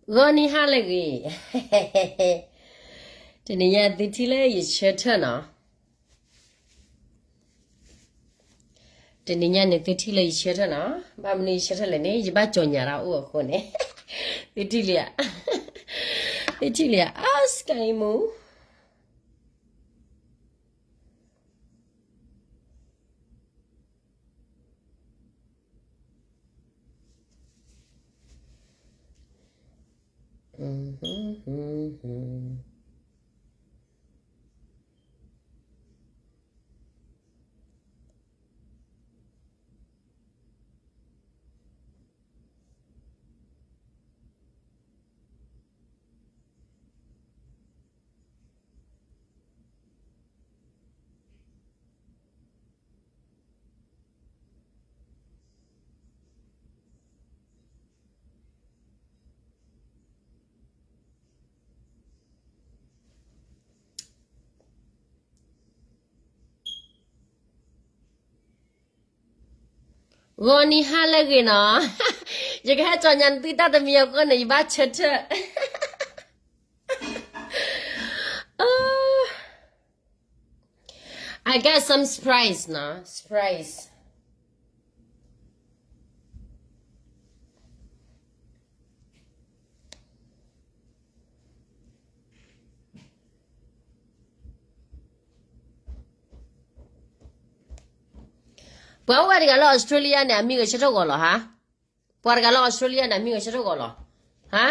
ဂီၤနံၤဟါလၢအဂ့ၤ, တနံၤညါသုထံၣ်လၢယဆၢထၢၣ်နီၤ, တနံၤညါန့ၣ်သုထံၣ်လၢယဆၢထၢၣ်နီၤ, ဘၣ်မနုၤယဆၢထၢၣ်လဲၣ်န့ၣ် ယဘၣ်ကၠီၤညါတၢ်အိၣ်အဃိန့ၣ်, သုထံၣ်လံဧါ, သုထံၣ်လံဧါ, အါ စကဲမူ ဂီၤနံၤဟါလၢအဂ့ၤနီၤ, ယကဟဲကၠီၤညါသုတၢ်တမံၤအဃိန့ၣ် ယဘၣ်ဆၢထၢၣ်, I got some surprise နီၤ, surprise. ပှၤအိၣ်ဝဲတဂၤလၢ Australia န့ၣ် အမံဂဲၤဆၢထၢၣ်ဂီၤလီၤဟါ, ပှၤတဂၤလၢ Australia န့ၣ် အမံဂဲၤဆၢထၢၣ်ဂီၤလီၤဟါ.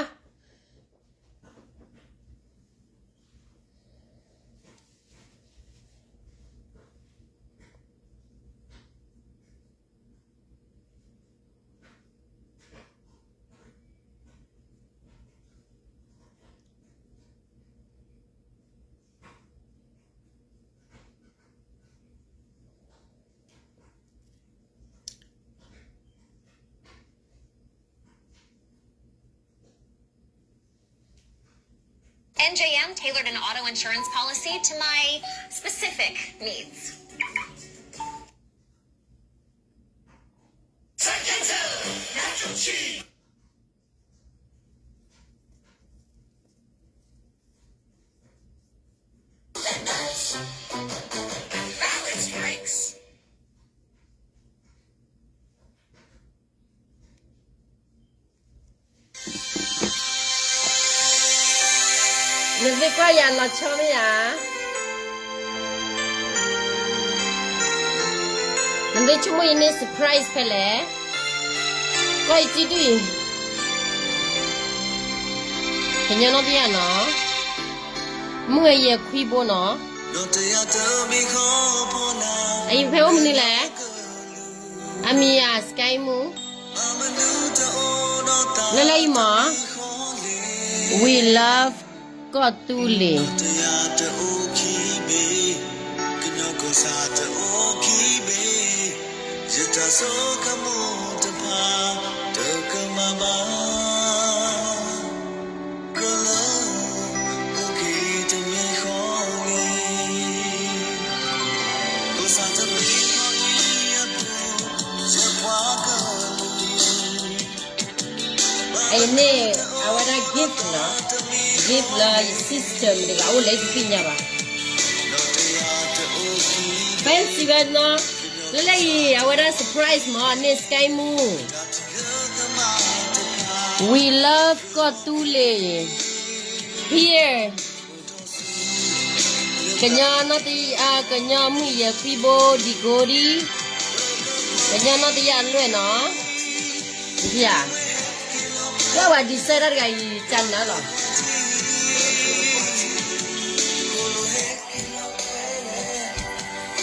N J M tailored an auto insurance policy to my specific needs. နသုကွၢ်ယၤလီၤဆီမ့ၢ်ဧါ, နသုဆိကမိၣ်ယန့ၢ် surprise ဖဲလဲၣ်, ကွၢ်ယစုဒုၣ်အံၤ, ကညီနီၢ်တယၢ်နီၤ, မုၢ်ဂဲၤယဲၢ်ခွံဘိနီၤ, အံၤဖဲအိၣ်မနုၤလဲၣ်, အမံၤယၤ Sky Moo, လၢလၢအံၤမး, We love ကီၢ်သူလ့ၤ. အန့ၣ် အဝဲဒၣ် gift နီၤ, gift လၢယ sister မတၤတဂၤအိၣ်လဲၣ်ယတသ့ၣ်ညါဘၣ်. Fancy ဝဲနီၤ, လၢလၢအံၤ အဝဲဒၣ် surprise မး န့ၢ် Sky Moo. We love ကီၢ်သူလ့ၤ here. ကညီနီၢ်တယၢ်, ကညီမုၢ်ယဲၢ်ခွံဘိ ဒံကိဒံ, ကညီနီၢ်တယၢ်အလွဲၢ်နီၤ, ယၤ, လၢဝဲ design တၢ်တဂၤအံၤ ကနၢလီၤ.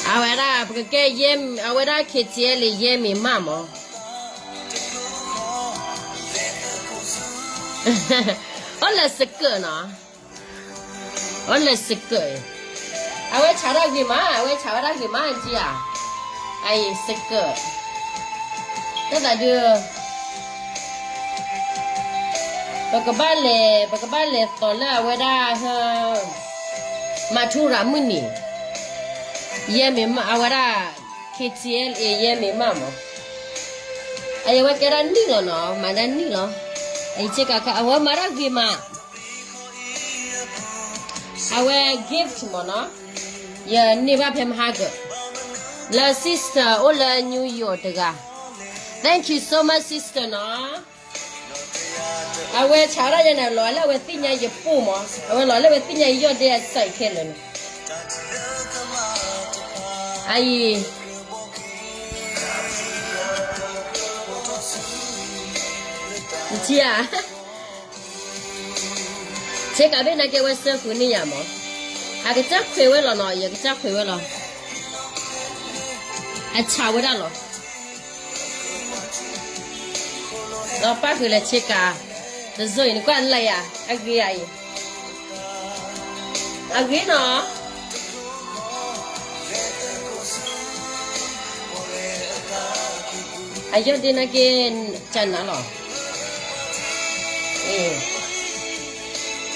အဝဲဒၣ် ပကကဲယဲၢ်, အဝဲဒၣ် K T L ယဲၢ်မ့ၢ်မးမး, အိၣ်လၢစကၢၣ်နီၤ. အိၣ်လၢစကၢၣ်, အဝဲဆးဒၣ်ဂ့ၤမး, အဝဲဆးဝဲဒၣ်ဂ့ၤမး ကၠံဧါ, အအံၤစကၢၣ်, တၢ်သးဒုး, ပကဘၣ်လဲၤ, ပကဘၣ်လဲၤသီးလၢအဝဲဒၣ်, မၤထူရၤမုၢ်နံၤ, ယဲၢ်မ့ၢ်မး အဝဲဒၣ် K T L A ယဲၢ်မ့ၢ်မးမး, အအံၤအဝဲကဲဒၣ်နံၣ်လီၤနီၤ, မၤဒၣ်နံၣ်လီၤ. အဝဲမၤတၢ်ဂ့ၤမး, အဝဲ gift မ့ၢ်နီၤ, ယန့ၢ်ဘၣ်ဖဲမဟါကၢၢ်, လၢ sister အိၣ်လၢ New York တဂၤ, thank you so much sister နီၤ, အဝဲဆးဒၣ်ယၤန့ၣ် လီၤလၢအဝဲသ့ၣ်ညါယပိၢ်မး, အဝဲလီၤလၢအဝဲသ့ၣ်ညါယယီၢ်ဒ့အစဲးခဲလၢာ်န့ၣ်, အအံၤ နထံၣ်ဧါ, ဆ့ကၤဘ့ၣ်နာ်က့ဝဲစၢဃုာ်န့ၢ်ယၤမး, အကစၢ်ခွဲးဝဲလီၤနီၤ, ယကစၢ်ခွဲးဝဲလီၤ, အဆးဝဲဒၣ်လီၤ, ဒီးပၣ်ဃုာ်လၢဆ့ကၤ, တစိၢ်အံၤနကွၢ်လၢယၤ, အဂ့ၤဧါအံၤ, အဂ့ၤနီၤ အယီၢ်ဒ့နာ်က့ ကနၤလီၤ,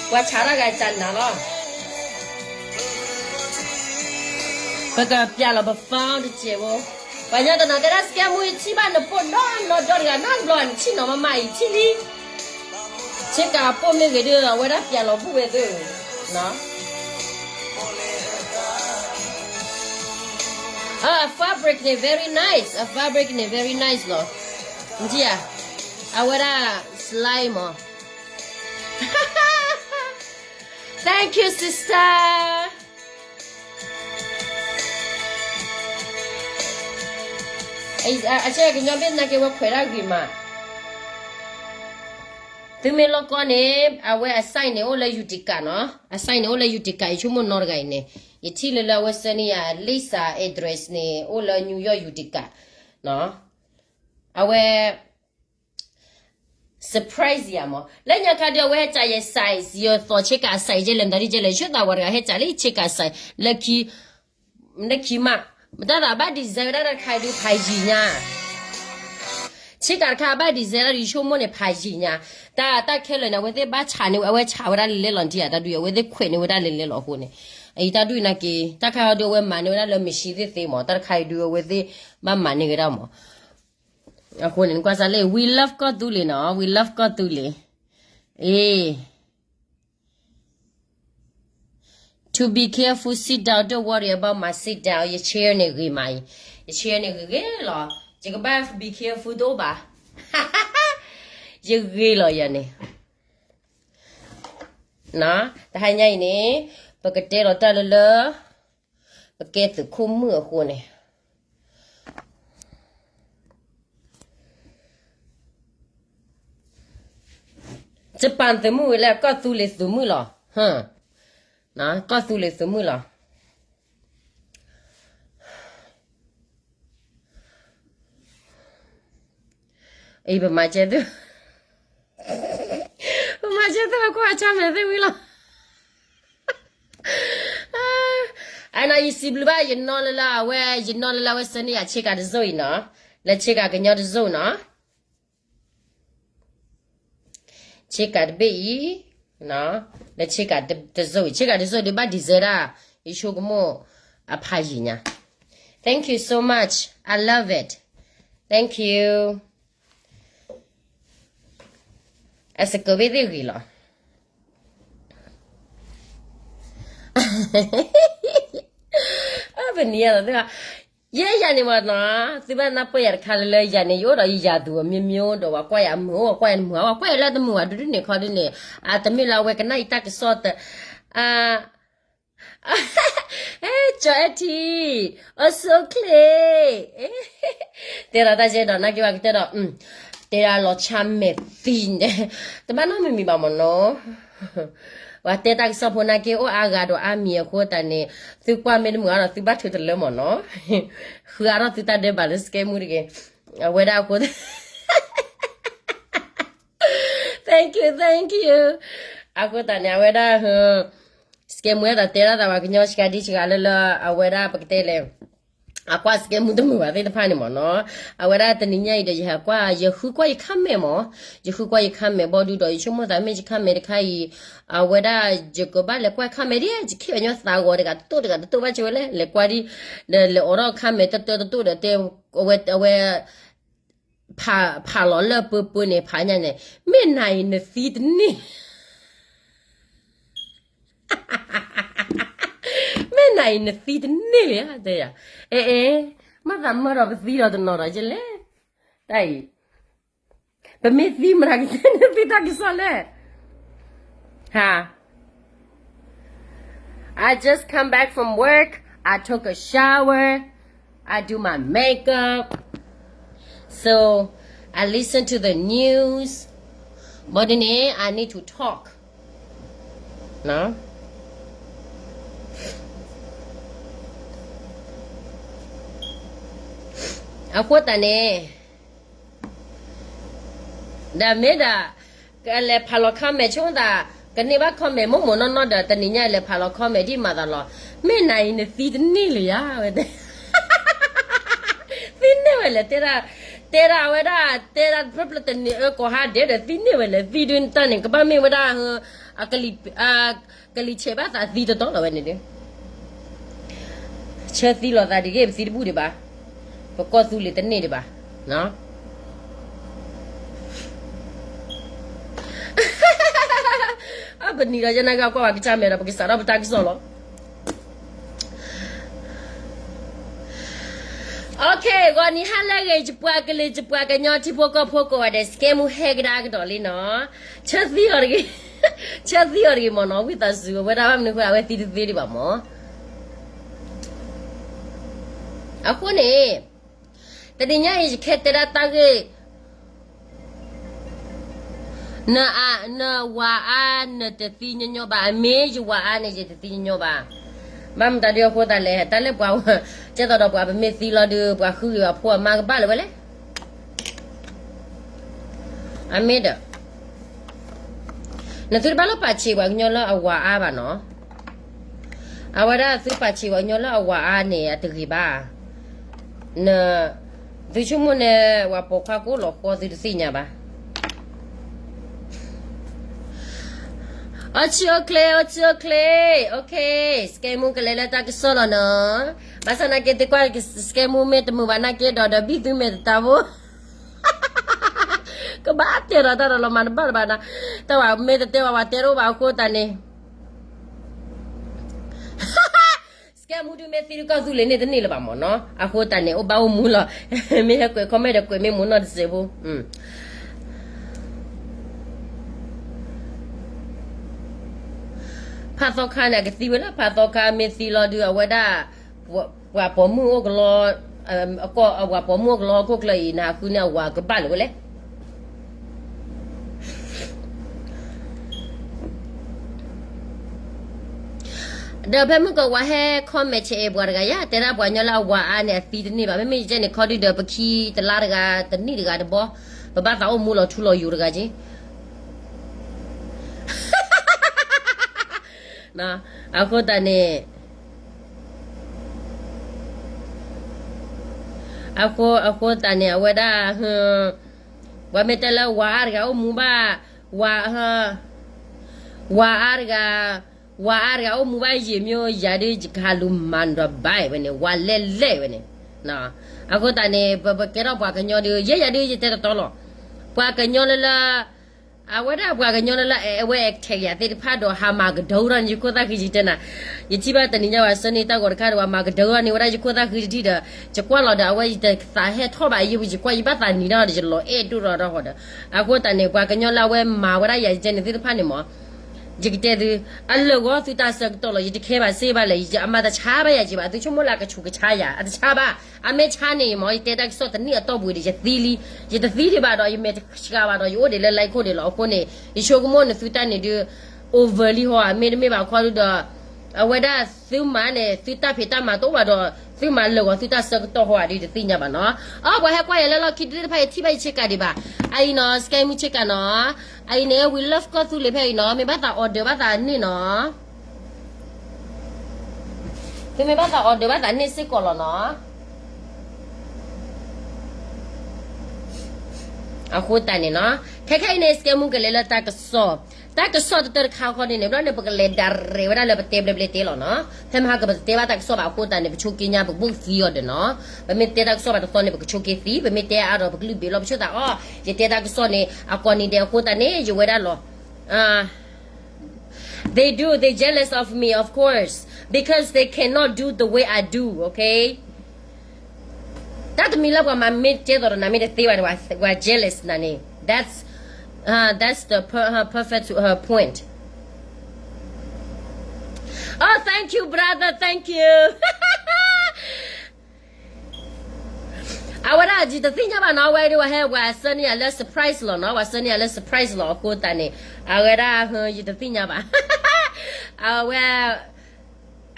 ပှၤဆးတၢ်ဂၤကနၤလီၤ, ပကပျးလီၤပ phone တစဲးဖိ, ပှၤညီတနီၤတဲဒၣ် စကဲမူ ယထံၣ်ဘၣ်နပိၢ်နီၢ်နီၢ်ဒီတဂၤနီတဘျီ နထံၣ်နီၤမးမးအံၤထံၣ်လံ ဆ့ကၤပိၢ်မ့ၢ်ဂ့ၤဒီး အဝဲဒၣ်ပျးလီၤဘူၣ်ဝဲသ့ၣ်, အ fabric န့ၣ် very nice, အ fabric န့ၣ် very nice လီၤ, နထံၣ်ဧါ, အဝဲဒၣ် slime မး, thank you sister. အဆ့ကၤကညီဘ့ၣ်နာ်က့ဝဲခွဲးတၢ်ဂ့ၤမး, သုမ့ၢ်လိၣ်ကွၢ်န့ၣ် အဝဲအ site န့ၣ်အိၣ်လၢ Utica နီၤ, အ site န့ၣ်အိၣ်လၢ Utica ယဆိကမိၣ်နီတဂၤအံၤန့ၣ်, ယထံၣ်လၢလၢအဝဲစၢန့ၢ်ယၤ Lisa address န့ၣ် အိၣ်လၢ New York Utica နီၤ, အဝဲ surprise ယၤမး, လၢညါခါဒီးအဝဲဟဲစးယ size ယသီၣ်ဆ့ကၤ size ကဲလဲၣ် မတၤဒ်ကဲလဲၣ် ယဆိသးဝဲတဂၤဟဲစးလၢဆ့ကၤ size လၢခံ, လၢခံမး, မတၤသးဘၣ် design ဝဲဒၣ်တၢ်တခါအံၤဒုးဖးယံၤညါ ဆ့ကၤတခါဘၣ် design ဒၣ်ဒုးယဆိကမိၣ်န့ၣ် ဖးယံၤညါ, တၢ်တၢ်ခဲလၢာ်န့ၣ် အဝဲသ့ၣ်ဘၣ်ဆးန့ၣ် အဝဲဆးဝဲဒၣ်လဲၤလဲၤလီၤ နထံၣ်ဧါ, တၢ်ဒုး အဝဲသ့ၣ်ခွဲးန့ၢ်ဝဲဒၣ်လဲၤလဲၤလီၤအဃိန့ၣ်, အံၤတၢ်ဒုးနာ်က့ တၢ်ခါအံၤဒုးအဝဲမၤန့ၢ်ဝဲဒၣ်လၢ machine သ့ၣ်သ့မး, တၢ်တခါအံၤဒုးအဝဲသ့ၣ်ဘၣ်မၤန့ၢ်ဝဲဒၣ်မး, အဃိန့ၣ် နကွၢ်စးလၢ we love ကီၢ်သူလ့ၤနီၤ, we love ကီၢ်သူလ့ၤ, အ့ To be careful, sit down, don't worry about my sit down, ယ chair န့ၣ်ဂ့ၤမးအံၤ, ယ chair န့ၣ်ဂ့ၤဂ့ၤလီၤ, ယကဘၣ် be careful တအိၣ်ဘၣ်, ယဂ့ၤလီၤယၤန့ၣ်, တဟါညါအံၤန့ၣ် ပကတဲလီၤတၢ်လၢလၢ ပကဲသုးခိၣ်မုၣ်အဃိန့ၣ် ယပာ်သုးမုၣ်ဝဲလၢကီၢ်သူလ့ၤသုးမုၣ်လီၤ, ကီၢ်သူလ့ၤသုးမုၣ်လီၤ, အံၤပမၤကဲသု, ပမၤကဲသုအကွၢ်အဆီမဲာ်သ့ၣ်ဝံၤလီၤ. အနီၤ ယစံးဘျုးဘၣ် ယနီၢ်လၢလၢအဝဲ ယနီၢ်လၢလၢအဝဲစၢန့ၢ်ယၤဆ့ကၤတစိၢ်အံၤနီၤ, လၢဆ့ကၤကညီတစိၢ်နီၤ, ဆ့ကၤတဘ့ၣ်အံၤ, လၢဆ့ကၤတစိၢ်အံၤ ဆ့ကၤတစိၢ်ဒုးဘၣ် design ဒၣ် ယဆိကမိၣ်အဖးယံၤညါ, thank you so much, I love it, thank you. အစကၢဘ့ၣ်သ့ၣ်ဂ့ၤလီၤ. ပနံၤယၤလီၤသ့ၣ်ဘၣ်, ယဲယၤန့ၣ်မ့ၢ်နီၤ, သုဘၣ်နၢ်ပၢၢ်ယၤတခါလၢလၢယၤန့ၣ် ယအိၣ်ဒီးယယၤသူအမျိုးမျိုးဒီး ပှၤကွၢ်ယၤမုာ်အိၣ် ပှၤကွၢ်ယၤတမုာ် ပှၤကွၢ်ယၤလၢတမုာ်ဘၣ်ဒုဒုန့ၣ်ခီဒုန့ၣ်, အတမ့ၢ်လၢအဝဲကနၣ်အံၤတၢ်ကစီၣ်တ, အ ကၠီအဲထံ, အိၣ်ဆူၣ်အိၣ်ချ့, တဲလီၤတၢ်ယဲဒီး နာ်က့ပှၤကတဲဒီး, တဲဒၣ်လီၤဆၣ်မဲာ်သံန့ၣ်, တဘၣ်နီတမံၤမံၤဘၣ်မ့ၢ်နီၤ, ပှၤတဲတၢ်ကစီၣ်ဖိနာ်က့အိၣ်အါဂၤဒီးအါမံၤအဃိသတးန့ၣ်, သုကွၢ်မ့ၢ်တမုာ်အါဒီးသုဘၣ်ထုးတလၢမ့ၢ်နီၤ, ဃုအါထီၣ်သုတၢ်ဒဲးဘးလၢစကဲမူတဂ့ၤ, အဝဲဒၣ်အဃိ thank you, thank you. အဃိသတးန့ၣ် အဝဲဒၣ် စကဲမူဝဲဒၣ်တဲဒၣ်သးပှၤကညီစှၤဒံစှၤလၢလၢ အဝဲဒၣ်ပကတဲလဲၣ်, အကွၢ်စကဲမူတမုာ်ဘၣ်သ့ၣ်တဖၣ်န့ၣ်မ့ၢ်နီၤ, အဝဲဒၣ်တနံၤညါအံၤဒီး ယဟးကွၢ် ယဃုကွၢ်ယ comment မ့ၢ်, ယဃုကွၢ်ယ comment ဘီဒုဒီး ယဆိကမိၣ်သးမ့ၢ်ယ comment တခါအံၤ, အဝဲဒၣ်ယကဘၣ်လဲၤကွၢ် comment ဒ် ယခံးအညီသးဂီၤတဂၤတတိၢ်တဂၤတတိၢ်ဘၣ်ဆၢဝဲလဲၣ် လဲၤကွၢ်ဒ်, ဒီးလဲၤအိးထီၣ် comment တတၢတတိၢ်ဒီးတဲ, အဝဲ အဝဲ ပ ဖးလီၤလၢပၢပၢန့ၣ် ဖးညါန့ၣ် မ့ၢ်နၤအံၤနသံတန့ၢ် မ့ၢ်နၤအံၤနသံတန့ၢ်လံဧါ, တဲယၤ, အဲ အဲ မ့ၢ်သးမၢဒီးပသံဒီးတနီၤဒီးယလဲၣ်, တၢ်အံၤ, ပမ့ၢ်သံမတၤကတဲနသံတၢ်ကစီၣ်လဲၣ်, ဟါ I just come back from work. I took a shower. I do my makeup. So I listen to the news. But then I need to talk. အဃိသတးန့ၣ် ဒီးမ့ၢ်ဒီး ကလဲၤဖးလီၤ comment ဆိသး, ကန့ၢ်ဘၣ် comment မိၢ်မိၢ်နီၢ်နီၢ်ဒီး တနံၤညါလဲၤဖးလီၤ comment ဒ်မၤသးလီၤ, မ့ၢ်နၤအံၤနသံတန့ၢ်လံဧါ, ဝဲတဲ, သံန့ၢ်ဝဲလဲၣ်, တဲဒၣ်, တဲဒၣ်ဝဲဒၣ်, တဲဒၣ်ဖျၢၣ်ဖျၢၣ်တနံၤအၢကိးဟါဒဲးဒီး သံန့ၢ်ဝဲလဲၣ်, သံဒုးတၢ်န့ၣ် ကဘၣ်မ့ၢ်ဝဲဒၣ် အကလံၤဆဲးဘၣ်သးသံတတီလီၤဝဲန့ၣ်ဒုး ဆၢသံလီၤသးဒ်ဂ့ၢ် ပသံတဘူၣ်ဒံးဘၣ်, ပကီၢ်သူလ့ၤတန့ၢ်ဒံးဘၣ်, အပနံၤဒီးယဲနာ်က့ကွၢ်ဘၣ်ကစၢ်မဲာ်ဒီး ပကစးထီၣ်ပတၢ်ကစီၣ်လီၤ. Okay, ဂီၤနံၤဟါလၢအဂ့ၤ ယပှၤကလုာ် ယပှၤကညီထံဖိကီၢ်ဖိကိးဂၤဒဲး စကဲမူဟဲကဒါကဒီးလံနီၤ, ဆၢသံအီၤတဂ့ၤ, ဆၢသံအီၤတဂ့ၤမ့ၢ်နီၤ, ဝံသးစူၤ အဝဲဒၣ်ဘၣ်မနုၤဃိ အဝဲသံတသ့ဒံးဘၣ်မ့ၢ် အဃိန့ၣ် တနံၤညါအံၤ ယခဲတဲဒၣ်တၢ်ဂ့ၢ်, န, နဝၤအါ နတသံညီညီဘၣ်, အမ့ၢ်ယဝၤအါန့ၣ် ယတသံညီညီဘၣ်. ဘၣ်မတၤဒုးအဃိသတးလဲၣ်, တၢ်လၢပှၤ, ကဲသိးဒီးပှၤပမ့ၢ်သံလီၤဒုး ပှၤဃုဂ့ၤအဖိအမါကဘၣ်လၢၤဝဲလဲၣ်. အမ့ၢ်ဒီး နသုတဘၣ်လၢပာ်ဆံးပှၤကညီလၢအဝၤအါဘၣ်နီၤ. အဝဲဒၣ်သုပာ်ဆံးပှၤကညီလၢအဝၤအါန့ၣ် အတဂ့ၤဘၣ်. န, သုဆိကမိၣ်န့ၣ် ပှၤပိာ်ခွါကိးလီၤဃီသုတသ့ၣ်ညါဘၣ်. အိၣ်ဆူၣ်အိၣ်ချ့ အိၣ်ဆူၣ်အိၣ်ချ့, okay, စကဲမူကလဲၤလၢတၢ်ကစီၣ်လီၤနီၤ. ဘၣ်ဆၣ်နာ်က့သ့ၣ်ကွၢ် စကဲမူမ့ၢ်တမုာ်ဘၣ်နာ်က့ဒီး ဒီးဘံၣ်သုမဲာ်တတၢ်ဖိ ကဘၣ်တဲဒီးတၢ်ဒီးလီၤမၤတဘၣ်တဘၣ်နီၤ, တၢ်ဝဲမ့ၢ်တတဲဝဲ ဝဲတဲတအိၣ်ဘၣ်အဃိသတးန့ၣ် စကဲမူဒုးမ့ၢ်သံဒုးကီၢ်သူလ့ၤန့ၣ်တန့ၢ်လၢၤဘၣ်မ့ၢ်နီၤ, အဃိသတးန့ၣ် အိၣ်ဘၣ်အိၣ်မူလီၤ. မ့ၢ်ဟဲကွဲး comment ဒီးကွဲးမ့ၢ်မ့ၢ်နီၢ်တစဲးဖိ ဖးသီခါန့ၣ် အကသံဝဲလၢ ဖးသီခါမ့ၢ်သံလီၤဒုး အဝဲဒၣ် ပှၤပိာ်မုၣ်အိၣ်ကလီ, ပှၤပိာ်မုၣ်အိၣ်ကလီဟီၣ်ခိၣ်ချၢအံၤ နဟးဃုန့ၢ်အဝၤကဘၣ်လၢၤဝဲလဲၣ်. ဒီးဖဲမုၢ်ကဝၤဟဲ comment ဆဲးအဲၣ်ပှၤတဂၤယါ တဲဒၣ်ပှၤကညီလၢအဝၤအါန့ၣ် အသံတန့ၢ်ဘၣ်. မ့မ့ၢ်ယကဲန့ၣ်ခီဒုဒီး ပခံတလါတဂၤ တနံၣ်တဂၤတဘီ ပဘၣ်သးအိၣ်မူလီၤထူလီၤယိာ်တဂၤက့ အဃိသတးန့ၣ် အဃိသတးန့ၣ် အဝဲဒၣ် ပှၤမ့ၢ်တဲလၢဝၤအါတဂၤအိၣ်မူဘၣ်, ဝၤ, ဝၤအါတဂၤ, ဝၤအါတဂၤအိၣ်မူဘၣ်ယံာ်မ့ၢ်ယၤဒုး ယကဟးလူၤမၤနုၤဒီးဘၣ်ဝဲန့ၣ် ဝၤလဲၣ်လဲၣ်ဝဲန့ၣ်. အဃိသတးန့ၣ် ပကဲထီၣ်ပှၤကညီဒုး ယဲယၤဒုးယတဲတတီလီၤ. ပှၤကညီလၢလၢ အဝဲဒၣ်ပှၤကညီလၢလၢ အဝဲ attack ယၤသ့ၣ်တဖၣ်ဒီး ဟးမၤကဒၢထီၣ်န့ၣ် ယခိၣ်သၣ်ဃံယတဲနၤ, ယထံၣ်ဘၣ်တနံၤညါဝဲ ဆၢန့ၢ်တၢ်ဂီၤတခါဒီး ဝဲမၤကဒၢထီၣ်န့ၣ်ဝဲဒၣ်ယခိၣ်သၣ်ဃံတထံၣ်ဒီး ယကွၢ်လီၤဒီး အဝဲယတသးဟဲထီၣ်ဘၣ်အယံာ် ယကွၢ် ယဘၣ်သးနံၤဒီး ယလီၤအဲၣ်ဒိၣ်ထီၣ်ဒီးဃီဒီး အဃိသတးန့ၣ် ပှၤကညီလၢအဝဲမၤဝဲဒၣ်ယၤယတဲန့ၣ်သ့ၣ်တဖၣ်န့ၣ်မ့ၢ် ယကတဲသု အလၢာ်ဂီၤသုတၢ်ဆၢကတီၢ်လီၤ. ယတခဲဘၣ်စ့ဘၣ်လဲၣ်, ယအမၤတဆါဘၣ်ယၤက့ဘၣ်. သုဆိကမိၣ်လၢအကဆူးကဆါယၤ အတဆါဘၣ်. အမ့ၢ်ဆါန့ၣ်မ့ၢ် ယတဲတၢ်ကစီၣ်တနံၣ်အတီၢ်ပူၤဒီး ယသံလံ, ယတသံဒံးဘၣ်ဒီး ယမဲာ်တဆှးဘၣ်ဒီး ယအိၣ်ဒံးလၢ like ခိၣ်ဒံးလီၤ. အဃိန့ၣ် ယဆိကမိၣ်နသုတၢ်န့ၣ်ဒုး over လံဟီဧါ, မ့တမ့ၢ်ဘၣ်ခီဒုဒီး အဝဲဒၣ်သုမၤန့ၣ် သုတၢ်ဖံးတၢ်မၤတအိၣ်ဘၣ်ဒီး သုမၤလၢာ်ဂီၤသုတၢ်ဆၢကတီၢ်ဟီဧါဒုး တသ့ၣ်ညါဘၣ်နီၤ. အီ ပှၤဟဲကွၢ်ယၤလၢလီၢ်ခံသ့ၣ်တဖၣ် ယထံၣ်ဘၣ်ယဆ့ကၤဒံးဘၣ်. အအံၤနီၤ စကဲမူဆ့ကၤနီၤ, အအံၤန့ၣ် we love ကီၢ်သူလ့ၤဖဲအံၤနီၤ, မ့ၢ်ဘၣ်သး order ဘၣ်သးန့ၢ်နီၤ. သုမ့ၢ်ဘၣ်သး order ဘၣ်သးန့ၢ်စ့ၢ်ကီးလီၤနီၤ. အဃိသတးန့ၣ်နီၤ, ခဲခဲအံၤန့ၣ် စကဲမူကလဲၤလၢတၢ်ကစီၣ်, တၢ် တၢ်ကစီၣ်တတၢတခါခီန့ၣ်န့ၣ် ဘျီန့ၣ် ပကလဲၤဒၣ်ရဲၣ်ဝဲဒၣ်လၢပတဲဘျဲဘျဲတဲလီၤနီၤ. ဖဲမဟါကပတဲဘၣ်တၢ်ကစီၣ်ဘၣ်အဃိသတးန့ၣ် ပဆိက့ညါ ပကဘိၣ်ကသံအီၤဒီးနီၤ. ပမ့ၢ်တဲတၢ်ကစီၣ်ဘၣ်တသီန့ၣ် ပကဆိက့သံ, ပမ့ၢ်တဲအါဒီးပကလုၢ်ဘ့ၣ်လီၤ ပဆိသးအီၤ, ယတဲတၢ်ကစီၣ်န့ၣ် အကိးနံၤဒဲးအဃိသတးန့ၣ် ယဝဲဒၣ်လီၤ. They do, they jealous of me, of course, because they cannot do the way I do, okay? တၢ်တမံၤလၢပှၤမၤမ့ၢ်ကဲသိးဒီးနၤမ့ၢ်တသ့ဘၣ်န့ၣ် ပှၤ jealous နၤန့ၣ် that's uh, that's the per, uh, perfect uh, point. Oh, thank you, brother, thank you. အဝဲဒၣ်ယတသ့ၣ်ညါဘၣ်နီၤ, အဝဲဒၣ်ဝဲဟဲပှၤဆၢန့ၢ်ယၤလၢ surprise လီၤနီၤ, ပှၤဆၢန့ၢ်ယၤလၢ surprise လီၤအဃိသတးန့ၣ် အဝဲဒၣ် ယတသ့ၣ်ညါဘၣ်. အဝဲ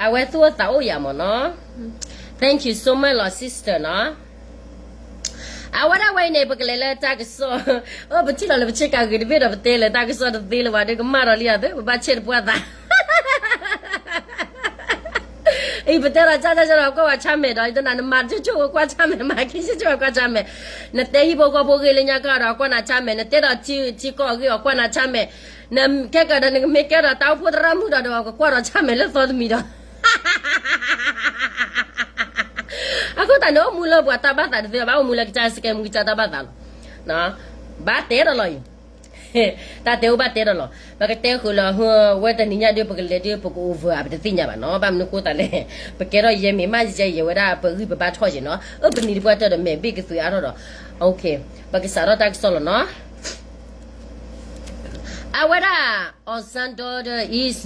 အဝဲသူၣ်အိၣ်သးအိၣ်ယၤမ့ၢ်နီၤ. Thank you so much လီၤ sister နီၤ. အဝဲဒၣ်ဝဲအံၤန့ၣ် ပကလဲၤလၢတၢ်ကစီၣ်, အိ ပထံၣ်လီၤလၢပဆ့ကၤဂ့ၤတဘ့ၣ်ဒီး ပတဲလၢတၢ်ကစီၣ်တသ့လၢၤဘၣ်ဒီး ကမၣ်ဒီးလံအသး ပဘၣ်ဆဲးတပှၢ်သး အံၤပတဲဒီး ကၢ်ကၢ်ကၢ်ဒီး ကွၢ်ဝဲဆါမဲာ်ဒီး ယတနၤနမၤတဆိဆိ ကွၢ်ဆါမဲာ် မၤခံဆိဆိ ကွၢ်ဆါမဲာ်, နတဲဟံၣ်ဖိဃီဖိဂ့ၢ်လၢညါကဒီး ကွၢ်နၤဆါမဲာ်, နတဲဒီးထံကီၢ်အဂ့ၢ်အီၤ ကွၢ်နၤဆါမဲာ်, နကဲကဒီး နကမ့ၢ်ကဲဒီးတၢ်အိၣ်ဖှိၣ်သရၣ်မုၣ်ဒီး ဒီးကကွၢ်ဒီးဆါမဲာ်လၢသီတမံၤဒီး အဃိသတးန့ၣ် အိၣ်မူလၢပှၤတၢ်ဘၣ်သးတသ့ဘၣ်, ဘၣ်အိၣ်မူလၢကစၢ်စကဲမူကစၢ်တၢ်ဘၣ်သးလီၤ. ဘၣ်တဲဒီးလီၤအံၤ, တၢ်တဲအိၣ်ဘၣ်တဲဒီးလီၤ. ပကတဲဃုာ်လၢ ဝဲတနံၤညါဒီး ပကလဲၤဒီး ပက over အပတသ့ၣ်ညါဘၣ်နီၤ, ဘၣ်မနုၤဃိသတးလဲၣ်, ပကဲထီၣ်ယဲမ့ၢ်မးယဲယဲဝဲဒၣ် ပဂံၢ်ပဘါထီၣ်ယဲနီၤ, အပနံၤတပှၢ်တၢၢ်ဒီးမဲာ်ဘ့ၣ်ကသွံးအါထီၣ်ဒီး, ပကစးထီၣ်တၢ်ကစီၣ်လီၤနီၤ. အဝဲဒၣ် our son daughter is,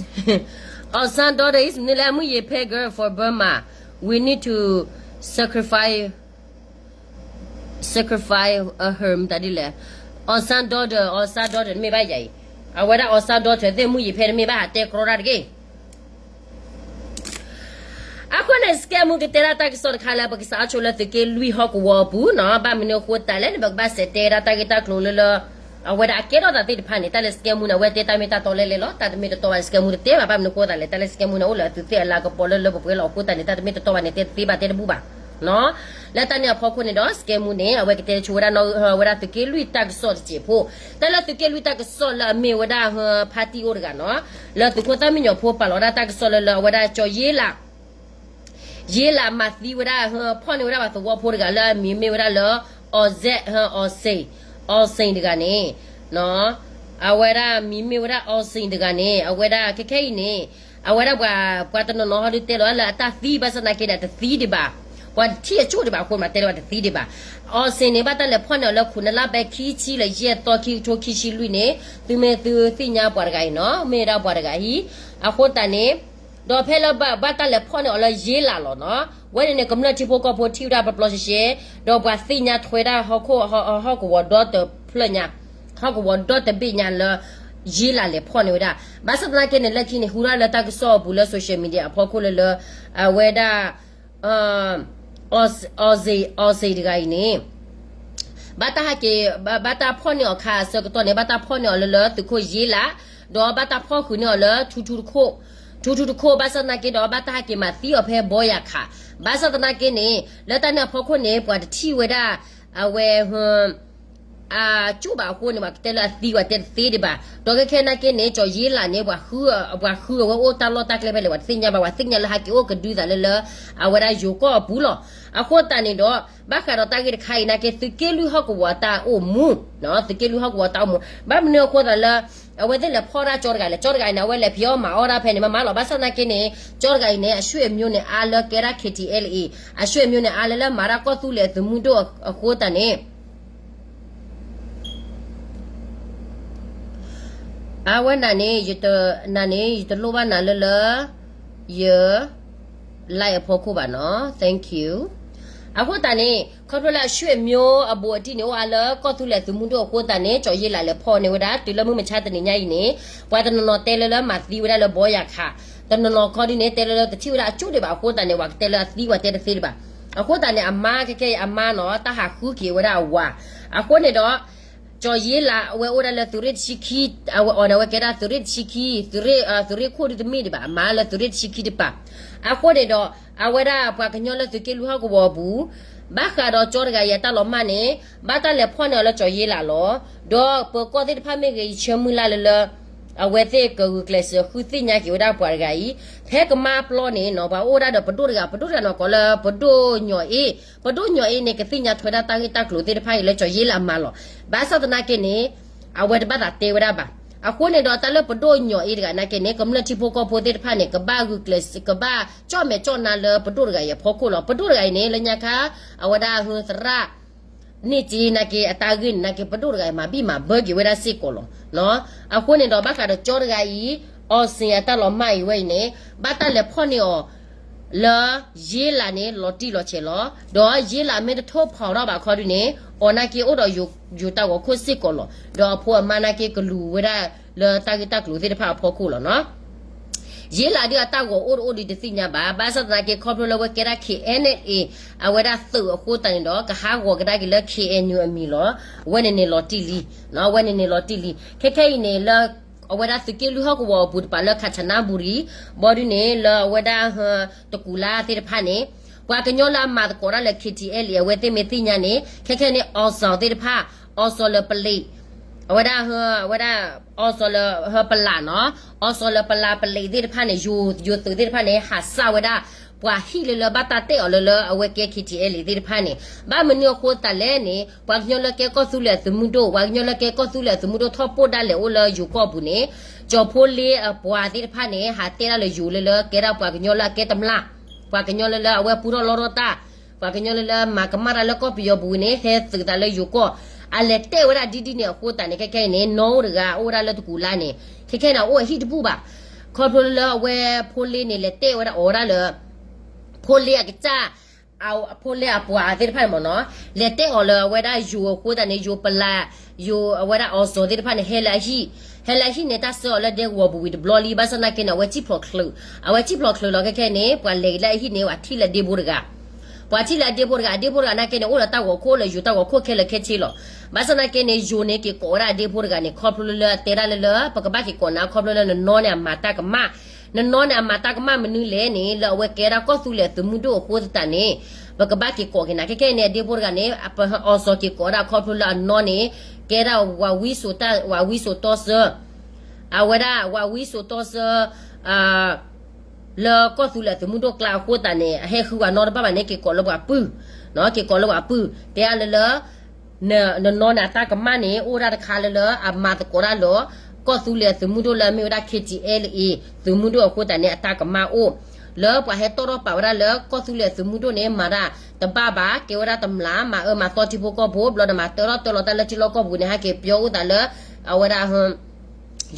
our son daughter is မနုၤလဲၣ်, အမုၢ်ယ့ၤဖဲ girl for Burma, we need to sacrifice, sacrifice her မတၤဒ်လဲၣ်, our son daughter, our son daughter မ့ၢ်ဘၣ်ယၤအံၤ, အဝဲဒၣ် our son daughter သ့ၣ်မုၢ်ယ့ၤဖဲတမ့ၢ်ဘၣ် ဟးတဲကြီတၢ်တဂ့ၤ. အဃိန့ၣ် စကဲမူကတဲဒၣ်တၢ်ကစီၣ်တခါလၢ ပကစးထီၣ်ဆိလၢသုးက့လွံၢ်ဟီၣ်ကဝီၤအပူၤနီၤ, ဘၣ်မနုၤအဃိသတးလဲၣ်န့ၣ် ပကဘၣ်စဲးတဲဒၣ်တၢ်ဂ့ၢ်တၢ်ကျိၤလၢလၢ အဝဲဒၣ်အကဲထီၣ်သးသ့ၣ်တဖၣ်န့ၣ်, တၢ်လၢစကဲမူန့ၣ် အဝဲတဲတၢ်မ့ၢ်တၢ်တီလဲၣ်လဲၣ်လီၤ, တၢ်တမ့ၢ်တတီဘၣ်န့ၣ် စကဲမူတတဲဘၣ်, ဘၣ်မနုၤအဃိသတးလဲၣ်, တၢ်လၢစကဲမူန့ၣ် အိၣ်လၢအသုးသ့ၣ်အလၤကပီၤလၢလၢပှဲၤပှဲၤလီၤအဃိသတးန့ၣ်, တၢ်တမ့ၢ်တတီဘၣ်န့ၣ် တဲတသ့ဘၣ်တဲတဘူၣ်ဘၣ်. လၢတၢ်န့ၣ်အဖီခိၣ်န့ၣ်ဒီး စကဲမူန့ၣ် အဝဲကတဲဆိဝဲဒၣ်နီၤ, ဝဲဒၣ်သုးက့လွံၢ်တၢ်ကစီၣ်တစဲးဖိ, တၢ်လၢသုးက့လွံၢ်တၢ်ကစီၣ်လၢအမ့ၢ်ဝဲဒၣ် ဖါတံၢ်အိၣ်တဂၤနီၤ, လၢသုးခိၣ်သၣ်မံညီၤဖိပာ်လီၤဒၣ်တၢ်ကစီၣ်လၢလၢအဝဲဒၣ်ကၠီၤယ့လး ယ့လးမၤသံဝဲဒၣ်, ဖီၣ်န့ၢ်ဝဲဒၣ်ပှၤသဝီဖိတဂၤလၢအမံၤမ့ၢ်ဝဲဒၣ်လၢ အီၣ်စ့ၣ်, အီၣ်စ့ၣ်, အီၣ်စ့ၣ်တဂၤန့ၣ်, အဝဲဒၣ်မံၤမ့ၢ်ဝဲဒၣ်အီၣ်စ့ၣ်တဂၤန့ၣ်, အဝဲဒၣ်ခဲခဲအံၤန့ၣ်, အဝဲဒၣ်ပှၤ, ပှၤတနီၤနီၤဟီဒုးတဲလီၤလၢအတၢ်သံဘၣ်ဆၣ်သနာ်က့ဒီး တသံဒံးဘၣ်, ပှၤတထံၣ်အကၠိၣ်ဒံးဘၣ်အဃိမး တဲလီၤတသံဒံးဘၣ်. အီၣ်စ့ၣ်န့ၣ် ဘၣ်တၢ်လဲၤဖီၣ်န့ၢ်အီၤလၢခိၣ်နလါဘဲခံဆံလၢယဲၢ်သီခံကထိခံဆံလွံၢ်န့ၣ်, သုမ့ၢ်သုသ့ၣ်ညါပှၤတဂၤအံၤနီၤ, မ့ၢ်ဝဲဒၣ်ပှၤတဂၤအံၤ, အဃိသတးန့ၣ် ဒီးဖဲလၢဘၣ်တၢ်လဲၤဖီၣ်န့ၢ်အီၤလၢယ့လးလီၤနီၤ, ဝဲန့ၣ်န့ၣ် ကမျၢၢ်ထံဖိကီၢ်ဖိထံၣ်ဝဲဒၣ်ပျီပျီရှဲရှဲ, ဒီးပှၤသ့ၣ်ညါထွဲဒၣ်ဟီၣ်ခိၣ်, ဟီၣ်ကဝီၤဒီတဖျၢၣ်ညါ, ဟီၣ်ကဝီၤဒီတဘ့ၣ်ညါလၢ ယ့လးလဲၤဖီၣ်န့ၢ်ဝဲဒၣ်. ဘၣ်ဆၣ်သနာ်က့န့ၣ် လၢခံန့ၣ် ဟူထီၣ်လၢတၢ်ကစီၣ်အပူၤလၢ social media အဖီခိၣ်လၢလၢ အဝဲဒၣ် အီၣ်စ့ၣ်, အီၣ်စ့ၣ်တဂၤအံၤန့ၣ် ဘၣ်တၢ်ဟဲက့ၤ, ဘၣ်တၢ်ဖီၣ်န့ၢ်အီၤခါအဆၢကတီၢ်န့ၣ် ဘၣ်တၢ်ဖီၣ်န့ၢ်အီၤလၢလၢသုးခိၣ်ယ့လး, ဒီးဘၣ်တၢ်ဖီၣ်ဃုာ်န့ၢ်အီၤလၢထူထူတခိၣ်, ထူထူတခိၣ် ဘၣ်ဆၣ်သနာ်က့ဒီး ဘၣ်တၢ်ဟဲက့ၤမၤသံအီၤဖဲဘီယၤခး, ဘၣ်ဆၣ်သနာ်က့န့ၣ် လၢတၢ်န့ၣ်အဖီခိၣ်န့ၣ် ပှၤတထံၣ်ဝဲဒၣ် အဝဲ အကၠိၣ်ဘၣ်အဃိန့ၣ် ပှၤကတဲလၢအသံ ပှၤတဲတသ့ဒံးဘၣ်. ဒီးခဲခဲနာ်က့န့ၣ် ကၠီၤယ့လးန့ၣ် ပှၤဃုအဝဲအိၣ်တၢ်လီၢ်တၢ်ကျဲဖဲလဲၣ် ပှၤတသ့ၣ်ညါဘၣ်, ပှၤသ့ၣ်ညါလၢဟဲက့ၤအိၣ်ကဒုသးလၢလၢ အဝဲဒၣ်ယိၤကီၢ်အပူၤလီၤ. အဃိသတးန့ၣ်ဒီး ဘၣ်ဃးဒီးတၢ်ဂ့ၢ်တခါအံၤနာ်က့ သုးက့လွံၢ်ဟီၣ်ကဝီၤတၢ်အိၣ်မူ, သုးက့လွံၢ်ဟီၣ်ကဝီၤတၢ်အိၣ်မူ, ဘၣ်မနုၤအဃိသးလၢ အဝဲသ့ၣ်လဲၤဖီၣ်ဒၣ်ကၠီတဂၤလဲၣ်, ကၠီတဂၤအံၤန့ၣ် အဝဲလဲၤဖံးအီၣ်မၤအီၣ်ဒၣ်ဖဲန့ၣ် မ့ၢ်မးလီၤ. ဘၣ်ဆၣ်သနာ်က့န့ၣ် ကၠီတဂၤအံၤန့ၣ် အဆွေမျိုးန့ၣ် အါလၢကဲဒၣ် K T L A, အဆွေမျိုးန့ၣ် အါလၢလၢမၤတၢ်ကီၢ်သူလ့ၤအသုးမုၢ်ဒိၣ်အဃိသတးန့ၣ် အဝဲနၤန့ၣ် နၤန့ၣ် ယတလိၣ်ဘၣ်နၤလၢလၢ ယ like အဖီခိၣ်ဘၣ်နီၤ. Thank you. အဃိသတးန့ၣ် ခီဖျိလၢအဆွေမျိုးအဘူးအတံၢ်န့ၣ် အိၣ်အါလၢကီၢ်သူလ့ၤသုးမုၢ်ဒိၣ်အဃိသတးန့ၣ် ကၠီၤယ့လးလဲၤဖီၣ်န့ၢ်ဝဲဒၣ် တုၤလၢမုၢ်မဆါတနံၤညါအံၤန့ၣ် ပှၤတနီၤနီၤတဲလၢလၢမၤသံဝဲဒၣ်လၢဘီယၤခး, တနီၤနီၤခီဒ်န့ၣ် တဲလၢလၢတထံၣ်ဝဲဒၣ်အကၠိၣ်ဒံးဘၣ်အဃိသတးန့ၣ် ပှၤကတဲလၢအသံ ပှၤတဲတသ့ဒံးဘၣ်. အဃိသတးန့ၣ် အမါခဲခဲအံၤအမါနီၤ တၢ်ဟးဃုက့ၤဝဲဒၣ်အဝၤ, အဃိန့ၣ်ဒီး ကၠီၤယ့လး အဝဲအိၣ်ဒၣ်လၢသုးရ့ၣ်တဆံခံ, အဝဲအီၤန့ၣ် အဝဲကဲဒၣ်သုးရ့ၣ်တဆံခံ, သုးရ့ၣ်, သုးရ့ၣ်ခိၣ်ဒ်တမ့ၢ်ဒံးဘၣ်, အမါလၢသုးရ့ၣ်တဆံခံတပၤ. အဃိန့ၣ်ဒီး အဝဲဒၣ်ပှၤကညီလၢသုးက့လွံၢ်ဟီၣ်ကဝီၤအပူၤ ဘၣ်ဃးဒီးကၠီတဂၤအံၤအတၢ်လီၤမၢ်န့ၣ် ဘၣ်တၢ်လဲၤဖီၣ်န့ၢ်အီၤလၢကၠီၤယ့လးလီၤ. ဒီးပၢၤကီၢ်သ့ၣ်တဖၣ်မ့ၢ်ဂ့ၤ ယဆၢမုၢ်လၢ်လၢလၢ အဝဲသ့ၣ်ကဂုာ်ကျဲးစၢးဃုသ့ၣ်ညါက့ၤဝဲဒၣ်ပှၤတဂၤအံၤ, ဖဲကမါပျီန့ၣ်နီၤ ပှၤအိၣ်ဝဲဒၣ်ဒီးပဒိၣ်တဂၤ, ပဒိၣ်တဂၤနီၤကိးလၢပဒိၣ်ညီၣ်အ့ၣ်, ပဒိၣ်ညီၣ်အ့ၣ်န့ၣ် ကသ့ၣ်ညါထွဲဒၣ်တၢ်ဂ့ၢ်တၢ်ကျိၤသ့ၣ်တဖၣ်အံၤလၢစီၤယ့လးအမါလီၤ. ဘၣ်ဆၣ်သနာ်က့န့ၣ် အဝဲတဘၣ်သးတဲဝဲဒၣ်ဘၣ်. အဃိန့ၣ်ဒီးတၢ်လၢပဒိၣ်ညီၣ်အ့ၣ်တဂၤနာ်က့န့ၣ် ကမျၢၢ်ထံဖိကီၢ်ဖိသ့ၣ်တဖၣ်န့ၣ် ကဘၣ်ဂုာ်ကျဲးစၢး ကဘၣ်ကၠီၣ်မဲာ်ကၠီၣ်နါလၢပဒိၣ်တဂၤအံၤအဖီခိၣ်လီၤ. ပဒိၣ်တဂၤအံၤန့ၣ် လၢညါခါ အဝဲဒၣ်ဟၢသရၣ် န့ၢ်က့နာ်က့ အတၢ်ဂ့ၢ်န့ၣ်နာ်က့ ပဒိၣ်တဂၤအံၤမၤဘံၣ်မၤဘၢက့ၤဝဲဒၣ်စ့ၢ်ကီးလီၤ. အဃိန့ၣ်ဒီး ဘၣ်ဃးဒီးကၠီတဂၤအံၤ အီၣ်စ့ၣ်အတၢ်လီၤမၢ်အံၤဝဲအံၤန့ၣ် ဘၣ်တၢ်လဲၤဖီၣ်န့ၢ်အီၤ လၢယ့လးန့ၣ် လီၤတံၢ်လီၤဆဲးလီၤ. ဒီးယ့လးမ့ၢ်တထိၣ်ဖီၣ်ထီၣ်ဘၣ်ခီဒုန့ၣ် အီၤနာ်က့အိၣ်ဒီးယိၤတၢ်ဂီၤခိၣ်စ့ၢ်ကီးလီၤ. ဒီးအဖိအမါနာ်က့ကလူၤဝဲဒၣ်လၢတၢ်ဂ့ၢ်တၢ်ကျိၤသ့ၣ်တဖၣ်အဖီခိၣ်လီၤနီၤ. ယ့လးဒုးအတၢ်ဂီၤအိၣ်တအိၣ်ဒုးတသ့ၣ်ညါဘၣ်. ဘၣ်ဆၣ်သနာ်က့ခီဖျိလၢအဝဲကဲဒၣ် KNLA အဝဲဒၣ်သုးအဃိသတးန့ၣ်ဒီး ကဟးဂီၤကဒါက့ၤလၢ KNU အမံၤလီၤ. အဝဲန့ၣ်န့ၣ်လီၤတံၢ်လံ, အဝဲန့ၣ်န့ၣ်လီၤတံၢ်လံ. ခဲခဲအံၤန့ၣ်လၢ အဝဲဒၣ်သုးက့လွံၢ်ဟီၣ်ကဝီၤအပူၤတပၤလၢ ခၣ်ဆၣ်နါဘူရံၤ ဘီဒုန့ၣ် လၢအဝဲဒၣ် တကူၤလါသ့ၣ်တဖၣ်န့ၣ် ပှၤကညီလၢအမၤသကိးတၢ်လၢ KTLA အဝဲသ့ၣ်မ့ၢ်သ့ၣ်ညါန့ၣ် ခဲခဲန့ၣ် အီၣ်စီၣ်သ့ၣ်တဖၣ်, အီၣ်စီၣ်လၢပလံး, အဝဲဒၣ် အဝဲဒၣ် အီၣ်စီၣ်လၢဟၢပလးနီၤ, အီၣ်စီၣ်လၢပလးပလံးသ့ၣ်တဖၣ်န့ၣ် ယိၤသုးသ့ၣ်တဖၣ်န့ၣ် ဟးစၢ်ဝဲဒၣ် ပှၤဟံၣ်လၢလၢဘၣ်တၢ်တဲအီၤလၢလၢအဝဲကဲ KTLA သ့ၣ်တဖၣ်န့ၣ် ဘၣ်မနုၤအဃိသတးလဲၣ်န့ၣ် ပှၤကညီလၢကဲကီၢ်သူလ့ၤအသုးမုၢ်ဒိၣ်, ပှၤကညီလၢကဲကီၢ်သူလ့ၤအသုးမုၢ်ဒိၣ် ထီၣ်ပိၢ်ဒၣ်လဲာ်အိၣ်လၢယိၤကီၢ်ပူၤန့ၣ် ကၠီၤဖိလ့အပှၤသ့ၣ်တဖၣ်န့ၣ် ဟးတဲဒၣ်လၢယိၤလၢလၢကဲဒၣ်ပှၤကညီလၢအကဲတမျၢ်, ပှၤကညီလၢလၢအဝဲပူထီၣ်လီထီၣ်တၢ်, ပှၤကညီလၢလၢမၤကမၣ်တၢ်လၢကီၢ်ပယီၤပူၤန့ၣ် ဟဲသုးသးလၢယိၤကီၢ်, အလဲၤတဲဝဲဒၣ်ဒ်ဒ်န့ၣ်အဃိသတးန့ၣ် ခဲခဲအံၤန့ၣ် နီၢ်အိၣ်တဂၤအိၣ်ဝဲဒၣ်လၢတကူၤလါန့ၣ် ခဲခဲန့ၣ် အအိၣ်အဟံၣ်တဘူၣ်ဘၣ်. ခီဖျိလၢအဝဲဖိလ့န့ၣ် လဲၤတဲဝဲဒၣ်အီၤဒၣ်လၢ ဖိလ့အကစၢ်, အဖိလ့အပှၤသ့ၣ်တဖၣ်န့ၣ်မ့ၢ်နီၤ, လဲၤတဲအီၤလၢအဝဲဒၣ်ယိၤအဃိသတးန့ၣ် ယိၤပလး, ယိၤအဝဲဒၣ်အီၣ်စီၣ်သ့ၣ်တဖၣ်န့ၣ် ဟဲလၢအဟံၣ်, ဟဲလၢအဟံၣ်န့ၣ် တၢ်ဆှၢအီၤလၢဒဲကဝီၤပူၤဝံၤတဘျီလံ, ဘၣ်ဆၣ်သနာ်က့န့ၣ် အဝဲစံၣ်ဖျိးချၢး, အဝဲစံၣ်ဖျိးချၢးလီၤ ခဲခဲန့ၣ် ပှၤလဲၤက့ၤလၢအဟံၣ်န့ၣ် ပှၤထံၣ်လၢအဒ့ဖိတဂၤ ပှၤထံၣ်လၢအဒ့ဖိတဂၤ, အဒ့ဖိတဂၤနာ်က့န့ၣ် အိၣ်ဒီးတၢ်ဂီၤခိၣ်လၢယိၤတၢ်ဂီၤခိၣ်ခဲလၢာ်ခဲဆ့လီၤ. ဘၣ်ဆၣ်သနာ်က့န့ၣ် ယိၤန့ၣ်က့ၤကိးဝဲဒၣ်အဒ့ဖိတဂၤန့ၣ် ခီဖျိလၢလၢအတဲဒၣ်လၢလၢ ပကဘၣ်က့ၤကိးနၤ ခီဖျိလၢနနီၢ်န့ၣ်အမၤတၢ်ကမၣ်, နနီၢ်န့ၣ်အမၤတၢ်ကမၣ်မနုၤလဲၣ်န့ၣ် လၢအဝဲကဲဒၣ်ကီၢ်သူလ့ၤအသုးမုၢ်ဒိၣ်အဃိသတးန့ၣ် ပကဘၣ်က့ၤကိးက့ၤနၤ. ခဲခဲအံၤန့ၣ် အဒ့ဖိတဂၤန့ၣ် အီၣ်စီၣ်က့ၤကိးဝဲဒၣ်ခီဖျိလၢအနီၢ်န့ၣ် ကဲဒၣ်ဝၤဝံစိာ်တၢ်, ဝၤဝံစိာ်တီဆၢ အဝဲဒၣ်ဝၤဝံစိာ်တီဆၢ လၢကီၢ်သူလ့ၤသုးမုၢ်ဒိၣ်ကျါအဃိသတးန့ၣ် အဟဲဃုဝဲနီတဘၣ်ဘၣ်န့ၣ် က့ၤကိးလၢပှၤပုၢ်, က့ၤကိးလၢပှၤပုၢ် တဲအါလၢလၢ နနီၢ်န့ၣ်အတၢ်ကမၣ်န့ၣ် အိၣ်ဒၣ်တခါလၢလၢအမၤသကိးတၢ်လၢ ကီၢ်သူလ့ၤအသုးမုၢ်ဒိၣ်လၢအမ့ၢ်ဝဲဒၣ် KTLA သုးမုၢ်ဒိၣ်အဃိသတးန့ၣ် အတၢ်ကမၣ်အိၣ် လၢပှၤဟဲတီၣ်ထီၣ်ပာ်ဝဲဒၣ်လၢ ကီၢ်သူလ့ၤအသုးမုၢ်ဒိၣ်န့ၣ် မၤတၢ်တဘၣ်ဘၣ် ကဲဝဲဒၣ်တမျၢ် မၤအၢမၤသီထံဖိကီၢ်ဖိ ဘျီဒီးမၤတၢထီၣ်တၢလီၤတၢ်လၢထံလီၢ်ကီၢ်ပူၤန့ၣ် ဟဲက့ၤပၠီအိၣ်သးလၢ အဝဲဒၣ်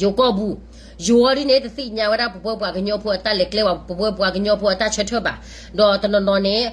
ယိၤကီၢ်ပူၤ, ယိၤအီၤဒ်န့ၣ် တသ့ၣ်ညါဝဲဒၣ်ပပှၤကညီဖိအတၢ်လဲၤကျဲဘၣ် ပပှၤကညီဖိအတၢ်ဆၢထၢၣ်ဘၣ်, ဒီးတနီၤနီၤန့ၣ်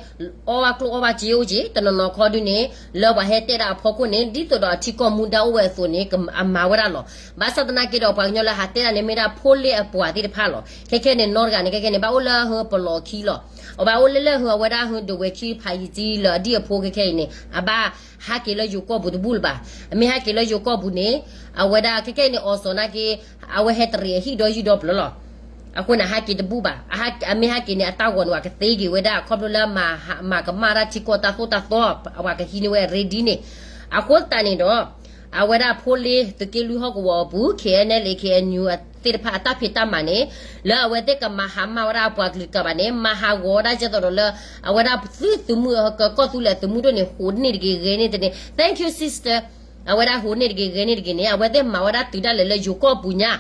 အီၣ်ဘၣ်ကျိၣ်အီၣ်ဘၣ်စ့အိၣ်က့ၤ တနီၤနီၤခီဒုန့ၣ် လၢပှၤဟဲတဲဒၣ်အဖီခိၣ်န့ၣ် ဒ်သိးဒီးအထံကီၢ်မူဒါအိၣ်ဝဲအသိးန့ၣ် အမၤဝဲဒၣ်လီၤ. ဘၣ်ဆၣ်သနာ်က့ဒီး ပှၤကညီလၢဟးတဲဒၣ်န့ၣ် မ့ၢ်ဒၣ်ဖိလ့အပှၤသ့ၣ်တဖၣ်လီၤ. ခဲခဲန့ၣ် နီၢ်တဂၤန့ၣ် ခဲခဲန့ၣ် ဘၣ်အိၣ်လၢဟၢပလီၤခံလီၤ. အဘၣ်အိၣ်လၢလၢဟၢအဝဲဒၣ်ဟၢဒဝဲခံဖးယံၤတံၢ်လၢအဒံၣ်အဖိခဲခဲအံၤန့ၣ် အဘၣ်ဟးက့ၤလၢယိၤကီၢ်ပူၤတဘူၣ်လၢၤဘၣ်. အမ့ၢ်ဟဲက့ၤလၢယိၤကီၢ်ပူၤန့ၣ် အဝဲဒၣ်ခဲခဲအံၤန့ၣ် အီၣ်စီၣ်နာ်က့ အဝဲဟဲတရံးအဟံၣ်ဒီယုၢ်ဒီပျၢၤလီၤ. အဃိန့ၣ် ဟးက့ၤတဘူၣ်ဘၣ်. အမ့ၢ်ဟဲက့ၤန့ၣ် အတၢ်ဂီၤန့ၣ် ပှၤကသ့က့ၤဝဲဒၣ် ခီဖျိလၢ မၤကမၣ်တၢ်ထံကီၢ်တၢ်သိၣ်တၢ်သီ ပှၤကဟံးန့ၢ်ဝဲအရ့ဒ်န့ၣ်. အဃိသတးန့ၣ်ဒီး အဝဲဒၣ်ဖိလ့သုးက့လွံၢ်ဟီၣ်ကဝီၤအပူၤ KNLA KNU သ့ၣ်တဖၣ်အတၢ်ဖံးတၢ်မၤန့ၣ် လၢအဝဲသ့ၣ်ကမၤဟးမၢ်ဝဲဒၣ်အပှၤကလုာ်တကးဘၣ်န့ၣ် မၤဟးဂီၤဝဲဒၣ်ကဲသိးဒီးလၢ အဝဲဒၣ်သုသုးမုၢ်ကီၢ်သူလ့ၤသုးမုၢ်ဒိၣ်န့ၣ် ဟူးန့ၢ်တဂ့ၤဂဲၤန့ၢ်တန့ၢ် Thank you sister. အဝဲဒၣ်ဟူးန့ၢ်တဂ့ၤဂဲၤန့ၢ်တဂ့ၤန့ၣ် အဝဲသ့ၣ်မၤဝဲဒၣ်တုၤဒၣ်လဲာ်လၢယိၤကီၢ်ပူၤညါ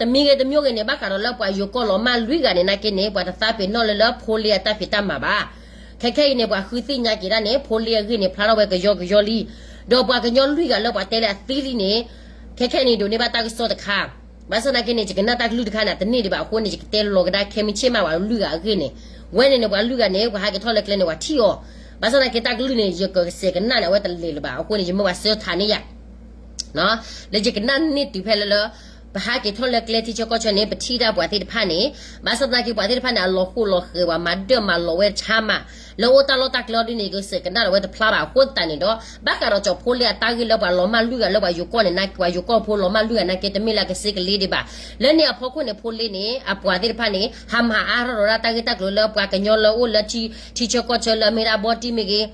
တမံၤဂ့ၤတမံၤဂ့ၤန့ၣ် ဘၣ်ဃးဒီးလၢပှၤယိၤကီၢ်လီၤမၢ်လွံၢ်ဂၤန့ၣ် နာ်က့န့ၣ် ပှၤတသးပ့ၤနီၣ်လၢလၢဖိလ့အတၢ်ဖံးတၢ်မၤဘၣ်. ခဲခဲအံၤန့ၣ် ပှၤဃုသ့ၣ်ညါက့ၤဒၣ်န့ၣ် ဖိလ့အဂ့ၢ်န့ၣ် ဖျါထီၣ်ဝဲကယီကယီလံ. ဒီးပှၤကညီလွံၢ်ဂၤလၢပှၤတဲလၢအသံလံန့ၣ် ခဲခဲအံၤန့ၣ် ဒိးန့ၢ်ဘၣ်တၢ်ကစီၣ်တခါ ဘၣ်ဆၣ်သနာ်က့န့ၣ် ယကနၣ်တၢ်ကလုၢ်တခါန့ၣ် တန့ၢ်ဒံးဘၣ်အဃိန့ၣ် ယကတဲလီၤကဒါခဲမုၢ်ဆ့ၣ်မး ပှၤလွံၢ်ဂၤအဂ့ၢ်န့ၣ် ဝဲန့ၣ်န့ၣ် ပှၤလွံၢ်ဂၤန့ၣ် ပှၤဟးက့ၤထီၣ်လၢကျဲန့ၣ် ပှၤထံၣ်အီၤ ဘၣ်ဆၣ်သနာ်က့တၢ်ကလုၢ်န့ၣ် ယကစဲးကနၣ်န့ၣ် အဝဲတလဲၤလၢၤဘၣ်အဃိန့ၣ် ယမ့ၢ်ပှၤဆှၢထးန့ၢ်ယၤ လၢယကနၣ်န့ၢ်တုၤဖဲလၢလၢ ပဟးက့ၤထီၣ်လၢကျဲထံဆၢကီၢ်ဆၢန့ၣ် ပထံၣ်ဒၣ်ပှၤသ့ၣ်တဖၣ်န့ၣ် ဘၣ်ဆၣ်သနာ်က့ပှၤသ့ၣ်တဖၣ်န့ၣ် အလီၤဃိလီၤဃဲၤဝဲ မၤဒၢၣ်မၤလီၤဝဲတဆါမး လၢအိၣ်တၢ်လီၢ်တၢ်ကျဲအီၤဒ်န့ၣ် ယကစဲးကနၣ်လီၤဝဲတဖျါဘၣ်အဃိသတးန့ၣ်ဒီး ဘၣ်ဃးဒီးကၠီၤဖိလ့အတၢ်ဂ့ၢ်လၢပှၤလီၤမၢ်လွံၢ်ဂၤလၢပှၤယိၤကီၢ်န့ၣ် နာ်က့ပှၤယိၤကီၢ်ဖိလီၤမၢ်လွံၢ်ဂၤနာ်က့ တမ့ၢ်လၢအကစ့ကလ့ဒံးဘၣ်. လၢန့ၣ်အဖီခိၣ်န့ၣ် ဖိလ့န့ၣ် အပှၤသ့ၣ်တဖၣ်န့ၣ် ဟးမၤအါထီၣ်ဒီးဒၣ်တၢ်ဂ့ၢ်တၢ်ကျိၤလၢပှၤကညီလၢအိၣ်လၢထံဆၢကီၢ်ဆၢလၢအမ့ၢ်ဒၣ်ဘီတံၢ်မ့ၢ်ဂ့ၤ,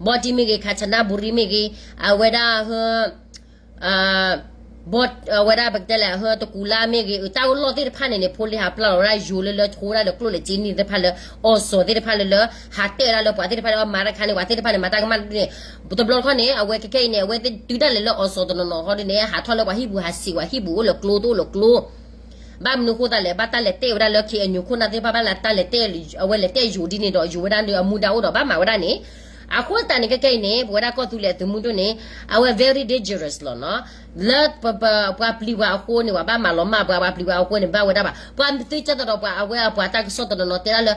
ဘီတံၢ်မ့ၢ်ဂ့ၤ, ခၣ်ဆၣ်နါဘူရံမ့ၢ်ဂ့ၤ, အဝဲဒၣ်ဟၢ ဘီ အဝဲဒၣ်ပကတဲလဲၣ် ဟၢတကူလါမ့ၢ်ဂ့ၤ အတၢ်အိၣ်လီၢ်သ့ၣ်တဖၣ်န့ၣ်န့ၣ် ဖိလ့ဟးပျၢ်လီၤဝဲဒၣ်ယိၤလၢလၢထိဝဲဒၣ်ဒီးကျိၣ်လဲၤစ့န့ၣ်သ့ၣ်တဖၣ်လၢ အီၣ်စီၤသ့ၣ်တဖၣ်လၢလၢ ဟးတဲဝဲဒၣ်လၢပှၤသ့ၣ်တဖၣ်လၢအမၤတၢ်ခါန့ၣ် ပှၤသ့ၣ်တဖၣ်န့ၣ် မၤတၢ်ကမၣ်န့ၣ် တဘျီတခီန့ၣ် အဝဲခဲခဲအံၤန့ၣ် အဝဲသ့ၣ်တုၤဒၣ်လဲာ်လၢအီၣ်စီၤတနီၤနီၤဟီဒ်န့ၣ် ဟးထီၣ်လၢပှၤဟံၣ်ပူၤဟးစံးပှၤဟံၣ်ပူၤအိၣ်လၢကျိတအိၣ်လၢကျိ ဘၣ်မနုၤဃိသတးလဲၣ် ဘၣ်တၢ်လဲၤတဲဝဲဒၣ်လၢ KNU ခိၣ်နၢ်သ့ၣ်တဖၣ်ဘၣ်လၢတၢ်လဲၤတဲ အဝဲလဲၤတဲယိၤဒ်န့ၣ်ဒီး ယိၤဝဲဒၣ်လၢအမူဒါအိၣ်ဒီးဘၣ်မၤဝဲဒၣ်န့ၣ် အဃိသတးန့ၣ် ခဲခဲအံၤန့ၣ် ပဝဲဒၣ်ကီၢ်သူလ့ၤအသုးမုၢ်ဒိၣ်န့ၣ် အဝဲ very dangerous လီၤနီၤ လၢပှၤပျံၤပှၤအဃိန့ၣ် ပှၤဘၣ်မၤလီၤမၢ်ပှၤ ပှၤပျံၤပှၤအဃိန့ၣ် ဘၣ်ဝဲဒၣ်ဘၣ် ပှၤသုကၠၢ်သးဒီးပှၤအဝဲအပှၤတၢ်ကစီၣ်တနီၤနီၤတဲဒၣ်လၢ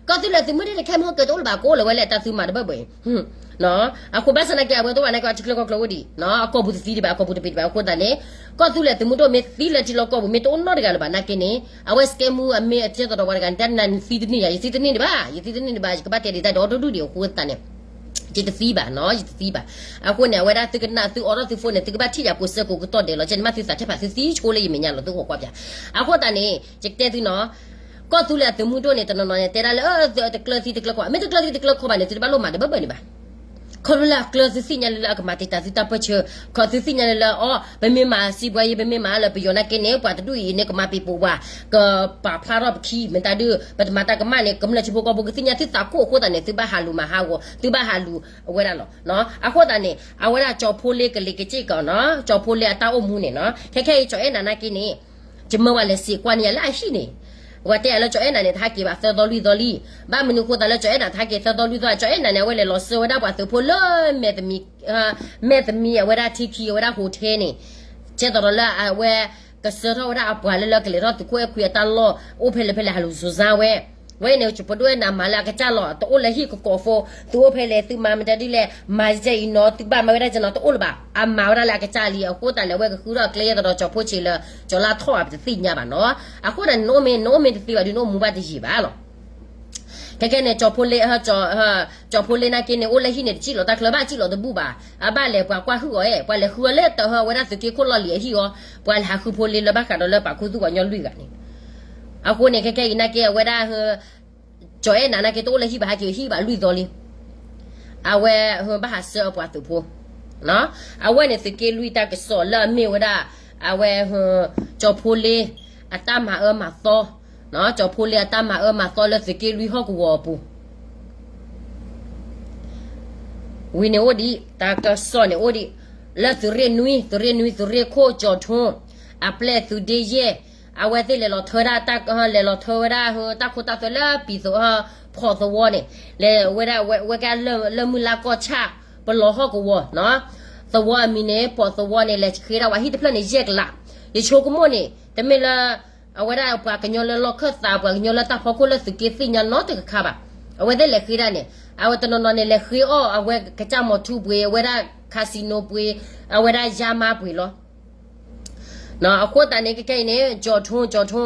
ကီၢ်သူလ့ၤသုးမုၢ်ဒိၣ်န့ၣ် ခဲမုၢ်ဟီၣ်ကတၢၢ်တအိၣ်လၢၤဘၣ် ကအိၣ်လၢၤဝဲလၢတၢ်သုမၤတဘၢၣ်ဘၢၣ်အံၤ အဃိဘၣ်ဆၣ်နာ်က့ အဝဲတအိၣ်ဘၣ်နာ်က့ အထံချၢကီၢ်ချၢအိၣ်ဒံး အကီၢ်ပူၤတသံဒံးဘၣ် အကီၢ်ပူၤတပံးဒံးဘၣ် အဃိသတးန့ၣ် ကီၢ်သူလ့ၤသုးမုၢ်ဒိၣ်မ့ၢ်သံလၢထံလီၢ်ကီၢ်ပူၤ မ့ၢ်တအိၣ်နီတဂၤလၢၤဘၣ်နာ်က့န့ၣ် အဝဲစကဲမူအမ့ၢ်အကၠၢ်သးဒီးပှၤတဂၤန့ၣ် တၢ်နၤနသံတန့ၢ်ယၤ ယသံတန့ၢ်ဒံးဘၣ် ယသံတန့ၢ်ဒံးဘၣ် ယကဘၣ်တဲဒံးတၢ်ဒီးတဒူၣ်ဒံးအဃိသတးန့ၣ် ယတသံဘၣ်နီၤ ယတသံဘၣ် အဃိန့ၣ် အဝဲဒၣ်သုကနၣ်သုအိးထီၣ်သု phone န့ၣ် သုကဘၣ်ထံၣ်ယၤကိးဆၢကိးကတီၢ်ဒဲးလီၤ ကဲန့ၣ်မ့ၢ်သုသးထဲဖးသုသံဆိလၢယမဲာ်ညါလီၤ သုဂီၤကွၢ်ပၠး အဃိသတးန့ၣ် ယကတဲသုနီၤ ကီၢ်သူလ့ၤအသုးမုၢ်ဒိၣ်န့ၣ် တနီၤနီၤန့ၣ် တဲဒၣ်လၢ တကျၢၤသံတကျၢၤခီဘၣ် မ့ၢ်တကျၢၤသံတကျၢၤခီဘၣ်န့ၣ် သုတဘၣ်လိၣ်မၤတဘၢၣ်ဘၢၣ်န့ၣ်ဘၣ် ခီဖျိလၢအကျၢၤသုသ့ၣ်ညါလၢလၢအကမၤတံာ်တာ်သုတၢ်ပၢၢ်ဆၢ ခီသုသ့ၣ်ညါလၢလၢအီၤ ပမ့ၢ်မၤစံးပှၤယံၤ ပမ့ၢ်မၤလၢပယီၤနာ်က့န့ၣ် ပှၤတဒူၣ်အံၤန့ၣ် ကမၤပံၤပိာ်ပှၤ ကပာ်ဖျါထီၣ်ပခံ မ့ၢ်တၢ်ဒုး ပတမၤတၢ်ကမၣ်န့ၣ် ကမျၢၢ်ထံဖိကီၢ်ဖိကသ့ၣ်ညါသုသးခိၣ်အဃိသတးန့ၣ် သုဘၣ်ဟးလူၤမၤဟးဂီၤ သုဘၣ်ဟးလူၤအဝဲဒၣ်လီၤ အဃိသတးန့ၣ် အဝဲဒၣ်ကၠီၤဖိလ့ကလံၤကစ့ၢ်ကီးနီၤ ကၠီၤဖိလ့အတၢ်အိၣ်မူန့ၣ်နီၤ ခဲခဲအံၤကၠီၤအဲၣ်နၤနာ်က့န့ၣ် ယမၢဝဲလဲၤစံးကွၢ်န့ၢ်ယၤလၢအဟံၣ်န့ၣ် အဝဲတဲယၤလၢကၠီၤအဲၣ်နၤန့ၣ် တဟဲက့ၤဘၣ်သၢသီလွံၢ်သီလံ ဘၣ်မနုၤဃိသးလၢကၠီၤအဲၣ်နၤတဟဲက့ၤသၢသီလွံၢ်သီ ကၠီၤအဲၣ်နၤန့ၣ် အဝဲလဲၤလီၤစၢၤဝဲဒၣ်ပှၤသုးဖိလၢ မဲာ်သမံ မဲာ်သမံအဝဲဒၣ်ထံခံအဝဲဒၣ် hotel န့ၣ် ကဲသိးဒီးလၢအဝဲ ကဆှၢထီၣ်ဝဲဒၣ်အပှၤလၢလၢကလဲၤထီၣ်သုးခိၣ်အဲၣ်ခွံအတၢ်လီၢ် အိၣ်ဖဲလဲၣ်ဖဲလဲၣ် ဟးလူၤစူၤစါဝဲ ဝဲန့ၣ် ပဒိၣ်အဲၣ်နၤမၤလၢအကစၢ်လီၤ တအိၣ်လၢဟံၣ်ကကိးဖိ သုအိၣ်ဖဲလဲၣ် သုမၤမတၤဒ်လဲၣ် မၤကဲအံၤနီၤ သုကဘၣ်မၤဝဲဒၣ်ကဲနီၤ တအိၣ်လၢၤဘၣ် အမၤဝဲဒၣ်လၢအကစၢ်လံ အဃိသတးလဲၣ် အဝဲကဃုထီၣ်အကျဲယဲသိးဒီးကၠီၤဖိဆံးလၢ ကၠီၤလါထီၣ်အပတသ့ၣ်ညါဘၣ်နီၤ အဃိန့ၣ် နအိၣ်မ့ၢ် နအိၣ်မ့ၢ်တသ့ဘၣ်ဒုး နအိၣ်မူဘၣ်တယံာ်ဘၣ်လီၤ ခဲခဲန့ၣ် ကၠီၤဖိလ့ ကၠီၤဖိလ့နာ်က့န့ၣ် အိၣ်လၢဟံၣ်န့ၣ် တစံၣ်လီၤတၢ်ချၢဘၣ် စံၣ်လီၤတဘူၣ်ဘၣ် အဘၣ်လဲၤပှၤကွၢ်ဟုၣ်အီၤအဲၣ် ပှၤလဲၤဃုအီၤလၢတဟၢဝဲဒၣ်သုးက့ခိၣ်လီၢ်လံၤအဟံၣ်အီၤ ပှၤလဲၤဟးဃုဖိလ့လၢဘၣ်ဃးဒီးလၢပာ်ခူသူၣ်ပှၤကညီလွံၢ်ဂၤန့ၣ် အဃိန့ၣ် ခဲခဲအံၤနာ်က့ အဝဲဒၣ် ကၠီၤအဲၣ်နၤနာ်က့ တအိၣ်လၢဟံၣ်ဘၣ် ဟဲက့ၤဟံၣ်ဘၣ်လွံၢ်သီလံ အဝဲဘၣ်ဟးဆှၢအပှၤသုးဖိ အဝဲန့ၣ် သုးက့လွံၢ်တၢ်ကစီၣ်လၢအမ့ၢ်ဝဲဒၣ် အဝဲ ကၠီၤဖိလ့ အတၢ်မၤအၢမၤသီ ကၠီၤဖိလ့အတၢ်မၤအၢမၤသီလၢသုးက့လွံၢ်ဟီၣ်ကဝီၤအပူၤ ဝံၤန့ၣ်အိၣ်ဒံး တၢ်ကစီၣ်န့ၣ်အိၣ်ဒံး လၢသုးရ့ၣ်နွံ သုးရ့ၣ်နွံ သုးရ့ၣ်ခိၣ်ကၠီၤထူ အပျဲၢ်သုးဒ့ယဲၢ် အဝဲသ့ၣ်လဲၤလီၤထၢဝဲဒၣ်တၢ် လဲၤလီၤထၢဝဲဒၣ်တၢ်ခိတၢ်သွဲလၢပံၤသ ဖီးသဝီန့ၣ် လဲၤဝဲဒၣ်ဝဲကလၢမုၢ်လါကီၢ်ဆၣ် ပလီၤဟီၣ်ကဝီၤ သဝီအမံၤန့ၣ် ဖီးသဝီန့ၣ် လဲၤဃ့ဒၣ်ဝဲဟံၣ်တဖျၢၣ်န့ၣ် ယဲၢ်ကလး ယဆိကမိၣ်န့ၣ် တမ့ၢ်လၢ အဝဲဒၣ်ပှၤကညီလၢလီၢ်ခၢၣ်သး ပှၤကညီလၢတၢ်ဖီခိၣ်လၢသုးက့သ့ၣ်ညါနီတကခါဘၣ်. အဝဲသ့ၣ်လဲၤဃ့ဒၣ်န့ၣ် အဝဲတနီၤနီၤန့ၣ် လဲၤဃ့အီၣ်အဝဲကစၢ်မီၤထူပှ့ၤ အဝဲဒၣ် casino ပှ့ၤ အဝဲဒၣ်ယါမါပှ့ၤလီၤ. အဃိသတးန့ၣ် ခဲခဲအံၤန့ၣ် ကၠီၤထူ ကၠီၤထူ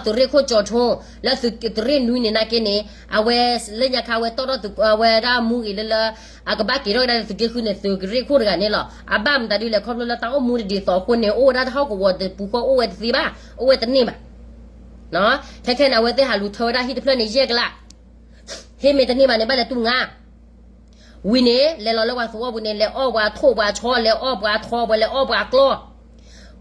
သုးရ့ၣ်ခိၣ်ကၠီၤထူ လၢသုးရ့ၣ်နွံန့ၣ်နာ်က့န့ၣ် အဝဲလၢညါခါအဝဲတီၣ်ထီၣ်သုး အဝဲဒၣ်မူဂ့ၤလၢလၢ အကဘၣ်က့ၤထီၣ်ကဒါသုးက့ဃုန့ၣ် သုးရ့ၣ်ခိၣ်တဂၤန့ၣ်လီၤ. အဘၣ်မတၤဒ်လဲၣ် ခီဖျိလၢတၢ်အိၣ်မူတဒ်သိးအဃိန့ၣ် အိၣ်ဝဲဒၣ်တၢ်ဟီၣ်ကဝီၤတပူၤဃီ အိၣ်ဝဲတသ့ဘၣ် အိၣ်ဝဲတန့ၢ်ဘၣ်. ခဲခဲန့ၣ် အဝဲသ့ၣ်ဟးလူၤထၢဝဲဒၣ်ဟံၣ်တဖျၢၣ်န့ၣ် ယဲၢ်ကလး ဟ့ၣ်မ့ၢ်တန့ၢ်ဘၣ်န့ၣ် ဘၣ်လဲၤတူၢ်ငါ ဝံၤန့ၣ် လဲၤလီၤလၢပှၤသဝီပူၤန့ၣ် လဲၤအီၣ်ပှၤထိၣ်ပှၤဆီ လဲၤအီၣ်ပှၤထီပှၤ လဲၤအီၣ်ပှၤကျီၢ်.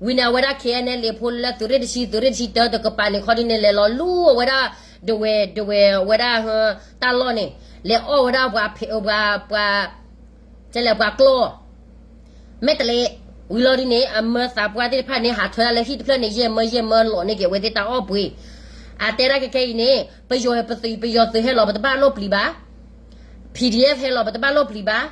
ဝံၤန့ၣ် အဝဲဒၣ် ခဲအံၤန့ၣ် လံာ်ဖိလၢသုးရ့ၣ်တဆံ သုးရ့ၣ်တဆံတၢတကပၤန့ၣ် ခီဒ်န့ၣ် လဲၤလီၤလူၤအဝဲဒၣ် ဒဝဲၢ် ဒဝဲၢ်ဝဲဒၣ် တၢ်လီၢ်န့ၣ် လဲၤအီၣ်ဝဲဒၣ်ပှၤ ပှၤ တဲလဲၣ်ပှၤကျီၢ် မဲာ်တလဲး ဝံၤလီၤဒ်န့ၣ် အမၢသးပှၢ်သ့ၣ်တဖၣ်န့ၣ် ဟးထၢဒၣ်လၢဟံၣ်တဖျၢၣ်န့ၣ် ယဲၢ်မၢယဲၢ်မၢလီၤန့ၢ်က့ၤအဝဲသ့ၣ်တၢ်အီၣ်ပှ့ၤ. အတဲဒၣ်ခဲခဲအံၤန့ၣ် ပယီၤပသုး ပယီၤသုးဟဲလီၤ ပတဘၣ်လိၣ်ပျံၤဘၣ်. PDF ဟဲလီၤ ပတဘၣ်လိၣ်ပျံၤဘၣ်.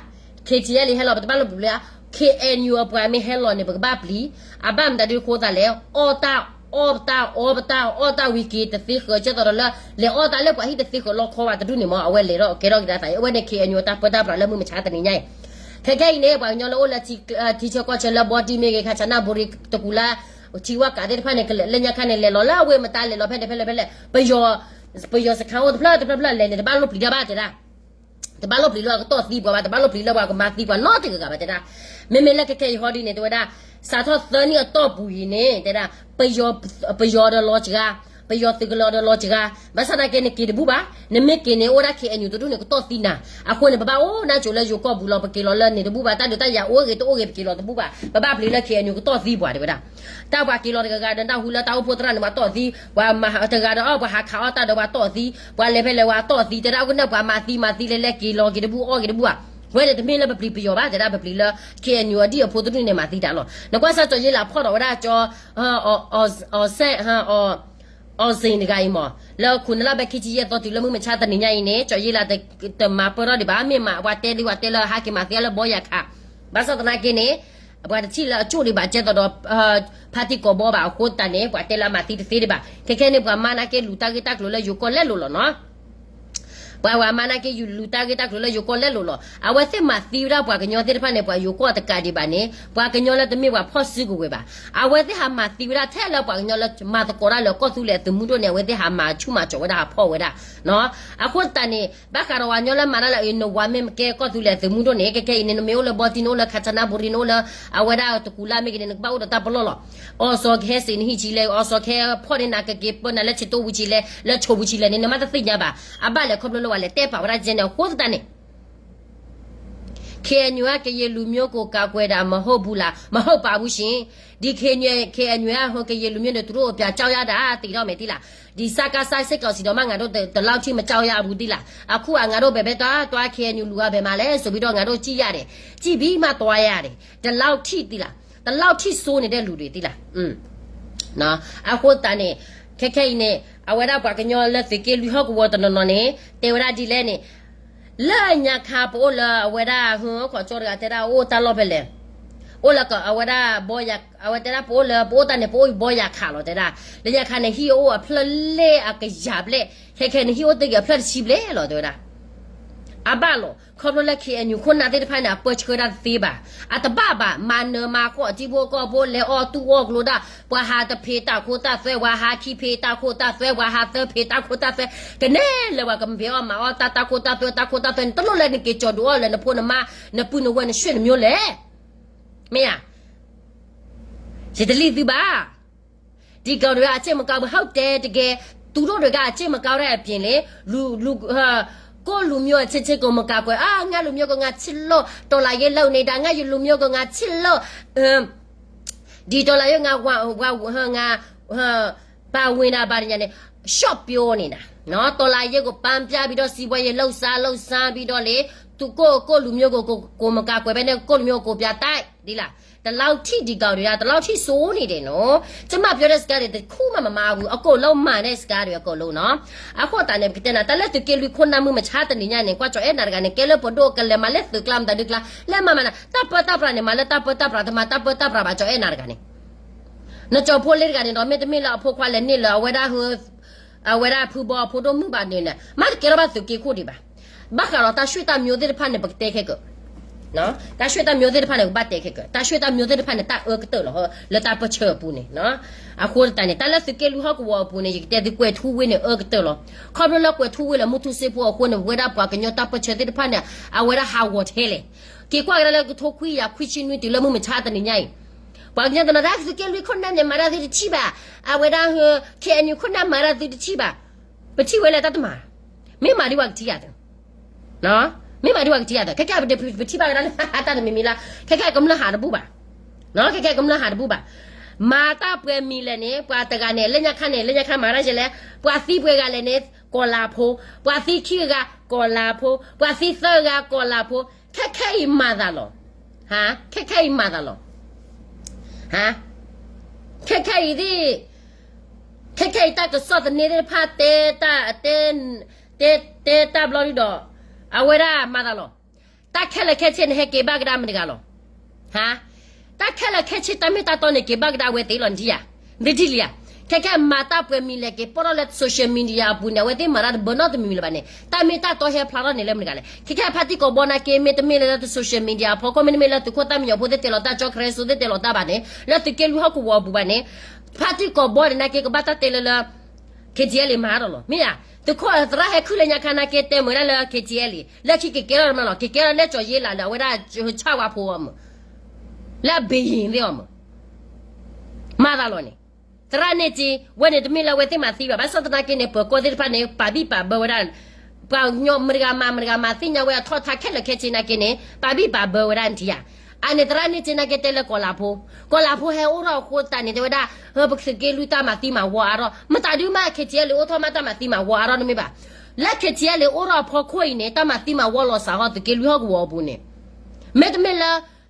KTLA ဟဲလီၤ ပတဘၣ်လိၣ်ပျံၤဘၣ်. KNU အပှၤမ့ၢ်ဟဲလီၤန့ၣ် ပကဘၣ်ပျံၤ. အဘၣ်မတၤဒ်အဃိသတးလဲၣ် အီၣ်တၢ် အီၣ်တၢ် အီၣ်တၢ် အီၣ်တၢ်ဝံၤက့ၤတသ့ဃၢၤ ကဲသိးဒီးလၢ လဲၤအီၣ်တၢ်လၢပှၤဟံၣ်တသ့ဃၢၤလီၢ်ခီဘၣ်တဒူၣ်န့ၣ်မ့ၢ် အဝဲလဲၤထီၣ်ကဲထီၣ်ကဒါသး အဝဲန့ၣ် KNU တၢ်ပၢတၢ်ပြးလၢမုၢ်မဆါတနံၤညါအံၤ. ခဲခဲအံၤန့ၣ် ပှၤကညီလၢအိၣ်လၢ ထံဆၢကီၢ်ဆၢလၢဘီတံၢ်မ့ၢ်ဂ့ၤ ခးဆးနၢ်ဘူရံ တကူလါ ထံဝၣ်ကးသ့ၣ်တဖၣ်န့ၣ် လၢညါခါန့ၣ် လဲၤလီၤလၢအဝ့ၢ်မတၤလဲၤလီၤဖဲန့ၣ်ဖဲလဲၣ်ဖဲလဲၣ် ပယီၤ ပယီၤစခန်းအိၣ်တဖျၢၣ်တဖျၢၣ်ဖျၢၣ်လဲၤန့ၣ် တဘၣ်လိၣ်ပျံၤတၢ်ဘၣ်တဲဒၣ် တဘၣ်လိၣ်ပျံၤလၢအကတီၢ်သံပှၤဘၣ် တဘၣ်လိၣ်ပျံၤလၢပှၤကမၤသံပှၤနီတဂၤဂၤဘၣ်တဲဒၣ်. မ့မ့ၢ်လၢခဲခဲအံၤဟီဒ်န့ၣ် တဲဝဲဒၣ် စးထီၣ်သၢနံၣ်အတီၢ်ပူၤအံၤန့ၣ် တဲဒၣ် ပယီၤဒီးလီၤစှၤ ပယီၤသုးကလီၤဒီးလီၤစှၤ, ဘၣ်ဆၣ်သနာ်က့နက့ၤတဘူၣ်ဘၣ်, နမ့ၢ်က့ၤန့ၣ် အိၣ်ဒၣ် K N U တဒူၣ်န့ၣ် ကတီၢ်သံနၤ, အဃိန့ၣ် ပဘၣ်အိၣ်ဒၣ်ကၠိလၢယိၤကီၢ်ပူၤလီၤ, ပက့ၤလီၤလၢန့ၣ်တဘူၣ်ဘၣ်, တၢ်ဒုးတၢ်ယၤအိၣ်ဂ့ၤတအိၣ်ဂ့ၤ ပက့ၤလီၤတဘူၣ်ဘၣ်, ပဘၣ်ပျံၤလၢ K N U ကတီၢ်သံပှၤတဲဝဲဒၣ်. တၢ်ပှၤက့ၤလီၤတဂၤဂၤဒီး တၢ်ဟူလၢတၢ်အိၣ်ဖှိၣ်သရၣ်န့ၣ် ပှၤတီၢ်သံ, ပှၤမၤတဂၤဒီးအီၣ် ပှၤဟးခးအီၣ်တၢ်ဒီးပှၤတီၢ်သံ, ပှၤလဲၤဖဲလဲၣ်ပှၤတီၢ်သံ, တဲဒၣ်အဃိန့ၣ် ပှၤမၤသံမၤသံလဲၤလဲၤက့ၤလီၤက့ၤတဘူၣ်အီၣ်က့ၤတဘူၣ်ဘၣ်, ဝဲန့ၣ်တမ့ၢ်လၢပပျံၤပယီၤဘၣ်, တဲဒၣ်ပပျံၤလၢ K N U အဒံၣ်အဖိတဒူၣ်န့ၣ်မၤသံတၢ်လီၤ. နကွၢ်စၢ်ကၠီၤယ့လးဖီၣ်ထီၣ်ဝဲဒၣ်ကၠီ အီၣ်စဲၣ် အီၣ်စ့ၣ်တဂၤအံၤမး, လၢခိၣ်နၢ်လၢဘဲခံဆံယဲၢ်သီတုၤလၢမုၢ်မဆါတနံၤညါအံၤန့ၣ် ကၠီၤယ့လးတမၤပၢၢ်ထီၣ်ဒံးဘၣ်, မ့ၢ်မၤပှၤတဲဒ်ပှၤတဲလၢဟးက့ၤမၤသံလၢဘီယၤခး, ဘၣ်ဆၣ်သနာ်က့န့ၣ် ပှၤတထံၣ်လၢအကၠိၣ်ဒံးဘၣ်ကဲသိးဒီး ဖါတံၢ်ကိးဘီဘၣ်အဃိသတးန့ၣ် ပှၤတဲလၢအမၤသံတသ့ဒံးဘၣ်, ခဲခဲန့ၣ် ပှၤမါနာ်က့လူၤတၢ်ဂ့ၢ်တၢ်ကျိၤလၢယိၤကီၢ်လဲလိာ်လီၤနီၤ. ပှၤဝဲမါနာ်က့လူၤတၢ်ဂ့ၢ်တၢ်ကျိၤလၢယိၤကီၢ်လဲလိာ်လီၤ. အဝဲသ့ၣ်မၤသံဝဲဒၣ်ပှၤကညီသ့ၣ်တဖၣ်န့ၣ် ပှၤယိၤကီၢ်တကးဒံးဘၣ်န့ၣ် ပှၤကညီလၢတမ့ၢ်ပှၤဖီၣ်စုကဝဲၤဘၣ်. အဝဲသ့ၣ်ဟးမၤသံဝဲဒၣ်ထဲလၢပှၤကညီလၢမၤသကိးတၢ်လၢကီၢ်သူလ့ၤအသုးမုၢ်ဒိၣ်န့ၣ် အဝဲသ့ၣ်ဟးမၤဆူၣ်မၤစီၤဝဲဒၣ်ဟးဖီၣ်ဝဲဒၣ်နီၤ. အဃိသတးန့ၣ် ဘၣ်ဃးဒီးပှၤကညီလၢမၤတၢ်လၢအံၤ နဝၤမ့ၢ်ကဲကီၢ်သူလ့ၤအသုးမုၢ်ဒိၣ်န့ၣ် ခဲခဲအံၤန့ၣ် နမ့ၢ်အိၣ်လၢဘီတံၢ် နအိၣ်လၢခါဆနါဘူရံ နအိၣ်လၢ အဝဲဒၣ်တကူလၢ်မ့ၢ်ဂ့ၤန့ၣ် နကဘၣ်အိၣ်ဒီးတၢ်ပလီၢ်လီၤ. အီၤစီၤကဟဲစံးနဟံၣ်ဆံးလဲၣ်, အီၤစီၤကဟဲဖီၣ်န့ၢ်နၤကက့ၤပၢနၤလၢဆ့တိၣ်ဝံၤဆံးလဲၣ်, လၢဆိးဝံၤဆံးလဲၣ်န့ၣ် နမ့ၢ်တသ့ၣ်ညါဘၣ်. အဘၣ်လဲၣ်ခီဖျိလၢဝဲလဲၣ်တဲပာ်ဝဲဒၣ်ကဲန့ၣ် အဃိသတးန့ၣ် KNU ကရင်လူမျိုးကို ကာကွယ်တာ မဟုတ်ဘူးလား၊ မဟုတ်ပါဘူးရှင်. ဒီ KNU ကရင်လူမျိုးနဲ့ သူတို့အပြာကြောက်ရတာ သိတော့မယ် သိလား. ဒီ စကစ စစ်ကောင်စီတောင်မှ ငါတို့ ဒီလောက်ထိ မကြောက်ရဘူး သိလား. အခုက ငါတို့ ဘယ်ဘက်သွားသွား KNU လူက ဘယ်မှာလဲ ဆိုပြီးတော့ ငါတို့ ကြည့်ရတယ်. ကြည့်ပြီးမှ သွားရတယ်. ဒီလောက်ထိ သိလား. ဒီလောက်ထိ ဆိုးနေတဲ့ လူတွေ သိလား. အဃိသတးန့ၣ် ခဲခဲအံၤန့ၣ် အဝဲဒၣ်ပှၤကညီလၢသုးက့လွံၢ်ဟီၣ်ကဝီၤတနီၤနီၤန့ၣ် တဲဝဲဒၣ်ဒ်လဲၣ်န့ၣ် လၢညါခါပအိၣ်လၢအဝဲဒၣ် ဟၢခီၣ်ကၠီတဂၤတဲဒၣ်အိၣ်တၢ်လီၢ်ဖဲလဲၣ်, အိၣ်လၢအဝဲဒၣ်ဘီယၤ, အဝဲတဲဒၣ်ပအိၣ်လၢ ပအိၣ်တၢ်န့ၣ် ပအိၣ်ဘီယၤခးလီၤတဲဒၣ်, လၢညါခါန့ၣ် ဟံၣ်အိၣ်အဖျၢၣ်လဲၣ်အကယၤဘျဲၣ်, ခဲခဲန့ၣ် ဟံၣ်အိၣ်တ့ၢ်က့ၤအဖျၢၣ်တဆံဘျဲၣ်လီၤတဲဝဲဒၣ်. အဘၣ်လီၤ ခီဖျိလၢ KNU ခိၣ်နၢ်သ့ၣ်တဖၣ်န့ၣ် အပၢဆှၢတၢ်တသ့ဘၣ်, အတဘၣ်ဘၣ် မၤနၢၤမၤဃီၣ် အထံဖိကီၢ်ဖိ လဲၤအီၣ်တူၢ်အီၣ်ကျိဒၣ်, ပှၤဟးတဖံးတၢ်ခိတၢ်သွဲ, ပှၤဟးခံဖံးတၢ်ခိတၢ်သွဲ, ပှၤဟးသၢဖံးတၢ်ခိတၢ်သွဲ, ကနဲလၢပှၤကမ့ၢ်ဖံးအီၣ်မၤအီၣ်တၢ် တၢ်ခိတၢ်သွဲ တၢ်ခိတၢ်သွဲန့ၣ် တလိၣ်လၢနက့ၤကၠီၤဒုးအီၣ်လၢနဖိနမါ နပုၢ်နဝဲၢ်နဆွေနမျိုးလဲၣ်. မ့ၢ်ဧါ. ယတလံၣ်သုဘၣ်. ဒီကောင်တွေကအကြိတ်မကောင်းဘူး ဟုတ်တယ်တကယ်, သူတို့တွေကအကြိတ်မကောင်းတဲ့အပြင်လေ, လူ, လူ, ဟို, ကိုယ့်လူမျိုးအချင်းချင်းကိုမကာကွယ်, အာ, ငါလူမျိုးကိုငါချစ်လို့ တော်လှန်ရေးလုပ်နေတာ, ငါလူမျိုးကိုငါချစ်လို့, ဒီတော်လှန်ရေးငါဝါ, ဝါ, ငါ, ပါဝင်တာဘာညာနဲ့ ရှော့ပြောနေတာနော်, တော်လှန်ရေးကိုပန်းပြပြီးတော့ စီးပွားရေးလှုပ်ရှားလှုပ်ရှားပြီးတော့လေ, သူကိုယ့်ကိုယ့်လူမျိုးကိုကိုကိုမကာကွယ်ပဲနဲ့ ကိုယ့်လူမျိုးကိုပြတိုက် ဒီလား, ဒီလောက်ထိဒီကောင်တွေက ဒီလောက်ထိဆိုးနေတယ်နော်, ကျမပြောတဲ့စကားတွေတစ်ခုမှမမှားဘူး, အကုန်လုံးမှန်တဲ့စကားတွေအကုန်လုံးနော်. အဃိသတးန့ၣ် ပကတဲနၤ တၢ်လၢသုးက့လွံၢ်ခိၣ်နၢ်မုၢ်မဆါတနံၤညါန့ၣ် ကွၢ်ကၠီၤအဲၣ်နၤတဂၤန့ၣ် ကဲလၢပဒိၣ်ကလဲၤမၤလၢသုးကျါမတၤဒုကျါ လဲၤမၤမၤနၤ တၢ်ပၢတၢ်ပြးန့ၣ် မၤလၢတၢ်ပၢတၢ်ပြးတမၤတၢ်ပၢတၢ်ပြးဘၣ် ကၠီၤအဲၣ်နၤတဂၤန့ၣ် နကၠီၤဖိလ့တဂၤန့ၣ်ဒီး မ့တမ့ၢ်လၢအဖိခွါလဲၤန့ၢ်လၢအဝဲဒၣ် အဝဲဒၣ်ဖုဘီအဖိဒိၣ်မုၣ်ဘၣ်န့ၣ် မ့ၢ်တကဲထီၣ်ဘၣ်သုးက့ခိၣ်ဒံးဘၣ်. ဘၣ်ဃးဒီးတၢ်ရွှေ့တၢ်မျိုးသ့ၣ်တဖၣ်န့ၣ် ပကတဲခဲကၢ်, တၢ်ရွှေ့တၢ်မျိုးသ့ၣ်တဖၣ်န့ၣ် ကဘၣ်တဲခဲကၢ်, တၢ်ရွှေ့တၢ်မျိုးသ့ၣ်တဖၣ်န့ၣ် တၢ်အၢကတၢၢ်လီၤ လၢတၢ်ပၢဆှၢအပူၤန့ၣ်. အဃိသတးန့ၣ် တၢ်လၢသုးက့လွံၢ်ဟီၣ်ကဝီၤအပူၤန့ၣ် ယကတဲသုကွဲးထူဝ့န့ၣ် အၢကတၢၢ်လီၤ. ခီဖျိလၢကွဲးထူဝ့လၢမူထူစ့ဖိအဃိန့ၣ် ပဝဲဒၣ်ပှၤကညီတၢ်ပၢဆှၢသ့ၣ်တဖၣ်န့ၣ် အဝဲဒၣ်ဟးဂီၤထဲလဲၣ်. က့ၤကွၢ်ကဒါလၢကထိခွံကယၤခွံဆံနွံတုၤလၢမုၢ်မဆါတနံၤညါအံၤ ပှၤကညီတနီၤ သုးက့လွံၢ်ခိၣ်နၢ်န့ၣ် မၤတၢ်သုတထံၣ်ဘၣ်, အဝဲဒၣ် KNU ခိၣ်နၢ်မၤတၢ်သုတထံၣ်ဘၣ်, ပထံၣ်ဝဲလၢတၢ်တမၤ, မ့ၢ်မၤဒ်ပှၤကထံၣ်ယၤသု, မ့ၢ်မၤဒ်ပှၤကထံၣ်ယၤသု ခဲကဲပထံၣ်ဘၣ်ကဒါလၢတၢ်တမံၤမံၤလၢ ခဲကဲကမျၢၢ်ဟးတဘူၣ်ဘၣ်, ခဲကဲကမျၢၢ်ဟးတဘူၣ်ဘၣ်. မၤတၢ်ပှဲၤမံၤလဲၣ်န့ၣ် ပှၤတဂၤန့ၣ် လၢညါခါန့ၣ် လၢညါခါမၤတၢ်ယဲလဲၣ်, ပှၤသံပှဲၤဂၤလဲၣ်န့ၣ် ကီၤလၤဖိ, ပှၤသံခံဂၤ ကီၤလၤဖိ, ပှၤသံသၢဂၤ ကီၤလၤဖိ, ခဲခဲအံၤမၤသးလီၤ. ဟါ, ခဲခဲအံၤမၤသးလီၤ. ဟါ, ခဲခဲအံၤသ့ၣ်, ခဲခဲအံၤတၢ်ကစီၣ်သန့သ့ၣ်တဖၣ်တဲတၢ်, တဲ, တဲတၢ်ဘျီဒုဒီး အဝဲဒၣ်မၤသးလီၤ. တၢ်ခဲလၢာ်ခဲဆ့န့ၣ် ဟဲက့ၤဘၣ်ကဒါမတၤတဂၤလီၤ. ဟါ, တၢ်ခဲလၢာ်ခဲဆ့တၢ်မ့ၢ်တၢ်တီန့ၣ် က့ၤဘၣ်ကဒါအဝဲသ့ၣ်လီၤ နထံၣ်ဧါ, နထံၣ်လံဧါ. ခဲခဲမၤတၢ်ပှဲၤမံၤလဲၣ် က့ၤပိာ်ထီၣ်လၢ social media အပူၤန့ၣ် အဝဲသ့ၣ်မၤတၢ်တဘၢနီတမံၤမံၤလၢၤဘၣ်န့ၣ် တၢ်မ့ၢ်တၢ်တီဟဲဖျါထီၣ်န့ၣ်လၢမတၤတဂၤလဲၣ်. ခဲခဲဖါတံၢ်ကိးဘီနာ်က့ မ့တမ့ၢ်လၢ social media အဖီခိၣ် မ့တမ့ၢ်လၢသုးခိၣ်သၣ်မံညီၤဖိသ့ၣ်တဲလီၤတၢ် ကၠီခရၢစိသ့ၣ်တဲလီၤတၢ်ကၠီခရၢစိသ့ၣ်တဲလီၤတၢ်ဘၣ်န့ၣ် လၢသုးက့လွံၢ်ဟီၣ်ကဝီၤအပူၤဘၣ်န့ၣ် ဖါတံၢ်ကိးဘီန့ၣ်နာ်က့ ကဘၣ်တၢ်တဲလၢလၢ KTLA မၤဒီးလီၤ မ့ၢ်ဧါ. သုးခိၣ်သရၣ်ဟဲခုၣ်လၢညါခါနာ်က့ တဲမုာ်ဒၣ်လၢ KTLA လၢခံကကဲထီၣ်တမးလီၤ ကကဲထီၣ်လၢကၠီၤယ့လးလၢအဝဲဒၣ်ဆၣ်ဝါဖိအီၤမုာ် လၢအဘ့ၣ်ယံၤသ့ၣ်အီၤမုာ် မၤသးလီၤန့ၣ်. သရၣ်န့ၢ်စ့ ဝဲန့ၣ်တမ့ၢ်လၢအဝဲသ့ၣ်မၤသံဘၣ်, ဘၣ်ဆၣ်သနာ်က့န့ၣ် ပၢၤကီၢ်သ့ၣ်တဖၣ်န့ၣ် ပာ်ဘံၣ်ပာ်ဘၢဝဲဒၣ် ပှၤကညီမတၤဂၤမၤမတၤဂၤမၤသ့ၣ်ညါဝဲအထီၣ်ထါခဲလၢာ်ခဲဆ့နာ်က့န့ၣ် ပာ်ဘံၣ်ပာ်ဘၢဝဲဒၣ်နထံၣ်ဧါ. အန့ၣ်သရၣ်န့ၢ်စ့နာ်က့တဲလၢကီၤလၤဖိ, ကီၤလၤဖိဟဲအိၣ်ထီၣ်အဃိသတးန့ၣ် တဲဝဲဒၣ် ပသုးက့လွံၢ်တၢ်မၤသံမၤဝီအါထီၣ်, မတၤဒုးမး KTLA အိၣ်ထီၣ်မးတၢ်မၤသံမၤဝီအါထီၣ်န့ၣ်မ့ၢ်ဘၣ်. လၢ KTLA အိၣ်ထီၣ်အဖီခိၣ်အံၤန့ၣ် တၢ်မၤသံမၤဝီလီၤစးဟီၣ်သုးက့လွံၢ်ဟီၣ်ကဝီၤအပူၤန့ၣ် မ့တမ့ၢ်လၢ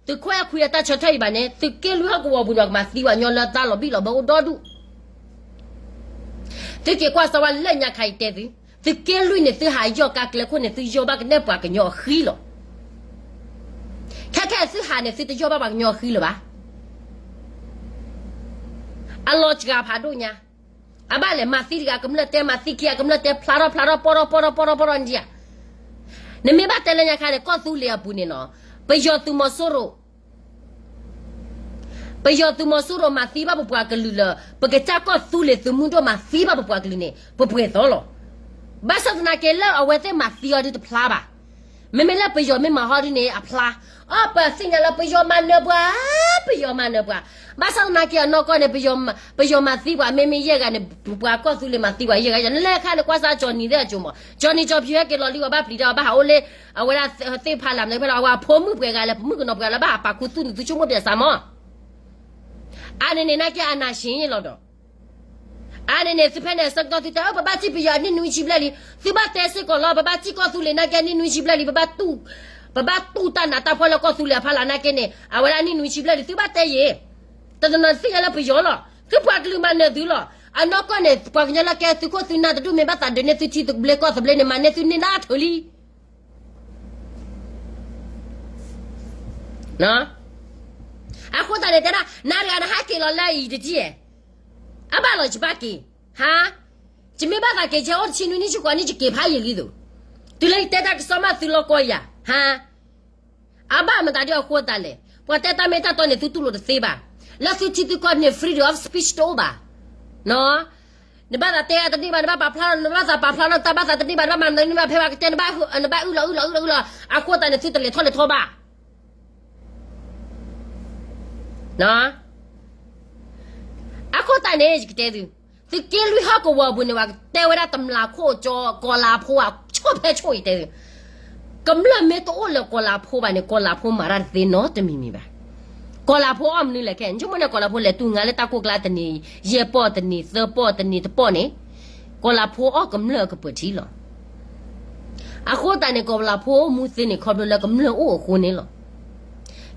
သုးခိၣ်အဲၣ်ခွံအတၢ်ဆၢထၢၣ်အံၤဘၣ်န့ၣ် သုးက့လွံၢ်ဟီၣ်ကဝီၤပူၤန့ၣ် ပှၤကမၤသံပှၤကညီလၢတၢ်လီၤဘံၣ်လီၤဘၢအိၣ်ဒီဒူၣ်. သုက့ၤကွၢ်စၢၤဝဲလၢညါခါအံၤတဲသု, သုးက့လွံၢ်န့ၣ် သုဟးယီၢ်ကါကျဲခိၣ်န့ၣ် သုယီၢ်ဘၣ်ကနဲၣ်ပှၤကညီအဃံလီၤ. ခဲခဲသုဟးန့ၣ် သုတယီၢ်ဘၣ်ပှၤကညီအဃံလၢၤဘၣ်. အလီၤစှၤဖးဒိၣ်ညါ, အဘၣ်လဲၣ်မၤသံတဂၤ ကမျၢၢ်တဲမၤသံခံဂၤ ကမျၢၢ်တဲဖျါထီၣ်ဖျါထီၣ် ပီၣ်ထီၣ်ပီၣ်ထီၣ်ပီၣ်ထီၣ်ပီၣ်ထီၣ်နဒံဧါ. နမ့ၢ်ဘၣ်တဲလၢညါခါန့ၣ် ကီၢ်သူလ့ၤအပူၤန့ၣ်နီၤ, ပယီၤသုးမီၤစိရိၤ ပယီၤသုးမီၤစိရိၤမၤသံဘၣ်ပပှၤကလုာ်လၢ ပကစၢ်ကီၢ်သူလ့ၤသုးမုၢ်ဒိၣ်မၤသံဘၣ်ပပှၤကလုာ်န့ၣ် ပပှဲၤသီလီၤ. ဘၣ်ဆၣ်သနာ်က့လၢအဝဲသ့ၣ်မၤသံအီၤဒုတဖျါဘၣ်. မ့မ့ၢ်လၢပယီၤမ့ၢ်မၤဟီဒုန့ၣ် အဖျါ. အီပသ့ၣ်ညါလၢပယီၤမၤနၢၤပှၤ, ပယီၤမၤနၢၤပှၤ. ဘၣ်ဆၣ်သနာ်က့အနီၢ်ကီၢ်န့ၣ် ပယီၤမၤသံပှၤမ့မ့ၢ်ယဲၢ်ဂၤန့ၣ် ပှၤကီၢ်သူလ့ၤမၤသံပှၤယဲၢ်ဂၤ, လၢခါန့ၣ် ကွၢ်စၢ်ကၠီၤနံၤသ့ၣ်အကၠိမး, ကၠီၤနံၤကၠီၤဖံးဟဲက့ၤလီၤလံ အဝဲဘၣ်ပျံၤတၢ် အဝဲဘၣ်ဟးအိၣ်လၢ အဝဲဒၣ်သ့ၣ်ဖးလၢမနုၤဖဲလီၤ အဝဲဖိမုၣ်ပှဲၤဂၤလၢ ပမုၣ်ကနီၤပှဲၤဂၤလၢဘၣ်ဟးပာ်ခူသူၣ်န့ၣ် သုဆိကမိၣ်ပၠးစးမး. အါန့ၣ်န့ၣ် နာ်က့အနၢ်ဆံးယ့ၣ်လီၤဒီး အါန့ၣ်န့ၣ် သုဖဲန့ၣ် ဆၢကတီၢ်သုတဲ ပဘၣ်စံၣ်ပယီၤအနံၣ်နွံဆံဘျဲၣ်လံ, သုဘၣ်တဲစ့ၢ်ကီးလီၤ ပဘၣ်စံၣ်ကီၢ်သူလ့ၤနာ်က့အနံၣ်နွံဆံဘျဲၣ်လံ, ပဘၣ်တူၢ်, ပဘၣ်တူၢ်တၢ်နးတၢ်ဖှီၣ်လၢကီၢ်သူလ့ၤအဖီလာ်နာ်က့န့ၣ် အဝဲဒၣ်အနံၣ်နွံဆံဘျဲၣ်လံ သုဘၣ်တဲယ့ၣ်. တနီၤသ့ၣ်ညါလၢပယီၤလီၤ, သုပှၤကလုာ်မၤနၢၤသုလီၤ. အနီၢ်ကီၢ်န့ၣ် ပှၤကညီလၢကဲသုးခိၣ်သုးနၢ်တဒူၣ်မ့ၢ်ဘၣ်သးဒုးန့ၢ်သုထံသုးဘျ့ ကီၢ်သဘျ့န့ၣ် မၤန့ၢ်သုန့ၢ်ဒၣ်ထုးလံ အဃိသတးန့ၣ်တဲဒၣ် နၤတဂၤနဟးက့ၤလီၤလၢအံၤတက့ၢ်, အဘၣ်လီၤယဘၣ်က့ၤ, ဟါ, ယမ့ၢ်ဘၣ်သးက့ၤ ယအိၣ်တဆံနွံနံၣ်ဆံဃိးနံၣ် ယက့ၤဖးယံာ်လံသိး, တုၤလၢယတဲတၢ်ကစီၣ်မးသုလီၤကီယၤ, ဟါ, အဘၣ်မတၤဒ်အဃိသတးလဲၣ်, ပှၤတဲတၢ်မ့ၢ်တၢ်တီန့ၣ် သုတူၢ်လိာ်တသ့ဘၣ်, လၢသုထံသုကီၢ်န့ၣ် freedom of speech တအိၣ်ဘၣ်, န နဘၣ်သးတဲတန့ၢ်ဘၣ် နဘၣ်ပာ်ဖျါထီၣ် နဘၣ်သးပာ်ဖျါထီၣ် တၢ်ဘၣ်သးတန့ၢ်ဘၣ် နဘၣ်မၤနၢၤန့ၢ်ဘၣ် ဖဲပှၤကတဲ နဘၣ်အုၣ်လီၤအုၣ်လီၤအုၣ်လီၤအုၣ်လီၤ, အဃိသတးန့ၣ် သုတလဲၤထီၣ်လဲၤထီဘၣ် အဃိသတးန့ၣ် ယကတဲသု, သုးက့လွံၢ်ဟီၣ်ကဝီၤပူၤန့ၣ် ပှၤကတဲဝဲဒၣ်တမျးခိၣ်ကၠီ ကီၤလၤဖိဧါ ဆိၣ်ဖဲဆိၣ်အံၤတဲသု, ကမျၢၢ်မ့ၢ်တအိၣ်လၢကီၤလၤဖိဘၣ်န့ၣ် ကီၤလၤဖိမၤတၢ်တသ့နီတမံၤမံၤဘၣ်. ကီၤလၤဖိအီၣ်မနုၤလဲၣ်ခဲ, ဆိကမိၣ်န့ၣ် ကီၤလၤဖိလဲၤတူၢ်ငါလၢတၢ်ကိၢ်ကျါတနံၤ ယဲၢ်ပီၢ်တနံၤ သၢပီၢ်တနံၤတပီၢ်န့ၣ်, ကီၤလၤဖိအီၣ်ကမျၢၢ်အကပၢၤထံလီၤ. အဃိသတးန့ၣ် ကီၤလၤဖိအိၣ်မူသ့န့ၣ် ခီဖျိလၢကမျၢၢ်အိၣ်အဃိန့ၣ်လီၤ.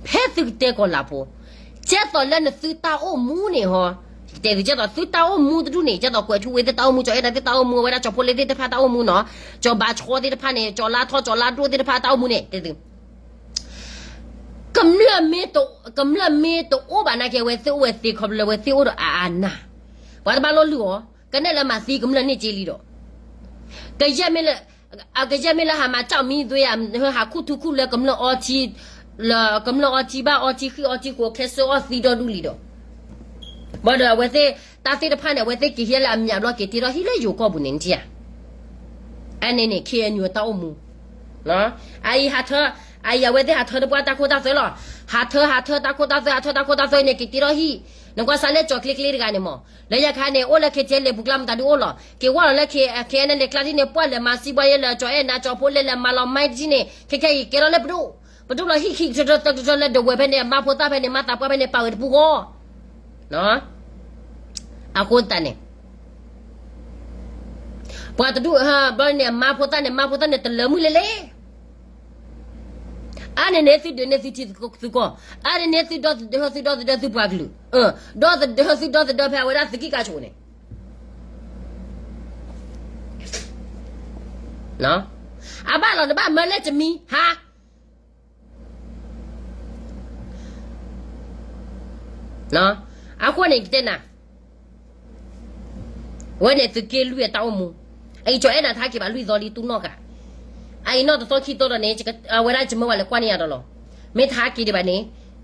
ဖဲသုကတဲကီၤလၤဖိ, ကဲသိးလၢနသုတၢ်အိၣ်မူန့ၣ်ဟီ, ယကတဲသု ကဲသိးသုတၢ်အိၣ်မူတဒူၣ်န့ၣ် ကဲသိးကွဲးထူဝ့သ့ၣ်တၢ်အိၣ်မူ ကၠီၤအဲၣ်နၤသ့ၣ်တၢ်အိၣ်မူ အဝဲဒၣ်ကၠီၤဖိလ့သ့ၣ်တဖၣ်တၢ်အိၣ်မူနီၤ, ကၠီၤဘါဆီသ့ၣ်တဖၣ်န့ၣ် ကၠီၤလါထီ ကၠီၤလါဒိၣ်သ့ၣ်တဖၣ်တၢ်အိၣ်မူန့ၣ် တဲသု ကမျၢၢ်မ့ၢ်တအိၣ်ဘၣ်နာ်က့ အဝဲသ့ၣ်အိၣ်ဝဲသ့ခီဖျိလၢအဝဲသ့ၣ်အိၣ်ဒီးအအနၢ်, ပှၤတဘၣ်လိၣ်လုၢ်အီၤ, ကနဲၣ်လၢမၤသံကမျၢၢ်န့ၢ်က့လံဒီး, ကယဲၢ်မ့ၢ်လၢ, အကယဲၢ်မ့ၢ်လၢဟးမၤကၠီမံသွ့ ဟးခူၣ်ထူခူၣ်လၢကမျၢၢ်အီထံ, လၢကမျၢၢ်အီထံဘၣ်အီထံဃံအီထံကိးခဲစၢအီၣ်သံဒီဒူၣ်လံဒီး, ဘၣ်ဒီးအဝဲသ့ၣ် တၢ်သ့ၣ်တဖၣ်န့ၣ် အဝဲသ့ၣ်က့ၤဟံးလၢအမံၤဘျီက့ၤတ့ထီၣ်ဟံၣ်လၢယိၤကီၢ်ပူၤန့ၣ်ထံၣ်ဧါ. အန့ၣ်န့ၣ် KNU တၢ်အိၣ်မူ အအံၤဟးထၢ, အအံၤအဝဲသ့ၣ်ဟးထၢတပှၢ်တၢ်ခိတၢ်သွဲလီၤ. ဟးထၢ ဟးထၢတၢ်ခိတၢ်သွဲ ဟးထၢတၢ်ခိတၢ်သွဲန့ၣ် က့ၤတ့ထီၣ်ဟံၣ်, နကွၢ်စးလၢကၠီၤကျ့ကျ့တဂၤန့ၣ်မး, လၢညါခါန့ၣ် အိၣ်လၢ KTLA ပူၤကျါမတၤဒုအိၣ်လီၤ. က့ၤဝဲလီၤလၢ KNLA ကျါထံၣ်န့ၣ် ပှၢ်လဲၤမၤစံးဘှါယဲလၢ ကၠီၤအဲၣ်နၤ ကၠီၤဖိလဲၤလဲၤမၤလီၤမံတထံၣ်န့ၣ် ခဲခဲအံၤ ကဲထီၣ်လၢပဒိၣ်, ပဒိၣ်လီၤဟံၣ်ခံကတၢၢ်တၢၢ်လၢဒဝဲၢ်ဖဲန့ၣ် အမါဖိသၣ်ဖဲန့ၣ် မါသးပှၢ်ဖဲန့ၣ် ပာ်ဝဲတပူၤဃီ အဃိသတးန့ၣ် ပှၤတဒူၣ်ဘျီန့ၣ် အမါဖိသၣ်န့ၣ် မါဖိသၣ်န့ၣ် တလၢမုၢ်လဲလဲၣ်. အါန့ၣ်န့ၣ် သုဒုးန့ၢ်သုထံသုကီၢ်, အါန့ၣ်န့ၣ် သုဒီသဒၢသုဒီသဒၢသုပှၤကလုာ်, ဒီသဒၢသုဒီသဒၢဖဲအဝဲဒၣ်သုးက့ၢ်ကါဆိးန့ၣ် အဘၣ်လီၤ နဘၣ်မၢလၢတမံၤဟါ အဃိန့ၣ် ယကတဲနၤ, အဝဲန့ၣ်သုးက့လွံၢ်အတၢ်အိၣ်မူ, အအံၤကၠီၤအဲၣ်နၤတဟဲက့ၤဘၣ်လွံၢ်သီလံ တူၢ်နီၣ်ဃာ်, အအံၤနီၢ်တသီခံသီဒီးန့ၣ် အဝဲဒၣ်ယမၢဝဲလဲၤကွၢ်န့ၢ်ယၤဒီးလီၤ, မ့ၢ်တဟဲက့ၤဒံးဘၣ်န့ၣ်,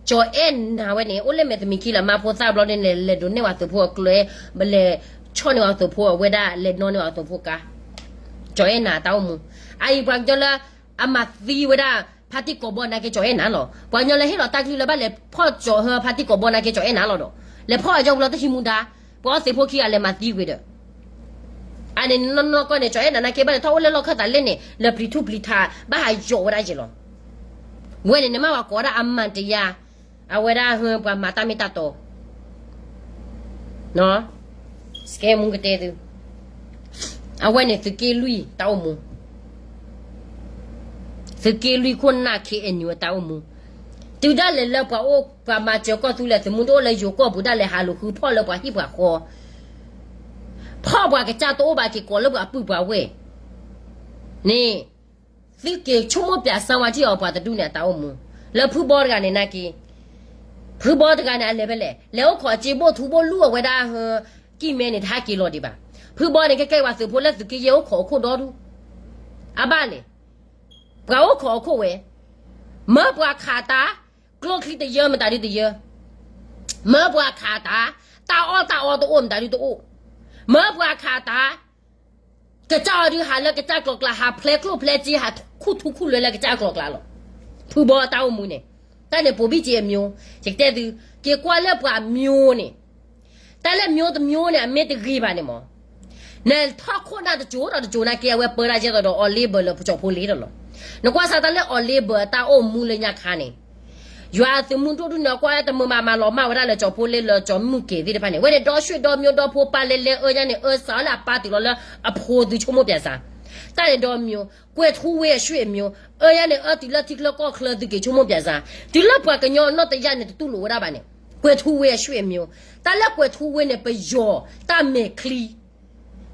ကၠီၤအဲၣ်နၤဝဲန့ၣ် အိၣ်လၢမဲာ်တမံၤခံလၢမါဖိသၣ်ဘျီန့ၣ် လဲၤဒိးန့ၢ်ဝဲသုးဖိအကျဲ, လဲၤဆီၣ်န့ၢ်ဝဲသုးဖိအဝဲဒၣ် လဲၤနီၣ်န့ၢ်ဝဲသုးဖိကါ, ကၠီၤအဲၣ်နၤတၢ်အိၣ်မူ, အအံၤပှၤကညီလၢ အမၤသံဝဲဒၣ် ဖါတံၢ်ကိးဘီနာ်က့ ကၠီၤအဲၣ်နၤလီၤ. ပှၤကညီလၢဟ့ၣ်လီၤတၢ်ကလုၢ်လၢဘၣ်လဲၤဖီၣ်ကၠီၤဟၢဖါတံၢ်ကိးဘီနာ်က့ ကၠီၤအဲၣ်နၤလီၤဒီး, လဲၤဖီၣ်အကၠီၤပူၤလီၤတဟံးမူဒါ, ပှၤအီသံးဖိခံဂၤလဲၤမၤသံကွံာ်ဒီး, အန့ၣ်နီၢ်နီၢ်ကီၢ်န့ၣ် ကၠီအဲၣ်နၤနာ်က့ဘၣ်န့ၣ် ထီၣ်အိၣ်လၢလီၢ်ခၢၣ်သးလဲၣ်န့ၣ် လၢပျံၤထူပျံၤထး ဘၣ်ဟးယိးဝဲဒၣ်ယဲလီၤ. ဝဲန့ၣ် နမ့ၢ်ဝဲကိးဒၣ်အမၤတယါ, အဝဲဒၣ်ဟၢပှၤမၤတၢ်မ့ၢ်တၢ်တီ စကဲမူကတဲသု, အဝဲန့ၣ်သုးက့လွံၢ်တၢ်အိၣ်မူ, သုးက့လွံၢ်ခိၣ်နၢ် ခ့ၣ်အဲၣ်ယူၣ် အတၢ်အိၣ်မူ, တုၤဒၣ်လဲာ်လၢပှၤအိၣ်ပှၤမၤစၢၤကီၢ်သူလ့ၤ သုးမုၢ်ဒိၣ်အိၣ်လၢယိၤကီၢ်ပူၤဒၣ်လဲာ် ဟးလိာ်ဃုဖီၣ်လၢပှၤဟံၣ်ပှၤဃီ, ဖီၣ်ပှၤကစၢ်တအိၣ်ဘၣ် က့ၤကိးလၢပှၤပုၢ်ပှၤဝဲၢ်န့ၣ် သုက့ၤဆိကမိၣ်ပၠးစၢၤဝဲထံၣ်အီၤပှၤတဒူၣ်န့ၣ် အတၢ်အိၣ်မူ, လၢဖုဘီတဂၤန့ၣ်နာ်က့, ဖုဘီတဂၤန့ၣ် အလဲၤဖဲလဲၣ်, လဲၤအိၣ်ခိးအစ့ဘိၣ်ထူဘိၣ်လူၢ်အဝဲဒၣ်ဟၢ ကံၢ်မဲန့ၣ် တဟဲက့ၤလီၤဒံးဘၣ်. ဖုဘီန့ၣ် ခဲကဲပှၤသုးဖိလၢသုးက့ယဲၢ်အိၣ်ခိးအခိၣ်ဒီဒူၣ်, အဘၣ်လဲၣ်, ပှၤအိၣ်ခိးအခိၣ်ဝဲ, မၢပှၤခးတၢ်, ကျိချံတယၢမတၤဒုတယၢ, မၢပှၤခးတၢ်, တၢ်အီၣ်တၢ်အီတအိၣ်မတၤဒုတအိၣ်, မၢပှၤခးတၢ် ကစၢ်အီၤဒုးဟးလၢကစၢ်ကျိၤကျါ ဟးဖျဲးကျိၣ်ဖျဲးစ့ ဟးခူၣ်ထူခူၣ်လွဲလၢကစၢ်ကျိၤကျါလီၤ. ဖုဘီအတၢ်အိၣ်မူန့ၣ် တၢ်န့ၣ်ပိာ်ဘံၣ်စ့အမျိုး, ယကတဲသု, က့ၤကွၢ်လၢပှၤမျိုးန့ၣ်, တၢ်လၢမျိုးတမျိုးန့ၣ် အမ့ၢ်တဂ့ၤဘၣ်န့ၣ်မး, နထီၣ်ခိၣ်နၢ်တစိၤဒီးတစိၤနာ်က့ အဝဲပၢတၢ်ယဲသိးဒီး အီၤလ့ဘၢလၢကၠီဖိလ့ဒီးလီၤ. နကွၢ်စးတၢ်လၢအီၤလ့ဘၢအတၢ်အိၣ်မူလၢညါခါန့ၣ် ယွၤသုးမုၢ်ဒိၣ်ဒုန့ၣ် ကွၢ်တမုာ်ဘၣ်မၤလီၤမၢ်ဝဲဒၣ်လၢကၠီဖိလ့လၢကၠီမုၢ်က့ၤသ့ၣ်တဖၣ်န့ၣ် ဝဲန့ၣ်ဒီးဆွေဒီးမျိုးဒီဖိပၢ်လဲၤလဲၤအၢညါန့ၣ် အၢစးအီၤလၢအပၢ်တုၤလီၤလၢအဖိသုဆိကမိၣ်ပၠးစၢၤ, တၢ်န့ၣ်ဒီးမျိုး, ကွဲၤထူဝ့အဆွေမျိုး, အၢညါန့ၣ် အၢတုၤလၢထံချၢကီၢ်ချၢသုက့ၤဆိကမိၣ်ပၠးစၢၤ, တုၤလၢပှၤကညီအနီၢ်တယၢ်န့ၣ် တတူၢ်လိာ်ဝဲဒၣ်ဘၣ်န့ၣ်, ကွဲၤထူဝ့အဆွေမျိုး, တၢ်လၢကွဲၤထူဝ့န့ၣ် ပယီၤတၢ်မဲာ်ချံ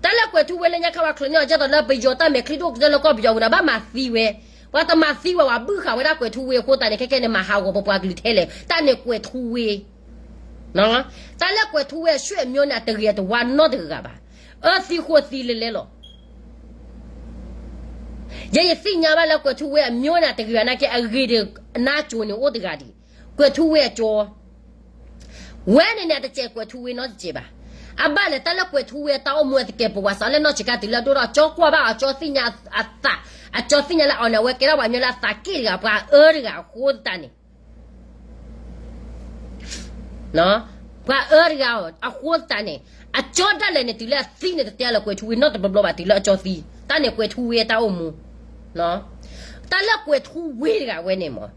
တၢ်လၢကွဲၤထူဝ့လၢညါခါပှၤချုးန့ၢ်အီၤ ဒ်သိးလၢပယီၤတၢ်မဲာ်ချံဒိၣ်ကတၢၢ်လၢကီၢ်ပယီၤပူၤန့ၣ် ဘၣ်မၤသံဝဲ, ပှၤတမၤသံဝဲ ပှၤဘုၣ်ဃာ်ဝဲဒၣ်ကွဲၤထူဝ့အဃိသတးန့ၣ် ခဲကဲန့ၣ် မၤဟးဂီၤပပှၤကလုာ်ထဲလဲၣ် တၢ်န့ၣ်ကွဲၤထူဝ့, တၢ်လၢကွဲၤထူဝ့အဆွေမျိုးန့ၣ် အတဂ့ၤအတဝါနီတဂၤဘၣ်, အၢသံဃိသံလဲၤလဲၤလီၤ. ယဲယသ့ၣ်ညါဘၣ်လၢကွဲၤထူဝ့အမျိုးန့ၣ် အတဂ့ၤဘၣ်နာ်က့ အဂ့ၤဒၣ်အနါကိၤန့ၣ်အိၣ်တဂၤဒံး, ကွဲၤထူဝ့အကၠီ ဝဲန့ၣ်န့ၣ် အတစဲးကွဲၤထူဝ့နီတစဲးဘၣ်. အဘၣ်လဲၣ် တၢ်လၢကွဲၤထူဝ့အတၢ်အိၣ်မူအသကဲးပဝးစးလၢနီၢ်ဆံးခါတုၤလၢအဒိၣ်ဒီး ကၠီကွၢ်ဘၣ်အကၠီသ့ၣ်ညါအသး, အကၠီသ့ၣ်ညါလၢအီၤန့ၣ် အဝဲကဲထီၣ်ပှၤကညီလၢအသးက့ၣ်တဂၤ ပှၤအၢတဂၤအဃိသတးန့ၣ် ပှၤအၢတဂၤအဃိသတးန့ၣ် အကၠီဒၣ်လဲာ်န့ၣ် တုၤလၢအသံန့ၣ် တတဲလၢကွဲၤထူဝ့နီတဘျီဘျီဘၣ် တုၤလၢအကၠီသံ, တၢ်န့ၣ်ကွဲၤထူဝ့အတၢ်အိၣ်မူ, တၢ်လၢကွဲၤထူဝ့တဂၤဝဲန့ၣ်မး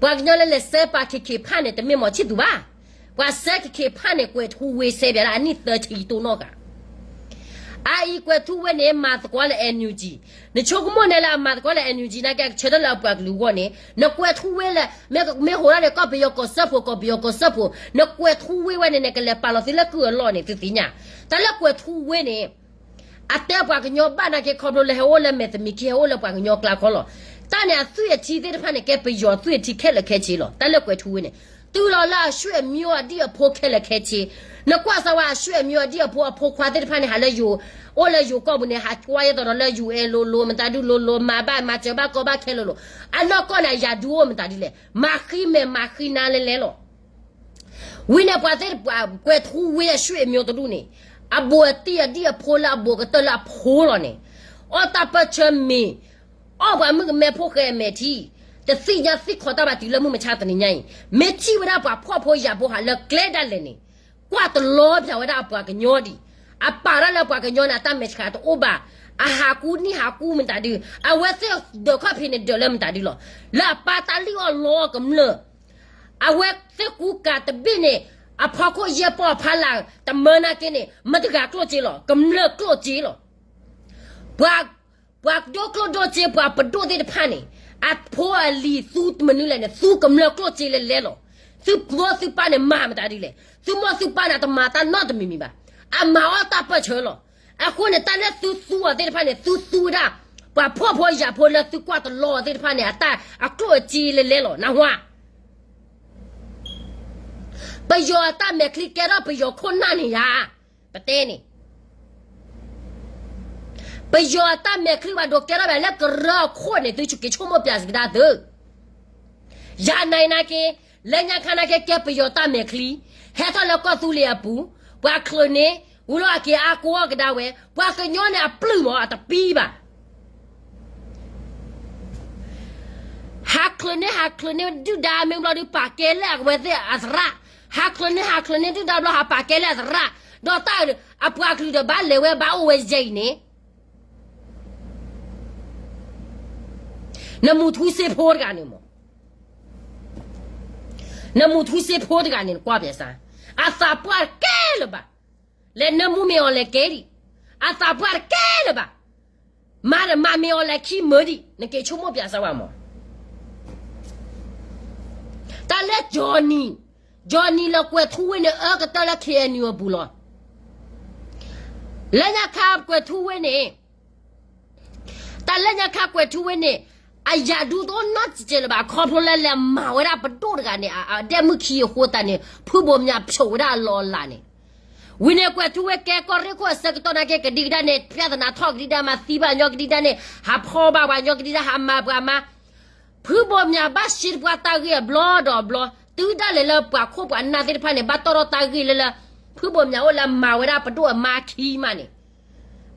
ပှၤကညီလၢလဲၤစဲပာ်ခ့ခ့ဖးန့ၣ် တမ့ၢ်မီၤဆံၣ်သူးဘၣ်. ပှၤစဲခ့ခ့ဖးန့ၣ် ကွဲၤထူဝ့စဲပၠးဒၣ်အနံၣ်သၢဆံယံာ်တိၢ်နီၣ်ဂၤ အအံၤကွဲၤထူဝ့န့ၣ် မၤသကိးလၢ NUG, နဆိကမိၣ်န့ၣ်လၢအမၤသကိးလၢ NUG နာ်က့ အကဆၢထၢၣ်လၢအပှၤကလုာ်အဂီၢ်န့ၣ် နကွဲၤထူဝ့လၢ မ့ၢ်ဟိးဒၣ်န့ၣ် ကီၢ်ပယီၤကီၢ်စၢဖှိၣ် ကီၢ်ပယီၤကီၢ်စၢဖှိၣ် နကွဲၤထူဝ့ဝဲန့ၣ် နကလဲၤပာ်လီၤသုလၢကုၢ်အလီၢ်န့ၣ် သုသ့ၣ်ညါ, တၢ်လၢကွဲၤထူဝ့န့ၣ် အတဲပှၤကညီဘၣ်နာ်က့ ခီဖျိလၢဟဲအိၣ်လၢမဲာ်သမံးခံ ဟဲအိၣ်လၢပှၤကညီကျါခီလီၤ. တၢ်န့ၣ်အသွံၣ်အထံသ့ၣ်တဖၣ်န့ၣ် ကဲပယီၤသွံၣ်အထံခဲလၢာ်ခဲဆ့လီၤ. တၢ်လၢကွဲၤထူဝ့န့ၣ် တုၤလီၤလၢအဆွေမျိုးအဒံၣ်အဖိခဲလၢာ်ခဲဆ့, နကွၢ်စၢၤဝဲအဆွေမျိုးအဒံၣ်အဖိအဖိခွါသ့ၣ်တဖၣ်န့ၣ် ဟးလၢယိၤ, အိၣ်လၢယိၤကီၢ်ပူၤန့ၣ် ဟးကွၢ်ယဲသိးဒီးလၢ UN လိၤလိၤ မတၤဒုလိၤလိၤ မၤဘၣ်မၤစၢၤဘၣ်ကီဘၣ်ခဲလိၤလိၤ, အနီၢ်ကီၢ်န့ၣ် အယၤဒုအိၣ်မတၤဒ်လဲၣ် မၤဃံမဲာ်မၤဃံနါလဲၤလဲၤလီၤ. ဝံၤန့ၣ်ပှၤသ့ၣ်တဖၣ် ကွဲၤထူဝ့အဆွေမျိုးတဒူၣ်န့ၣ် အဘူးအတံၢ်အဒံၣ်အဖိလၢအဘူးကတၢၢ်လၢအဖိလီၤန့ၣ်, အီၣ်တၢ်ပၢၢ်ဆၢမ့ၤ, အီၣ်ပှၤမုၣ်ကမဲဖိဃဲအမဲာ်ထံ, တသ့ၣ်ညါသ့ၣ်ခီၣ်တၢ်ဘၣ်တုၤလၢမုၢ်မဆါတနံၤညါအံၤ, မ့ၢ်ထံၣ်ဝဲဒၣ်ပှၤဖှီၣ်ဖိယာ်ဖိဟးလၢကျဲဒၣ်လဲာ်န့ၣ်, ကွၢ်တလီၤပၠးဝဲဒၣ်အပှၤကညီဒံး, အပာ်ဒၣ်လၢပှၤကညီန့ၣ် အတၢ်မဲာ်ဆှးတအိၣ်ဘၣ်, အဟးကူနံၣ်ဟးကူမတၤဒု, အဝဲသ့ၣ်ဒၢးခီၣ်ဖံးန့ၣ်ဒၢးလၢမတၤဒုလီၤ, လၢအပၢ်တၢ်လံၣ်အီၣ်လီအီၣ်ကမျၢၢ် အဝဲသ့ၣ်ကူကၤတဘ့ၣ်န့ၣ် အဖီခိၣ်ယဲၢ်ပီၢ်ဖးလၢ် တမၢနာ်က့န့ၣ် မတဂၤကျိၣ်စ့လီၤ, ကမျၢၢ်ကျိၣ်စ့လီၤ. ပှၤ, ပှၤဒိၣ်ကျိၣ်ဒိၣ်စ့ ပှၤပဒိၣ်သ့ၣ်တဖၣ်န့ၣ် အဖိအလံၤသူမနုၤလဲၣ်န့ၣ် သူကမျၢၢ်ကျိၣ်စ့လဲၤလဲၤလီၤ. သုမိၢ်သုပၢ်န့ၣ်မၤမတၤဒ်လဲၣ်, သုမိၢ်သုပၢ်န့ၣ် တမၤတၢ်နီတမံၤမံၤဘၣ်, အမၤအီၣ်တၢ်ပၢၢ်ဆၢလီၤ. အဃိန့ၣ် တၢ်လၢသုသူအီၤသ့ၣ်တဖၣ်န့ၣ် သုသူဝဲဒၣ် ပှၤဖှီၣ်ဖိယာ်ဖိလၢသုကွၢ်တလီအီၤသ့ၣ်တဖၣ်န့ၣ် အတၢ်အကျိၣ်အစ့လဲၤလဲၤလီၤ နၢ်ဟူဧါ. ပယီၤအတၢ်မဲာ်ချံကဲထီၣ်ပယီၤခိၣ်နၢ်န့ၣ်ယါ, ပတဲန့ၣ်, ပယီၤအတၢ်မဲာ်ချံဘၣ်ဒိးကဲထီၣ်ဘၣ်လၢကရၢခိၣ်န့ၣ် သုက့ၤဆိကမိၣ်ပၠးစကဒါသု, ယၤနၤနာ်က့, လၢညါခါနာ်က့ ကဲပယီၤတၢ်မဲာ်ချံ, ဟဲထီၣ်လၢကီၢ်သူလ့ၤအပူၤ, ပှၤချုးန့ၢ်, ဝံၤလီၤအက့ၤအါကိးအီၣ်ကဒါဝဲ, ပှၤကညီန့ၣ်အပျုၢ်မး အတပံဘၣ် ဟးချုးန့ၢ် ဟးချုးန့ၢ်ဒုၣ်ဒါမ့ၢ်ဘျီဒုး ပာ်ကဲလၢအဝဲသ့ၣ်အသရၣ်, ဟးချၢန့ၢ် ဟးချၢန့ၢ်ဒုၣ်ဒါဘျီ ဟးပာ်ကဲလၢအသရၣ်, ဒီးတၢ်အပှၤကလုာ်ဒီးဘၣ်လဲၤဝဲဘၣ်အိၣ်ဝဲယဲအံၤန့ၣ်, နမူထူစ့ဖိတဂၤန့ၣ်မး, နမူထူစ့ဖိတဂၤန့ၣ် နကွၢ်ပျဲစါ, အသးပှၢ်တကဲလၢၤဘၣ်, လဲၤနၢမူမ့ၢ်အီၤလဲၤကဲဒံး, အသးပှၢ်တကဲလၢၤဘၣ်, မၤတမၤမ့ၢ်အီၤလဲၤခံမၢဒံး နက့ၤဆိကမိၣ်ပျဲစါဝဲမး. တၢ်လၢ Johnny, Johnny လၢကွဲးထူဝ့န့ၣ် အၢကတၢၢ်လၢ K N U အပူၤလီၤ. လၢညါခါကွဲးထူဝ့န့ၣ်, တၢ်လၢညါခါကွဲးထူဝ့န့ၣ်, အယၤဒူတအိၣ်နီတစဲးလၢၤဘၣ် ခီဖျိလၢလဲၤမၤဝဲဒၣ်ပဒိၣ်တဂၤန့ၣ် အဒဲမုၣ်ခံအဃိသတးန့ၣ် ဖုဘိးမၠးဖျိးဝဲဒၣ်အလီၢ်အလၤန့ၣ်, ဝံၤန့ၣ်ကွဲးထူဝ့ကဲကီၢ်ရ့ၣ်ခိၣ်အဆၢကတီၢ်နာ်က့ ကဒံကဒါန့ၣ် ပြဿနာထီၣ်ကဒံကဒါ မၤသံဘၣ်ညီကဒံကဒါန့ၣ် ဟးဖီၣ်ဘၣ်ပှၤညီကဒံကဒါ ဟးမၤပှၤမၤ ဖုဘိးမၠးဘၣ်ရှဲတပှၢ်တၢ်ဂ့ၢ်အဘျီဒီးအဘျီ တုၤဒၣ်လဲာ်လၢပှၤခိၣ်ပှၤနၢ်သ့ၣ်တဖၣ်န့ၣ် ဘၣ်တီၣ်ထီၣ်တၢ်ဂ့ၢ်လၢလၢ ဖုဘိးမၠးအိၣ်လၢမၤဝဲဒၣ်ပဒိၣ်အမါခံမးန့ၣ်,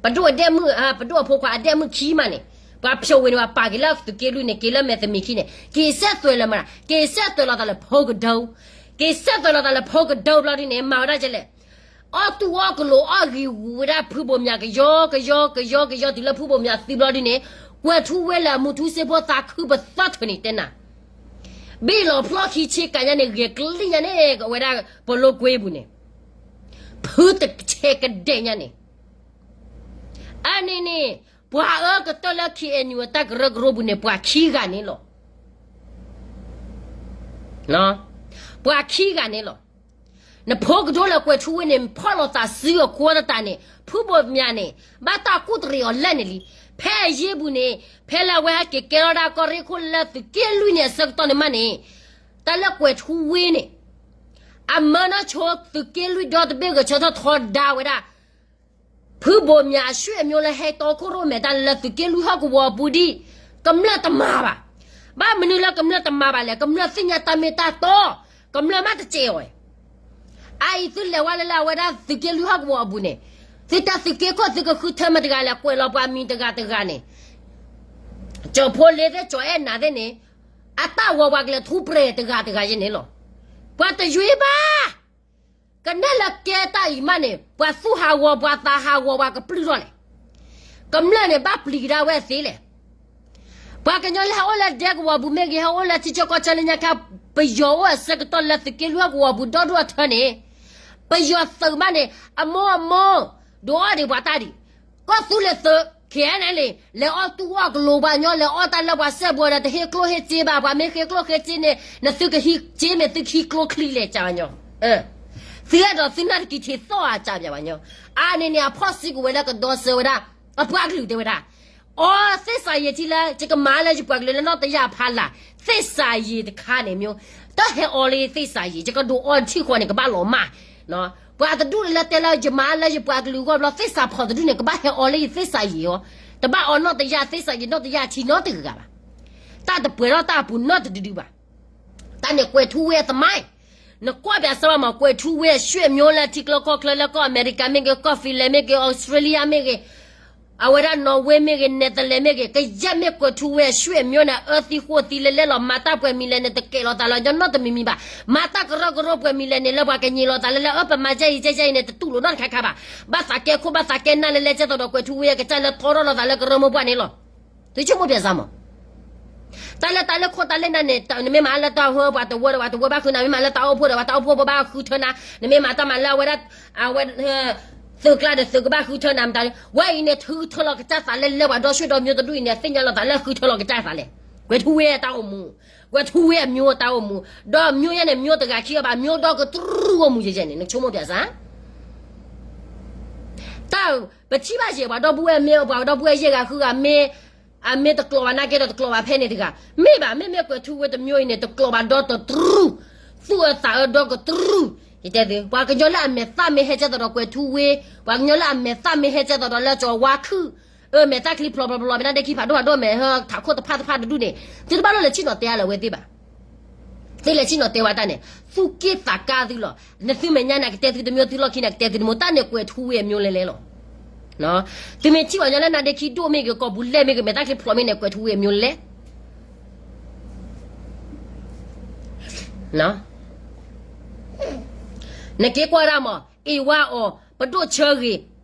ပဒိၣ်အဒဲမုၣ်, ပဒိၣ်အဖိခွါအဒဲမုၣ်ခံမးန့ၣ်, ပှၤဖျိးဝံၤန့ၣ် ပှၤပာ်က့ၤလၢသုးက့လွံၢ်န့ၣ် က့ၤလၢမဲာ်သမံးခံန့ၣ် က့ၤဆဲးသွဲးလီၤမး, က့ၤဆဲးသွဲးလီၤသးလၢဖိကဒၢ, က့ၤဆဲးသွဲးလီၤသးလၢဖိကဒၢဘျီဒ်န့ၣ် မၤဝဲဒၣ်ကလဲၣ် အီၣ်တူၢ်အီၣ်ကလိၤအီၣ်ဂံၢ်ဝူၤဝဲဒၣ်ဖုဘိးမၠးကယီကယီကယီကယီ တုၤလၢဖုဘိးမၠးသံဘျီဒ်န့ၣ်, ကွဲးထူဝ့လၢအမူထူစ့ဖိသးခုပသီၣ်ထၢၣ်န့ၣ်တဲနၤ, ဘ့ၣ်လီၤဖျီၣ်ခံဆ့ကၤညါန့ၣ် ဂဲၤကလံၣ်ညါန့ၣ် အဝဲဒၣ်ပလိကွ့ပူၤန့ၣ်, ဖုတဆဲးကဒဲးညါန့ၣ်, အန့ၣ်န့ၣ်, ပှၤအၢကတၢၢ်လၢ K N U အတၢ်ကရၢကရိပူၤန့ၣ် ပှၤခံဂၤန့ၣ်လီၤ. ပှၤခံဂၤန့ၣ်လီၤ. နဖိကဒိၣ်လၢကွဲးထူဝ့န့ၣ် ဖီၣ်လိာ်သးစုအဃိသတးန့ၣ် ဖုဘိးမၠးန့ၣ် ဘၣ်တၢ်ကူၣ်တရံးအီၤလၢာ်န့ၣ်လံ. ဖဲအယ့ၢ်ပူၤန့ၣ် ဖဲလၢအဝဲဟဲက့ၤကဲထီၣ်ဒၣ်ကီၢ်ရ့ၣ်ခိၣ်လၢသုးက့လွံၢ်န့ၣ်အဆၢကတီၢ်န့ၣ်မးန့ၣ်, တၢ်လၢကွဲးထူဝ့န့ၣ် အမၢနီၢ်ဆိသုးက့လွံၢ်ဒီတဘ့ၣ်ဂဲၤဆၢထၢၣ်ထီဒါဝဲဒၣ် ဖုဘိးမၠးအဆွေမျိုးလၢဟဲတီခိၣ်ရိၣ်မဲာ်တၢ်လၢသုးက့လွံၢ်ဟီၣ်ကဝီၤအပူၤဒ် ကမျၢၢ်တမၤဘၣ်. ဘၣ်မနုၤလၢကမျၢၢ်တမၤဘၣ်လဲၣ်, ကမျၢၢ်သ့ၣ်ညါတၢ်မ့ၢ်တၢ်တီ, ကမျၢၢ်မးတစဲးအီၤ. အအံၤသုလဲၤဝဲလၢလၢအဝဲဒၣ်သုးက့လွံၢ်ဟီၣ်ကဝီၤအပူၤန့ၣ်, သုတၢ်သုးက့ခိၣ်သုကဃုထၢမ့ၢ်တဂၤလဲၣ်, ကွဲးလီၤပှၤမံၤတဂၤတဂၤန့ၣ်, ကၠီၤဖိလ့သ့ၣ်ကၠီၤအဲၣ်နၤသ့ၣ်န့ၣ်, အတၢ်ဝီၤပှၤကလဲၤထူပြဲၤတဂၤတဂၤယဲန့ၣ်လီၤ. ပှၤတယွ့ဘၣ် ကနဲၣ်လၢကဲတၢ်အံၤမးန့ၣ် ပှၤသူၣ်ဟးဂီၤ ပှၤသးဟးဂီၤ ပှၤကပျုၢ်ထီၣ်လဲၣ်. ကမျၢၢ်န့ၣ် ဘၣ်ပျံၤကဒါဝဲသ့လဲၣ်. ပှၤကညီလၢဟဲအိၣ်လၢဒဲကဝီၤပူၤမ့ၢ်ဂ့ၤ, ဟဲအိၣ်လၢထံဆၢကီၢ်ဆၢလၢညါခါ, ပယီၤအိၣ်အဆၢကတီၢ်လၢသုးက့လွံၢ်ဟီၣ်ကဝီၤပူၤဒီဒူၣ်အထၢန့ၣ်, ပယီၤသုးမးန့ၣ် အမိၢ်အမိၢ် ဒိးအီၣ်ဒံးပှၤတၢ်ဒံး, ကီၢ်သူလ့ၤသုး K N L A လဲၤအီၣ်တူၢ်အီၣ်ကလိၤပှၤညီ, လဲၤအီၣ်တၢ်လၢပှၤစဲးဘိဒီး တဟ့ၣ်ကျိၣ်ဟ့ၣ်စ့ဘၣ်, ပှၤမ့ၢ်ဃ့ကျိၣ်ဃ့စ့န့ၣ် နသုကဟံးစ့မ့ၢ်သုကဟံးကျိချံလဲၣ် ကၢ်ပှၤညီ. သုအဲၣ်ဒိးသုနၢ်တကံၤထံးသီၣ်ဧါ ကၢ်ပှၤညီ. အါန့ၢ်န့ၣ် အဖီၣ်စုကဝဲၤလၢကဒီဆၢဝဲဒၣ် အပှၤကလုာ်တဲဝဲဒၣ်, အီသ့ၣ်စးယံာ်ထံလၢ ယကမၤလၢယပှၤကလုာ်လၢနီၢ်တယၢ်ဖးလာ်, သ့ၣ်စးယံာ်တခါန့ၣ် မ့ၢ်တဟဲအီလၢသ့ၣ်စးယံာ်, ယကဒိးအီထံၣ်ဃီန့ၣ် ကဘၣ်လီၤမၢ် ပှၤတဒူၣ်လၢတဲလၢယမၤလၢယပှၤကလုာ်အဂီၢ်ဘျီ သ့ၣ်စးဖီၣ်တဒူၣ်န့ၣ် ကဘၣ်ဟဲအီလၢယသ့ၣ်စးယံာ်အီၤ, တဘၣ်အီနီၢ်တယၢ်သ့ၣ်စးယံာ်နီၢ်တယၢ်ထံနီတဂၤဘၣ်. တၢ်တပှဲၤထီၣ်တၢ်အပူၤနီတဒုဒုဘၣ်. တၢ်န့ၣ်ကွဲးထူဝ့အသမိုင်း, နကွၢ်ပၠးစၢၤဘၣ်မး ကွဲးထူဝ့အဆွေမျိုးလၢထံကျိကီၢ်ချၢလၢကီၢ်အမဲရကၤမ့ၢ်ဂ့ၤ, ကီၢ် Finland မ့ၢ်ဂ့ၤ, Australia မ့ၢ်ဂ့ၤ, အဝဲဒၣ် Norway မ့ၢ်ဂ့ၤ, Netherlands မ့ၢ်ဂ့ၤ, ကယဲၢ်မ့ၢ်ကွဲးထူဝ့အဆွေမျိုးန့ၣ် အၢသံဃိသံလဲလဲလီၤ, မၤတၢ်ပှဲၤမံၤလဲၣ်န့ၣ် တကဲးလီၤသးလၢညီနီတမံၤမံၤဘၣ်. မၤတၢ်ကရၢကရိပှဲၤမံၤလဲၣ်န့ၣ် လၢပှၤကညံးလီၤသးလၢလၢ အၢ ပမၤကဲအံၤကဲကဲအံၤန့ၣ် တတူၢ်လိာ်နီတခါခါဘၣ်. ဘၣ်သးကဲခိၣ်ဘၣ်သးကဲနၢ်လဲလဲကဲသိးဒီးကွဲးထူဝ့အကစၢ်လၢထီထီၣ်လီၤသးလၢကရၢမိၢ်ပှၢ်န့ၣ်လီၤ. သုဆိကမိၣ်ပၠးစၢၤမး တၢ်လၢတၢ်လၢခိၣ်တၢ်လၢနၢ်န့ၣ် နမ့ၢ်မၤလၢတၢ်အိၣ်ဖှိၣ် ပှၤတဝၢဒီးပှၤတဝၢဘၣ်ဃုနၤ, မ့ၢ်မၤလၢတၢ်အိၣ်ဖှိၣ်ဒီး ပှၤတၢ်အိၣ်ဖှိၣ်ဘၣ်ဃုထၢနၤ, နမ့ၢ်မၤတၢ်မၤလၢအဝဲဒၣ် အဝဲ သုးကျါဒီးသုးကဘၣ်ဃုထၢနၤမတၤ, ဝဲအံၤန့ၣ် ထုထၢလီၤကစၢ်သးလၢလၢပှၤဒီဆွေဒီမျိုးတဒူၣ်အံၤန့ၣ် သ့ၣ်ညါလီၤသးလၢဃုထၢလီၤကစၢ်သးလဲၣ်. ကွဲးထူဝ့အတၢ်အိၣ်မူ, ကွဲးထူဝ့အမျိုးအတၢ်အိၣ်မူ, ဒီးမျိုးယဲန့ၣ် မျိုးတဂၤခံအီၤဘၣ်, မျိုးဒီကတြူၢ်အိၣ်မူယဲယဲန့ၣ် နဆိကမိၣ်ပၠးစၢၤ တၢ် ပထံၣ်ဘၣ်ယဲၢ် ပှၤဒီပုၢ်ဝဲၢ်မ့ၢ် ပှၤဒီပုၢ်ဝဲၢ်ယဲၢ်ဂၤဃုဂၤမ့ၢ် အမ့ၢ်တကျိၤဘၣ်နာ်က့ဒီး တကျိၤဘၣ်ဖဲန့ၣ်တဂၤ, မ့ၢ်ဘၣ် မ့မ့ၢ်ကွဲးထူဝ့တမျိုးအံၤန့ၣ် တကျိၤဘၣ်ဒီတြူၢ်, သူၣ်အသးအၢဒီကတြူၢ်, ယတဲသု ပှၤကညီလၢအမဲာ်သၣ်မ့ၢ်ဟဲကဲသိးဒီးကွဲးထူဝ့, ပှၤကညီလၢအမဲာ်သၣ်မ့ၢ်ဟဲကဲသိးဒီးလၢကၠီၤဝါခုၣ်, အမဲာ်သၣ်ချံဖျိးဖျိးဖျိး မ့ၢ်နာ်ဒ့ခံဖးဒိၣ်ဖးဒိၣ် မဲာ်ဟဲထးခိၣ်တဖၣ်တဖၣ်တဒူၣ်န့ၣ် သုတဘၣ်လီၤလဲၤဆ့ၣ်နီၤတဲအါလၢၤဝဲသ့ၣ်ဘၣ်. သုလဲၤဆ့ၣ်နီၤတဲဝဲတၢ်န့ၣ် သူၣ်က့ၣ်သးကါသုလီၤ. နသုမဲာ်ညါန့ၣ် ကတဲသုတမျိုး သုလီၢ်ခံန့ၣ် ကတဲသုတမျိုး, တၢ်န့ၣ်ကွဲးထူဝ့အမျိုးလဲလဲလီၤ. သုမ့ၢ်ထံၣ်ပှၤကညီလၢနါဒ့ခံဒိၣ်မ့ၢ်ဂ့ၤ ကိာ်ပူၤလဲၢ်မ့ၢ်ဂ့ၤ မဲာ်သၣ်ချံဖျိးမ့ၢ်န့ၣ် ကွဲးထူဝ့အမျိုးလဲလဲ နက့ၤကွၢ်ဒၣ်မး အ့ၣ်ဝါအီၤ ပဒိၣ်ဆၢဂ့ၤ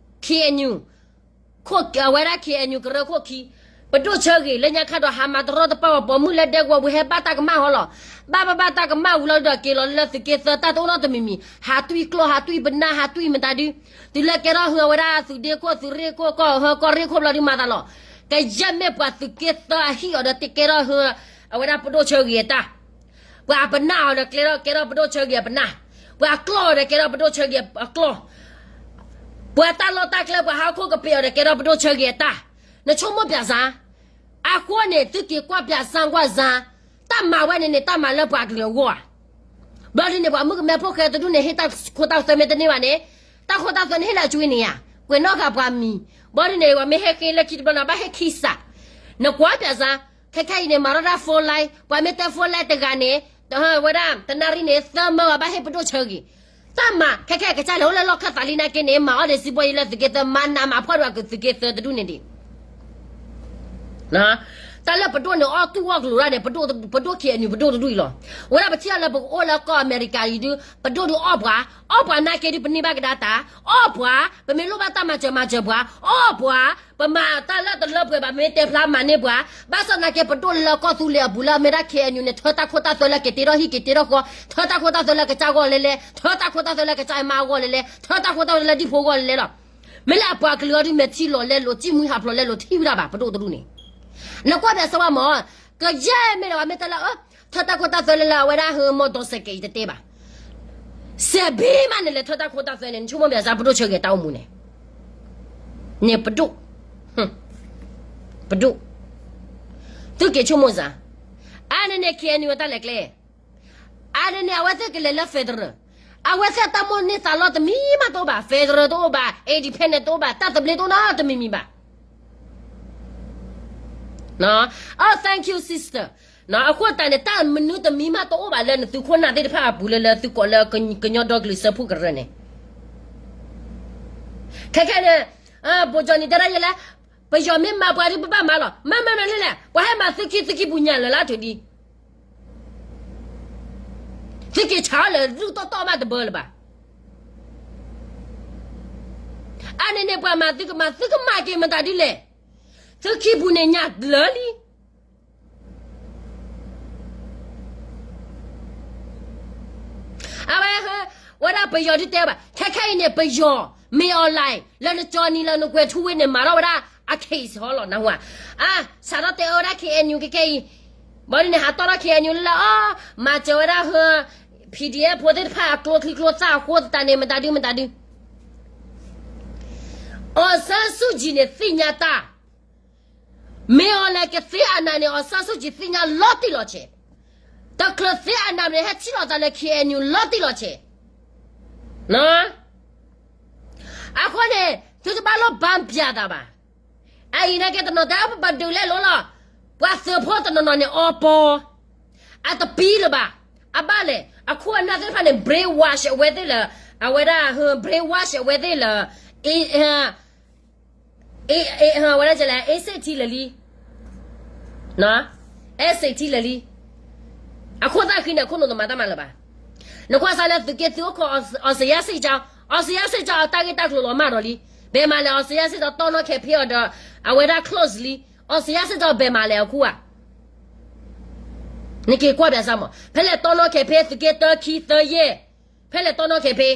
ခ့ၣ်အဲၣ်ယူၣ် အဝဲဒၣ် ခ့ၣ်အဲၣ်ယူၣ် ကရၢခိၣ်ခံ ပဒိၣ်ဆၢဂ့ၤ လၢညါခါဒီး ဟးမၤတရီတပါဝဲ ပိာ်မုၣ်လၢဒဲကဝီၤပူၤ ဟဲဘၣ်တၢ်ကမၣ်ဟီလီၤ. ဘၣ်ဘၣ်ဘၣ်တၢ်ကမၣ်ဝံၤလီၤဒီး က့ၤလီၤလၢသုးက့သၢ တၢ်တအိၣ်နီတမံၤမံၤ ဟးတွံၢ်ကျီၢ် ဟးတွံၢ်ပနၢ် ဟးတွံၢ်မတၤဒု တုၤလၢကဲထီၣ်ဟါ အဝဲဒၣ်သုးဒ့ခိၣ် သုးရ့ၣ်ခိၣ် ကီၢ်ဟၢ ကီၢ်ရ့ၣ်ခိၣ်ဘျီဒု မၤသးလီၤ. ကယဲၢ်မ့ၢ်ပှၤသုးက့သၢအဟံၣ်အီၤဒီး တကဲထီၣ်ဟါ အဝဲဒၣ်ပဒိၣ်ဆၢဂ့ၤအတၢ် ပှၤအပနၢ်အီၤဒီး ကဲထီၣ် ကဲထီၣ်ပဒိၣ်ဆၢဂ့ၤအပနၢ်, ပှၤကျီၢ်အီၤဒီး ကဲထီၣ်ပဒိၣ်ဆၢဂ့ၤအကျီၢ်, ပှၤတၢ်လီၢ်တၢ်ကျဲ ပှၤဟးခိၣ်ကပ့ၤအီၤဒီး ကဲထီၣ်ပဒိၣ်ဆၢဂ့ၤအတၢ်. နဆိကမိၣ်ပၠးစၢ်, အဃိန့ၣ် သုက့ၤကွၢ်ပၠးစၢ်ကွၢ်စၢ်, တၢ်မၤဝဲန့ၣ်န့ၣ် တၢ်မၤလၢပှၤကလုာ်အဂီၢ်ဧါ. ဘျီဒ်န့ၣ် ပှၤမုၣ်ကမဲဖိဃဲတဒူၣ်န့ၣ် ဟ့ၣ်တၢ်ခိတၢ်သွဲမ့ၢ်တန့ၢ်ဘၣ်န့ၣ်, တၢ်ခိတၢ်သွဲန့ၣ် ဟ့ၣ်လၢအကွံန့ၣ်ဧါ, ကွဲးနီၣ်ဃာ်ပှၤမံၤ, ဘျီဒ်န့ၣ် ပှၤမ့ၢ်ဟ့ၣ်ဃ့လၢခံတဘျီန့ၣ် ဘၣ်ဟ့ၣ်ခံစး, နကွၢ်ပၠးစၢ်, ခဲခဲအံၤန့ၣ် မၤထီၣ်တၢ် phone line, ပှၤမ့ၢ်တဲ phone line တဂၤန့ၣ်, ဝဲဒၣ် တနၣ်ရံၣ်န့ၣ် သၢမၢအဘၣ်ဟ့ၣ်ပဒိၣ်ဆၢဂ့ၤ, တၢ်မၤခဲခဲအံၤ ကစၢ်လဲၤအိၣ်လၢလီၢ်ခၢၣ်သးလံနာ်က့န့ၣ် မၤအီၣ်ဒီးစံးဘီယံၤလၢသုးက့သၢ မၤနးမၤဖှီၣ်ဒွးက့ၤသုးက့သၢတဒူၣ်န့ၣ်ဒံး တၢ်လၢပဒိၣ်န့ၣ် အီၣ်တူၢ်အီၣ်ကျိၤဒၣ်န့ၣ် ပဒိၣ် ခ့ၣ်အဲၣ်ယူၣ် ပဒိၣ်တဒူၣ်အံၤလီၤ. ဝဲဒၣ်ပထံၣ်အီၤလၢပကအိၣ်လၢကီၢ်အမဲရကၤအံၤဒုး ပဒိၣ်ဒုးအီၣ်ပှၤ, အီၣ်ပှၤနာ်က့ဒုး ပန့ၢ်ဘၣ်ကဒါတၢ်, အီၣ်ပှၤ, ပမ့ၢ်လိၣ်ဘၣ်တၢ်မၤစၢၤမၤစၢၤပှၤ, အီၣ်ပှၤ, ပမၤတၢ်လၢတလၢပှဲၤဘၣ် မ့ၢ်တဲဖျါမၤန့ၢ်ပှၤ, ဘၣ်ဆၣ်သနာ်က့ ပဒိၣ်လၢကီၢ်သူလ့ၤအပူၤလၢအမ့ၢ်ဒၣ် ခ့ၣ်အဲၣ်ယူၣ် န့ၣ် ထၢတၢ်ခိတၢ်သွဲလၢကတ့ထီၣ်ဟံၣ်ကတ့ထီၣ်ဃီ, ထၢတၢ်ခိတၢ်သွဲလၢကစၢ်ဂီၢ်လဲလဲ, ထၢတၢ်ခိတၢ်သွဲလၢကစၢ်အမါအဂီၢ်လဲလဲ, ထၢတၢ်ခိတၢ်သွဲလၢဒံၣ်ဖိဂီၢ်လဲလဲလီၤ. မ့ၢ်လၢအပှၤကလုာ်အီၤဒုး မဲာ်ထံလီၤလဲလိာ် ကံၣ်မှံဟးဖျိးလဲလိာ် ထံၣ်ဝဲဒၣ်ဘၣ် ပဒိၣ်တဒူၣ်န့ၣ်. နကွၢ်ပၠးစၢ်ဝဲမး, ကယဲၢ်မ့ၢ်လၢပှၤမ့ၢ်တဲလၢ ထၢတၢ်ခိတၢ်သွဲလၢလၢအဝဲဒၣ်ဟၢမီၢ်ဒီစဲးကဲးအံၤတတဲဘၣ်. စဲးဘ့မးန့ၣ်လဲၤထၢတၢ်ခိတၢ်သွဲန့ၣ် နဆိကမိၣ်ပၠးစၢ် ပဒိၣ်ဆၢဂ့ၤတၢ်အိၣ်မူန့ၣ်, န့ၣ်ပဒိၣ်, ပဒိၣ်, သုက့ၤဆိကမိၣ်စၢ်, အါန့ၣ်န့ၣ် ခ့ၣ်အဲၣ်ယူၣ် အတၢ်လဲၤကျဲ အါန့ၣ်န့ၣ် အဝဲသ့ၣ်ကလဲၤလၢ federal, အဝဲသ့ၣ်တၢ်မိၣ်န့ၢ်သးလီတမံၤမးတအိၣ်ဘၣ်, federal တအိၣ်ဘၣ်, independent တအိၣ်ဘၣ်, တၢ်သဘျ့တအိၣ်နီတမံၤမံၤဘၣ်. အိ thank you sister. အဃိသတးန့ၣ် တၢ်မနုၤတမံၤမးတအိၣ်ဘၣ်လၢနသုးခိၣ်နၢ်သ့ၣ်တဖၣ်အပူၤလၢလၢသုကိးလၢကညီဒီကလုာ်စၢဖှိၣ်ကရၢန့ၣ်, ခဲခဲန့ၣ်, ဘိၣ်ကၠီၣ်နံၤတဲဒၣ်ယဲလဲၣ်, ပယီၤမ့ၢ်မၤပှၤဒုး ပဘၣ်မၤလီၤ, မၤမၤမၤလဲၣ်လဲၣ်, ပှၤဟဲမၤသုခံ သုခံပူၤညါလၢာ်လၢအထုးဒံး သုက့ၤဆါအီၤလၢာ် ဒူၣ်တီတီဘၣ်တဘၢလၢၤဘၣ်. အါန့ၣ်န့ၣ် ပှၤမၤသုကမၤ သုကမၤက့ၤမတၤဒ်လဲၣ်, သုခံပူၤန့ၣ်ညါလၢာ်လံ. အဝဲ, ဝဲဒၣ်ပယီၤဒုးတဲဘၣ်, ခဲခဲအံၤန့ၣ် ပယီၤ, မ့ၢ်အီၤလဲၣ် လၢနကၠီနံၤလၢနကွဲၤထူဝ့န့ၣ် မၤထီၣ်ဝဲဒၣ်အ case ဟီလီၤ နၢ်ဟူဧါ. အါ, စးထီၣ်တဲအီၤဝဲဒၣ် ခ့ၣ်အဲၣ်ယူၣ် ခဲခဲအံၤ, ဘၣ်ဒ်န့ၣ် ဟးတီၣ်ထီၣ် ခ့ၣ်အဲၣ်ယူၣ် လၢလၢအီၤ, မၤစၢၤဝဲဒၣ်ဟၢ PDF ဖိသ့ၣ်တဖၣ်အကျိချံကျိသၣ်အဃိသတးန့ၣ် မတၤဒုမတၤဒု အောင်ဆန်းစုကြည်န့ၣ် သ့ၣ်ညါတၢ်, မ့ၢ်အီၤလဲၣ်ကသ့အနၤန့ၣ် အောင်ဆန်းစုကြည်သ့ၣ်ညါလီၤတံၢ်လီၤဆဲး, တချုးသ့အနၤန့ၣ် ဟဲထံၣ်လိာ်သးလၢ ခ့ၣ်အဲၣ်ယူၣ် လီၤတံၢ်လီၤဆဲး. အဃိန့ၣ် သုတဘၣ်လိၣ်ဘၣ်ပၠးတၢ်ဘၣ်. အအံၤနာ်က့ တနီၤတဲ ပဘၣ်ဒုးလဲၣ်လိၤလီၤ, ပှၤသုးဖိတနီၤနီၤန့ၣ် အီပီ အတပံၤလၢၤဘၣ်. အဘၣ်လဲၣ် အခိၣ်အနၢ်သ့ၣ်တဖၣ်န့ၣ် brainwash အဝဲသ့ၣ်လၢ, အဝဲဒၣ် brainwash အဝဲသ့ၣ်လၢ ဝဲဒၣ်လဲၣ် အဲးစ့းထံလၢာ်လံ, အဲးစ့းထံလၢာ်လံ. အခိၣ်သၣ်ဃံန့ၣ် အခိၣ်နူာ်တမၤတၢ်မၤလၢၤဘၣ်. နကွၢ်စၢ်လၢသုးက့သုးအိၣ်ခိး အောင်ဆန်းစုကြည်, အောင်ဆန်းစုကြည် အတၢ်ဂ့ၢ်တၢ်ကျိၤလီၤမၢ်ဒီးလံ. ဘဲမၤလဲၣ် အောင်ဆန်းစုကြည် တီနီၣ်ခဲးဖ့အီၤဒီး အဝဲဒၣ် close လံ. အောင်ဆန်းစုကြည် ဘဲမၤလဲၣ်အခိၣ်ဧါ. နက့ၤကွၢ်ပၠးစၢ်မး, ဖဲလဲၣ်တီနီၣ်ခဲးဖ့ သုးက့တၢ ခံ သၢ ယဲၢ်, ဖဲလဲၣ်တီနီၣ်ခဲးဖ့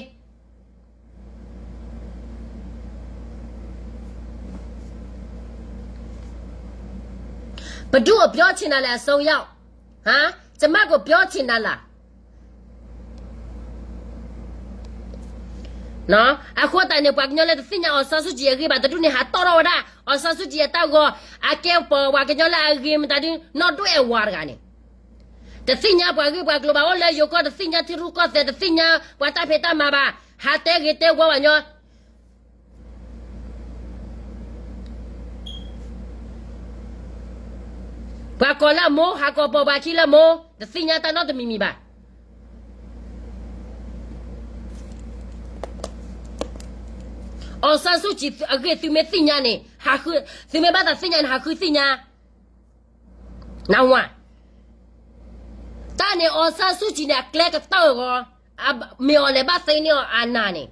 ပဒုၣ်အပျီဆ့နၤလဲၣ်အစိယီၣ်, ဟါ, ကမၣ်ကိးပျီဆ့နၤလၢ်. အဃိသတးန့ၣ် ပှၤကညီလၢတသ့ၣ်ညါ အောင်ဆန်းစုကြည် အဂ့ၢ်ဘၣ်တဒူၣ်န့ၣ် ဟးတီၣ်ထီၣ်ဝဲဒၣ် အောင်ဆန်းစုကြည် အတၢ်ဂီၤ, အကဲပှၤကညီလၢအဂ့ၤမတၤဒု နီၢ်ဒိၣ်အဲၣ်ဝၤတဂၤန့ၣ် တသ့ၣ်ညါပှၤဂ့ၢ်ပှၤကျိၤဘၣ်, အိၣ်လၢယိၤကီၢ် တသ့ၣ်ညါထံရူၢ်ကီၢ်သဲး, တသ့ၣ်ညါပှၤတၢ်ဖံးတၢ်မၤဘၣ်, ဟးတဲဂ့ၤတဲဝါဘၣ်ညီ ပှၤကိးလၢအမိၢ် ဟးကိးပိာ်ပှၤခံလၢမိၢ်, တသ့ၣ်ညါတၢ်နီတမံၤမံၤဘၣ်. အောင်ဆန်းစုကြည် အဂ့ၢ်သုမ့ၢ်သ့ၣ်ညါန့ၣ်, သုမ့ၢ်ဘၣ်သးသ့ၣ်ညါန့ၣ် ဟးဃုသ့ၣ်ညါ, နၢ်ဟူဧါ. တၢ်န့ၣ် အောင်ဆန်းစုကြည် န့ၣ် အကျဲကတၢၢ်အဂီၢ်, မ့ၢ်အီၤလဲၤဘၣ်သ့န့ၢ်အီၤအနၢ်န့ၣ်,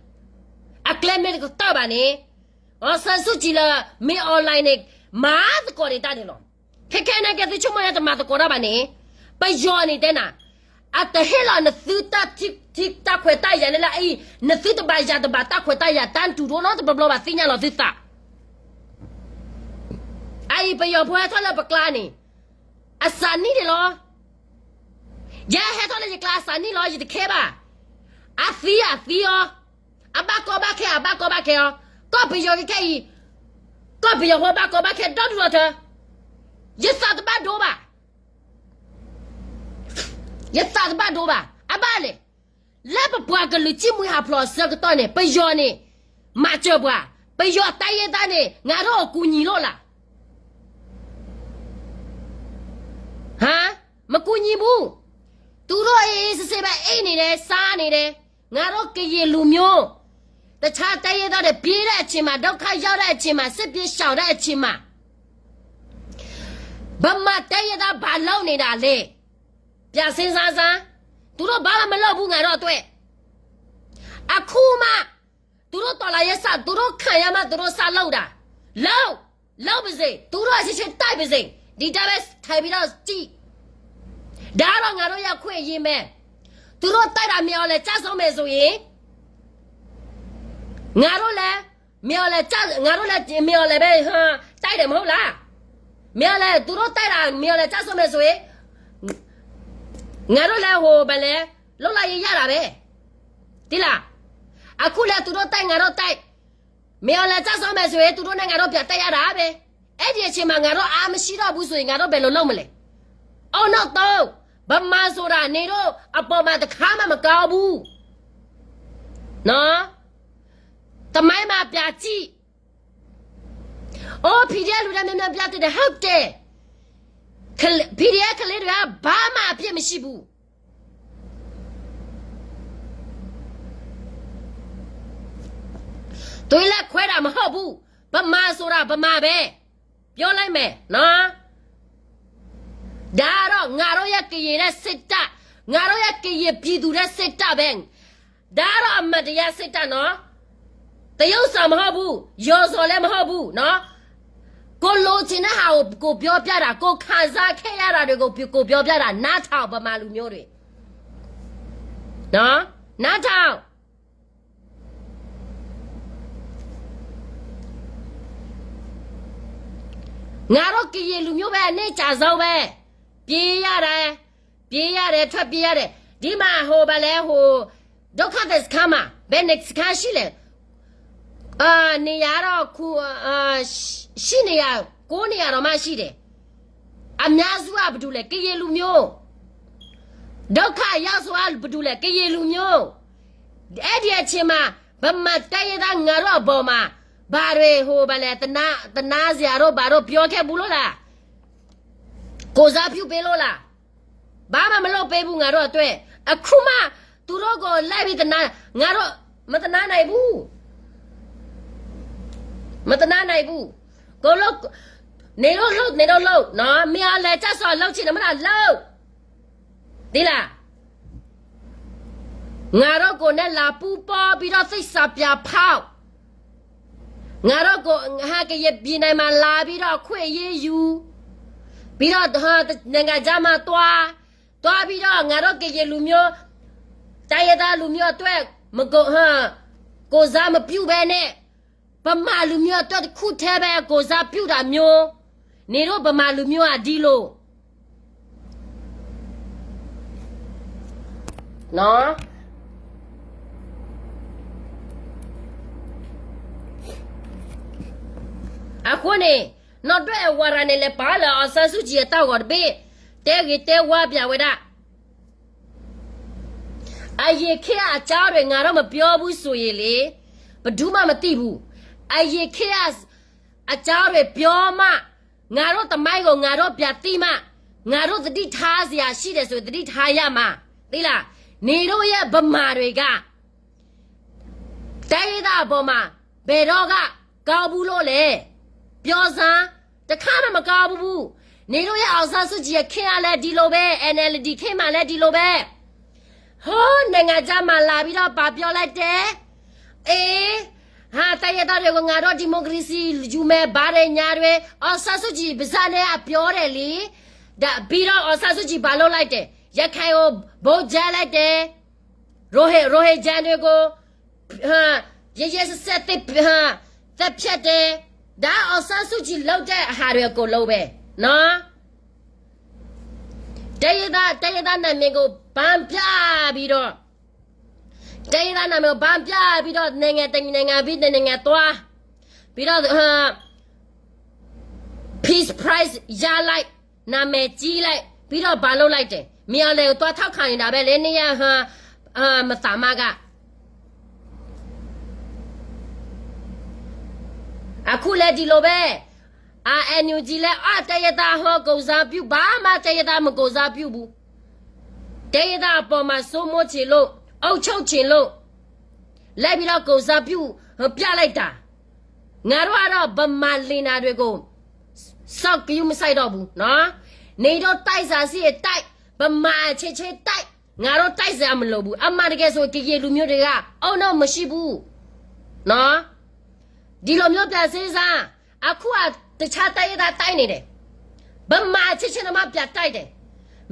အကျဲမ့ၢ်တကတၢၢ်ဘၣ်န့ၣ်, အောင်ဆန်းစုကြည်လၢ မ့ၢ်အီၤလဲၤန့ၣ် မၤသကိးဒံးတၢ်န့ၣ်လီၤ. ခဲခဲနာ်က့သုဆိကမိၣ်လၢတမၤသကိးတၢ်ဘၣ်န့ၣ်, ပယီၤန့ၣ်တဲနၤ, အတဟ့ၣ်လီၤနသုတၢ်ထံ တၢ်ခွဲးတၢ်ယာ်န့ၣ်လၢအအံၤ, နသုတဘၣ်ယၤတဘၣ်တၢ်ခွဲးတၢ်ယာ် တၢ်တူၢ်တအိၣ်နီတဘျီဘျီဘၣ် သ့ၣ်ညါလီၤသုသး. အအံၤပယီၤဖိဟဲထီၣ်လၢပကျါန့ၣ်, အစးနံၣ်န့ၣ်လီၤ. ယဲဟဲထီၣ်လၢယကျါအစးနံၣ်လီၤ ယတခဲဘၣ်. အသံအသံအီၤ, အဘၣ်ကီဘၣ်ခဲအဘၣ်ကီဘၣ်ခဲအီၤ, ကီၢ်ပယီၤခဲခဲအံၤ, ကီၢ်ပယီၤဖိဘၣ်ကီဘၣ်ခဲဒီဒူၣ်လီၤထၢ, ယသးတဘၣ်ဒိဘၣ်. ယသးတဘၣ်ဒိဘၣ်. အဘၣ်လဲၣ်, လၢပပှၤကလုာ်စံၣ်မှံဟးဖျိးအဆၢကတီၢ်န့ၣ် ပယီၤန့ၣ် မၤစၢၤပှၤ, ပယီၤတၢ်ယဲၢ်တၢ်န့ၣ် ငါတို့အကူအညီလို့လား, ဟါ, မကူညီဘူး. သူတို့အေးအေးဆေးဆေးပဲ အိပ်နေတယ် စားနေတယ်. ငါတို့ကရင်လူမျိုး, တခြားတိုင်းရင်းသားတွေ ပြေးတဲ့အချိန်မှာ, ဒုက္ခရောက်တဲ့အချိန်မှာ, စစ်ပြေးရှောင်တဲ့အချိန်မှာ, ဗမာတိုင်းရင်းသား ဘာလုပ်နေတာလဲ. ပြန်စဉ်းစားစမ်း, သူတို့ဘာမှမလုပ်ဘူး ငါတို့အတွက်. အခုမှ သူတို့တော်လှန်ရေးစ, သူတို့ခံရမှ သူတို့စလုပ်တာ. လုပ်, လုပ်ပါစေ, သူတို့အချင်းချင်း တိုက်ပါစေ, ဒီတိုင်းပဲ ထိုင်ပြီးတော့ကြည့်. ဒါကတော့ ငါတို့ရဲ့အခွင့်အရေးပဲ. သူတို့တိုက်တာ မင်းအောင်လှိုင် ကျဆုံးမယ်ဆိုရင်, ငါတို့လည်း မင်းအောင်လှိုင် ကျ, ငါတို့လည်း မင်းအောင်လှိုင်ပဲ ဟါ, တိုက်တယ်မဟုတ်လား. မင်းအောင်လှိုင် သူတို့တိုက်တာ မင်းအောင်လှိုင် ကျဆုံးမယ်ဆိုရင်, ငါတို့လည်း ဟို, ဘာလဲ, လွတ်လပ်ရေးရတာပဲ. သိလား. အခုလည်း သူတို့တိုက် ငါတို့တိုက်, မင်းအောင်လှိုင် ကျဆုံးမယ်ဆိုရင် သူတို့နဲ့ ငါတို့ ပြန်တိုက်ရတာပဲ. အဲ့ဒီအချိန်မှာ ငါတို့ အားမရှိတော့ဘူးဆိုရင် ငါတို့ ဘယ်လိုလုပ်မလဲ. အုံနောက်သုံး, ဗမာဆိုတာ နင်တို့အပေါ်မှာ တစ်ခါမှ မကောင်းဘူး. နော်, သမိုင်းမှာ ပြန်ကြည့်. အိုး PDF လူတန်းများများ ပြတင်တယ်, ဟုတ်တယ်. ကလ-, PDF ကလေးတွေက ဘာမှအပြစ်မရှိဘူး. သွေးလည်းခွဲတာ မဟုတ်ဘူး. ဗမာဆိုတာ ဗမာပဲ. ပြောလိုက်မယ်နော်. ဒါကတော့ ငါတို့ရဲ့ကရင်နဲ့ စစ်တပ်, ငါတို့ရဲ့ကရင်ပြည်သူနဲ့ စစ်တပ်ပဲ. ဒါကတော့ အမှန်တရား စစ်တပ်နော်. သရုပ်ဆောင် မဟုတ်ဘူး, ယိုဇော်လည်း မဟုတ်ဘူးနော်. ကိုလိုချင်တဲ့ဟာကို ကိုပြောပြတာ, ကိုခံစားခဲ့ရတာတွေကို ကိုပြောပြတာ, နားထောင် ဗမာလူမျိုးတွေနော်, နားထောင်. ငါတို့ကရင်လူမျိုးပဲ အနိမ့်ကျဆုံးပဲ. ပြေးရတယ်, ပြေးရတယ်, ထွက်ပြေးရတယ်. ဒီမှာ ဟို ဘာလဲ, ဟို ဒုက္ခသည်စခန်းမှာ ဘယ်နှစ်စခန်းရှိလဲ. အာ, နေရာတော့ ခု, အာ, ရှစ်နေရာ, ကိုးနေရာတော့မှရှိတယ်. အများစုက ဘာတူလဲ, ကရင်လူမျိုး. ဒုက္ခရောက်ဆုံးက ဘာတူလဲ, ကရင်လူမျိုး. အဲ့ဒီအချိန်မှာ ဗမာတိုင်းရင်းသား ငါတို့အပေါ်မှာ ဘာတွေ ဟို ဘာလဲ, သနား, သနားစရာတို့ ဘာတို့ ပြောခဲ့ဘူးလို့လား. ကိုယ်စားပြုပေးလို့လား. ဘာမှမလုပ်ပေးဘူး ငါတို့အတွက်. အခုမှ သူတို့ကို လိုက်ပြီး သနား, ငါတို့ မသနားနိုင်ဘူး. မသနားနိုင်ဘူး. ကိုယ်လုပ်, နေလို့လုပ်, နေလို့လုပ်နော်. မင်းအောင်လှိုင် ကျဆုံးအောင် လုပ်ချင်တယ်မလား, လုပ်. သိလား. ငါတို့ကိုယ်နဲ့ လာပူပေါင်းပြီးတော့ သစ္စာပြန်ဖောက်. ငါတို့ကို ဟါ, ကရင်ပြည်နယ်မှာ လာပြီးတော့ အခွင့်အရေးယူ, ပြီးတော့ ဟါ, နိုင်ငံခြားမှာ သွား, သွားပြီးတော့ ငါတို့ကရင်လူမျိုး, တိုင်းရင်းသားလူမျိုးအတွက် မကို, ဟါ, ကိုယ်စားမပြုဘဲနဲ့ ဗမာလူမျိုးအတွက် တစ်ခုတည်းပဲ ကိုယ်စားပြုတာမျိုး. နင်တို့ဗမာလူမျိုးက ဒီလို နော်. အဃိန့ၣ် နောက်ထပ်အဝါဒနဲ့ လဲၤပါလၢ အောင်ဆန်းစုကြည် အတၢ်ဂီၤတဘ့ၣ်, တဲဂ့ၤတဲဝါ ပြန်ဝဲဒၣ်. အရင်ခေတ်အကြောင်းတွေ ငါတို့မပြောဘူးဆိုရင်လေ, ဘယ်သူမှမသိဘူး. အရင်ခေတ်အကြောင်းတွေပြောမှ, ငါတို့သမိုင်းကို ငါတို့ပြန်သိမှ, ငါတို့သတိထားစရာရှိတယ်ဆိုရင် သတိထားရမှာ. သိလား. နင်တို့ရဲ့ဗမာတွေက တိုင်းရင်းသားအပေါ်မှာ ဘယ်တော့က ကောင်းဘူးလို့လဲ. ပြောစမ်း. တစ်ခါမှမကောင်းဘူး. နင်တို့ရဲ့ အောင်ဆန်းစုကြည် အခေတ်ကလည်း ဒီလိုပဲ, NLD ခေတ်မှာလည်း ဒီလိုပဲ. ဟိ နငါကြၢးမၤလၤဘံဒီးပာ်ပၠီၣ်လၢတဲ, အ့, ဟါ တၢ်ယဲၢ်တၢ်ရဲၣ်ကငါဒီး democracy ယူၤမဲာ်ဘၣ်ရဲၣ်ညါရဲၣ်, အောင်ဆန်းစုကြည်ပစၢ်န့ၣ်အပျီဒဲးလံ, ဒီးဘံဒီးအောင်ဆန်းစုကြည်ပာ်လီၤလၢတဲ, ရခိုင်ကို ဗိုလ်ချုပ်လၢတဲ, ရိုဟင်, ရိုဟင်ဂျာတွေကို ဟါ, ရက်ရက်စက်စက်သတ်ဖြတ်တယ်, ဒါအောင်ဆန်းစုကြည်လုပ်တဲ့အဟာတွေအကုန်လုံးပဲနော်. တိုင်းရင်းသား, တိုင်းရင်းသားနာမည်ကို ဘန်းပြပြီးတော့, တိုင်းရင်းသားနာမည်ကို ဘန်းပြပြီးတော့ နိုင်ငံတစ်နိုင်ငံပြီးတစ်နိုင်ငံသွား, ပြီးတော့ ဟါ, Peace Prize ရလိုက်, နာမည်ကြီးလိုက်, ပြီးတော့ဘာလုပ်လိုက်တယ်, မင်းအောင်လှိုင်ကိုသွားထောက်ခံနေတာပဲလေ, နှစ်ရက်ဟါ, ဟါ, မသးမက အခုလည်းဒီလိုပဲ, အာ NUG လည်း အာ တိုင်းရင်းသားဟောကိုယ်စားပြု, ဘာမှတိုင်းရင်းသားမကိုယ်စားပြုဘူး, တိုင်းရင်းသားအပေါ်မှာစိုးမိုးချင်လို့, အုပ်ချုပ်ချင်လို့, လိုက်ပြီးတော့ကိုယ်စားပြုပြလိုက်တာ, ငါတို့ကတော့ဗမာလိန်တာတွေကို စောင့်ကြည့်မဆိုင်တော့ဘူးနော်. နေတော့တိုက်စာစီတိုက်, ဗမာအချင်းချင်းတိုက်, ငါတို့တိုက်စရာမလိုဘူး, အမှန်တကယ်ဆိုကရင်လူမျိုးတွေက အုံနောက်မရှိဘူးနော်. ဒီလိုမျိုးပြန်စဉ်းစား, အခုကတခြားတိုင်းရင်းသားတိုက်နေတယ်, ဗမာအချင်းချင်းတော့မှပြန်တိုက်တယ်,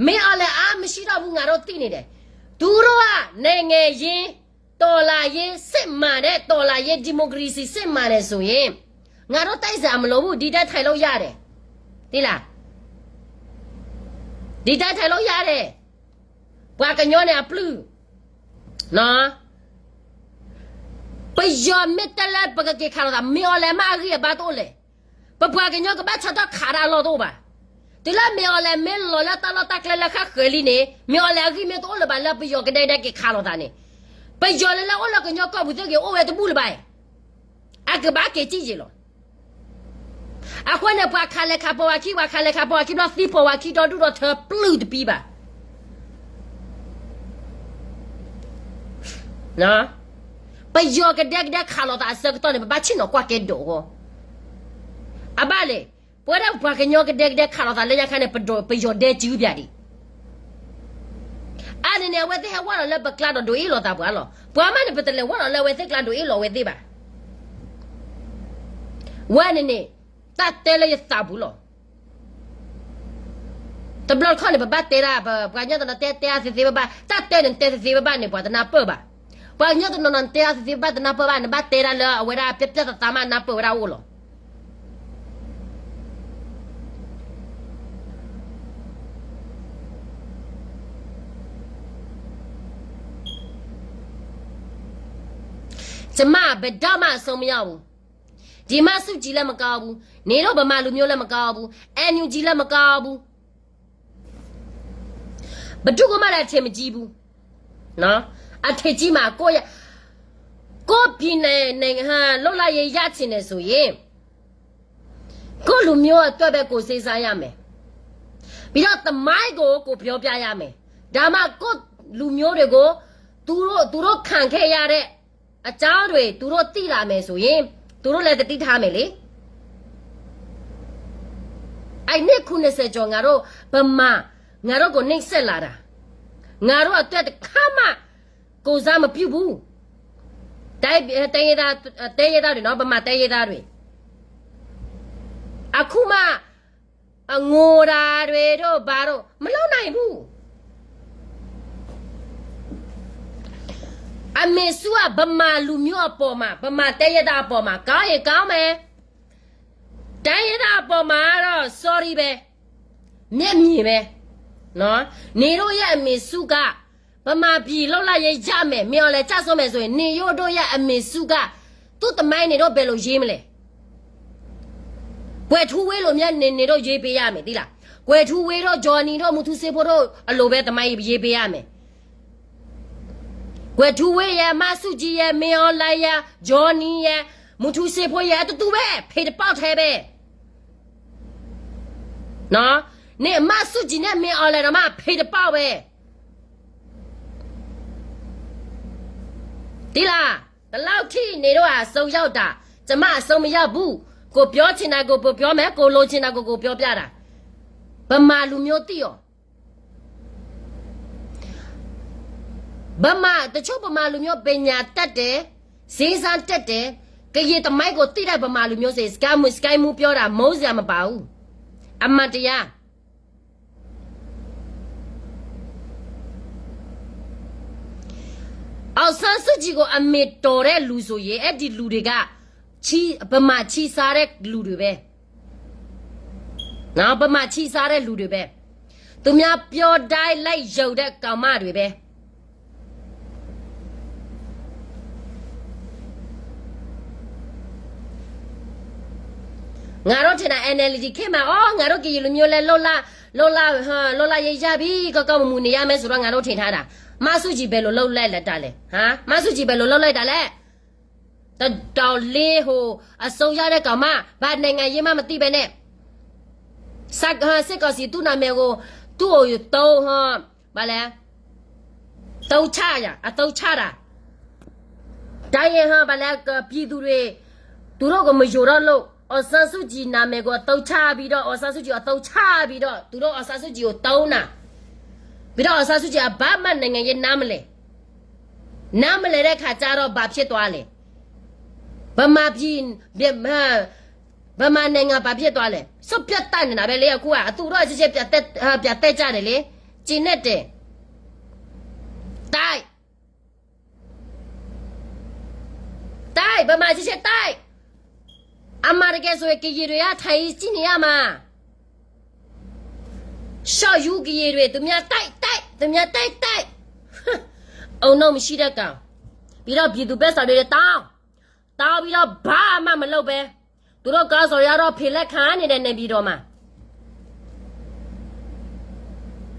မင်းအောင်လှိုင်အားမရှိတော့ဘူး ငါတို့သိနေတယ်, သူတို့ကနိုင်ငံရေး တော်လှန်ရေးစစ်မှန်တဲ့ တော်လှန်ရေး ဒီမိုကရေစီစစ်မှန်တယ်ဆိုရင် ငါတို့တိုက်စရာမလိုဘူး, ဒီတိုင်းထိုင်လို့ရတယ်, သိလား, ဒီတိုင်းထိုင်လို့ရတယ်, ပှၤကညီန့ၣ်အပျုၢ် နော်, ပယီၤမ့ၢ်တဲလၢပကက့ၤခးလိာ်သး, မင်းအောင်လှိုင်မ့ၢ်အဂံၢ်အဘါတအိၣ်လဲၣ်, ပပှၤကညီကဘၣ်ဆၢထၢၣ်ခးတၢ်အလီၢ်တအိၣ်ဘၣ်, တုၤလၢမင်းအောင်လှိုင်မ့ၢ်လီၤလၢတၢ်လီၢ်တၢ်ကျဲလၢဃၣ်ဃၢၤလံန့ၣ်, မင်းအောင်လှိုင်အဂံၢ်မ့ၢ်တအိၣ်လၢၤဘၣ် လၢပယီၤကဒဲကဒဲက့ၤခးလိာ်သးန့ၣ်, ပယီၤလၢလၢအိၣ်လၢကညီကီၢ်ပူၤသ့ၣ်က့ၤအိၣ်ဝဲတဘူၣ်လၢၤဘၣ်, အကဘၣ်က့ၤစံၣ်ယံာ်လီၤ. အဃိန့ၣ် ပှၤခးလဲၤခးပိာ်ဝဲခံ, ပှၤခးလဲၤခးပိာ်ဝဲခံဘျီ သံပိာ်ဝဲခံဒီဒူၣ်ဒီထၢပျုၢ်တပံၤဘၣ်. ပယီၤကဒဲကဒဲခးလိာ်သးအဆၢကတီၢ်န့ၣ် ပဘၣ်ဆ့ၣ်နီၤကွၢ်ကဲဒိးအဂီၢ်, အဘၣ်လဲၣ်, ပဝဲဒၣ်ပှၤကညီကဒဲကဒဲခးလိာ်သးလၢညါခါန့ၣ် ပယီၤဒဲစုပၠးဒံး အါန့ၣ်န့ၣ် အဝဲသ့ၣ်ဟဲဝဲလီၤလၢပကျါဒီးဒိးအ့ၣ်လိာ်သးပှၤလီၤ. ပှၤမးန့ၣ် ပတလဲၤဝဲလီၤလၢအဝဲသ့ၣ်ကျါဒိးအ့ၣ်လိာ်အဝဲသ့ၣ်ဘၣ်. ဝဲန့ၣ်န့ၣ် တၢ်တဲလၢယသးပူၤလီၤ. တဘျီတခီၣ်န့ၣ် ပဘၣ်တဲဒၣ် ပှၤကညီတနီၤတဲတဲအါသ့သ့ဘၣ်ဘၣ်, တၢ်တဲန့ၣ်တဲသ့သ့ဘၣ်ဘၣ်န့ၣ် ပှၤတနၢ်ပၢၢ်ဘၣ်. ပှၤကညီတနီၤနီၤတဲအါသ့သ့ဘၣ်ဘၣ်တနၢ်ပၢၢ်ဘၣ်, နဘၣ်တဲဒၣ်လၢအဝဲဒၣ်ပျၢ်ပျၢ်သးသးမးနၢ်ပၢၢ်ဝဲဒၣ်အိၣ်လီၤ. ကျမ ဘယ်တော့မှ အဆုံးမရဘူး. ဒီမါစုကြည်လည်းမကောင်းဘူး, နေတော့ဗမာလူမျိုးလည်းမကောင်းဘူး, NUG လည်းမကောင်းဘူး, ဘယ်သူကမှလည်းအထင်မကြီးဘူးနော်. အထင်ကြီးမှာ ကိုယ့်ရ-, ကိုယ့်ပြည်နယ်နိုင်ငံ လွတ်လပ်ရေးရချင်တယ်ဆိုရင် ကိုယ့်လူမျိုးအတွက်ပဲကိုယ်စဉ်းစားရမယ်. ပြီးတော့သမိုင်းကိုကိုယ်ပြောပြရမယ်. ဒါမှကိုယ့်လူမျိုးတွေကို သူတို့, သူတို့ခံခဲ့ရတဲ့အကြောင်းတွေ သူတို့သိလာမယ်ဆိုရင် သူတို့လည်းသတိထားမယ်လေ. အဲ့နှစ်ခုနှစ်ဆယ်ကျော် ငါတို့ဗမာ, ငါတို့ကိုနှိပ်စက်လာတာ, ငါတို့အတွက်တစ်ခါမှကိုယ်စားမပြုဘူး. တိုင်း, တိုင်းရင်းသား, တိုင်းရင်းသားတွေနော်, ဗမာတိုင်းရင်းသားတွေ, အခုမှ အငိုတာတွေတို့ဘာတို့ မလုပ်နိုင်ဘူး. အမေစုက ဗမာလူမျိုးအပေါ်မှာ, ဗမာတိုင်းရင်းသားအပေါ်မှာ ကောင်းရင်ကောင်းမယ်, တိုင်းရင်းသားအပေါ်မှာတော့ sorry ပဲ, မျက်မြင်ပဲနော်. နေတို့ရဲ့အမေစုက ဗမာပြည်လွတ်လပ်ရေးရမယ်, မင်းအောင်လှိုင်ကျဆုံးမယ်ဆိုရင် နေတို့ရဲ့အမေစုက သူ့သမိုင်းနေတို့ဘယ်လိုရေးမလဲ. ကွယ်ထူးဝင်းလိုမျိုး နေ, နေတို့ရေးပေးရမယ်, သိလား. ကွယ်ထူးဝင်းတို့, ဂျော်နီတို့, မူထူးစ့ဖိတို့အလိုပဲ သမိုင်းရေးပေးရမယ်. ကွယ်ထူးဝင်းရယ်, မါစုကြည်ရယ်, မင်းအောင်လှိုင်ရယ်, ဂျော်နီရယ်, မူထူးစ့ဖိရယ်, အတူတူပဲ, ဖေတပေါက်ထဲပဲ. နော်, နေမါစုကြည်နဲ့မင်းအောင်လှိုင်တောင်မှ ဖေတပေါက်ပဲ. သိလား, ဘယ်လောက်ထိနေတော့ အဆုံးရောက်တာ, ကျမအဆုံးမရောက်ဘူး, ကိုပြောချင်တာကိုကိုပြောမယ်, ကိုလိုချင်တာကိုကိုပြောပြတာ, ဗမာလူမျိုးသိအောင်. ဗမာ, တချို့ဗမာလူမျိုး ပညာတတ်တယ်, စ့စမ်းတတ်တယ်, ကရင်သမိုင်းကိုသိတဲ့ဗမာလူမျိုးဆိုရင် စကဲမူ, စကဲမူပြောတာ မုန်းစရာမပါဘူး. အမှန်တရား. အောင်ဆန်းစုကြည်ကို အမင်တော်တဲ့လူဆိုရင် အဲ့ဒီလူတွေက ချီး, ဗမာချီးစားတဲ့လူတွေပဲ. နော်, ဗမာချီးစားတဲ့လူတွေပဲ. သူများပြောတိုင်းလိုက်ယုံတဲ့ကောင်မတွေပဲ. ငါတို့ထင်တာ NLD ခေတ်မှာ အော် ငါတို့ကရင်လူမျိုးလည်း လွတ်လပ်, လွတ်လပ်, ဟမ်, လွတ်လပ်ရေးရပြီ, ကောင်းကောင်းမွန်မွန်နေရမယ်ဆိုတော့ ငါတို့ထင်ထားတာ. မန်းစုကြည် ဘယ်လိုလုပ်လိုက်တာလဲ? ဟမ်, မန်းစုကြည် ဘယ်လိုလုပ်လိုက်တာလဲ? တော်တော်လေး ဟို, အစိုးရတဲ့ကောင်မ, ဘာနိုင်ငံရေးမှမသိပဲနဲ့. စက, ဟမ်, စစ်ကောင်စီ သူ့နာမည်ကို သူ့ကိုသုံး, ဟမ်, ဘာလဲ, သုံးချရ, အသုံးချတာ. တိုင်းရင်း, ဟမ်, ဘာလဲ, က, ပြည်သူတွေ သူတို့ကို မယုံတော့လို့ အောင်ဆန်းစုကြည် နာမည်ကို အသုံးချပြီးတော့ အောင်ဆန်းစုကြည် အသုံးချပြီးတော့ သူတို့ အောင်ဆန်းစုကြည် ကို သုံးတာ. ပြီးတော့ အောင်ဆန်းစုကြည် က ဘာမှ နိုင်ငံရေး နားမလည်. နားမလည်တဲ့ခါကျတော့ ဘာဖြစ်သွားလဲ? ဗမာပြည်, ဗမာနိုင်ငံ ဘာဖြစ်သွားလဲ? ဆိုးပြတ်သားနေတာပဲလေ အခုက. သူတို့ ချက်ချင်း ပြန်တက်, ပြန်တက်ကြတယ်လေ. ကျိန်နဲ့တင်. တိုက်. တိုက်, ဗမာ ချက်ချင်း တိုက်. အမှန်တကယ်ဆိုရင် ကရင်တွေက ထိုင်ကြည့်နေရမှာ. ရှော့ယူကရင်တွေ သူများတိုက်, တိုက်, သူများတိုက်, တိုက်. အုံနောက်မရှိတဲ့ကောင်. ပြီးတော့ ပြည်သူ့ဘက်ဆောင်တွေ တောင်း, တောင်းပြီးတော့ ဘာမှမလုပ်ပဲ. သူတို့ခေါင်းဆောင်တွေကတော့ ဖယ်လက်ခံနေတယ် နေပြည်တော်မှာ.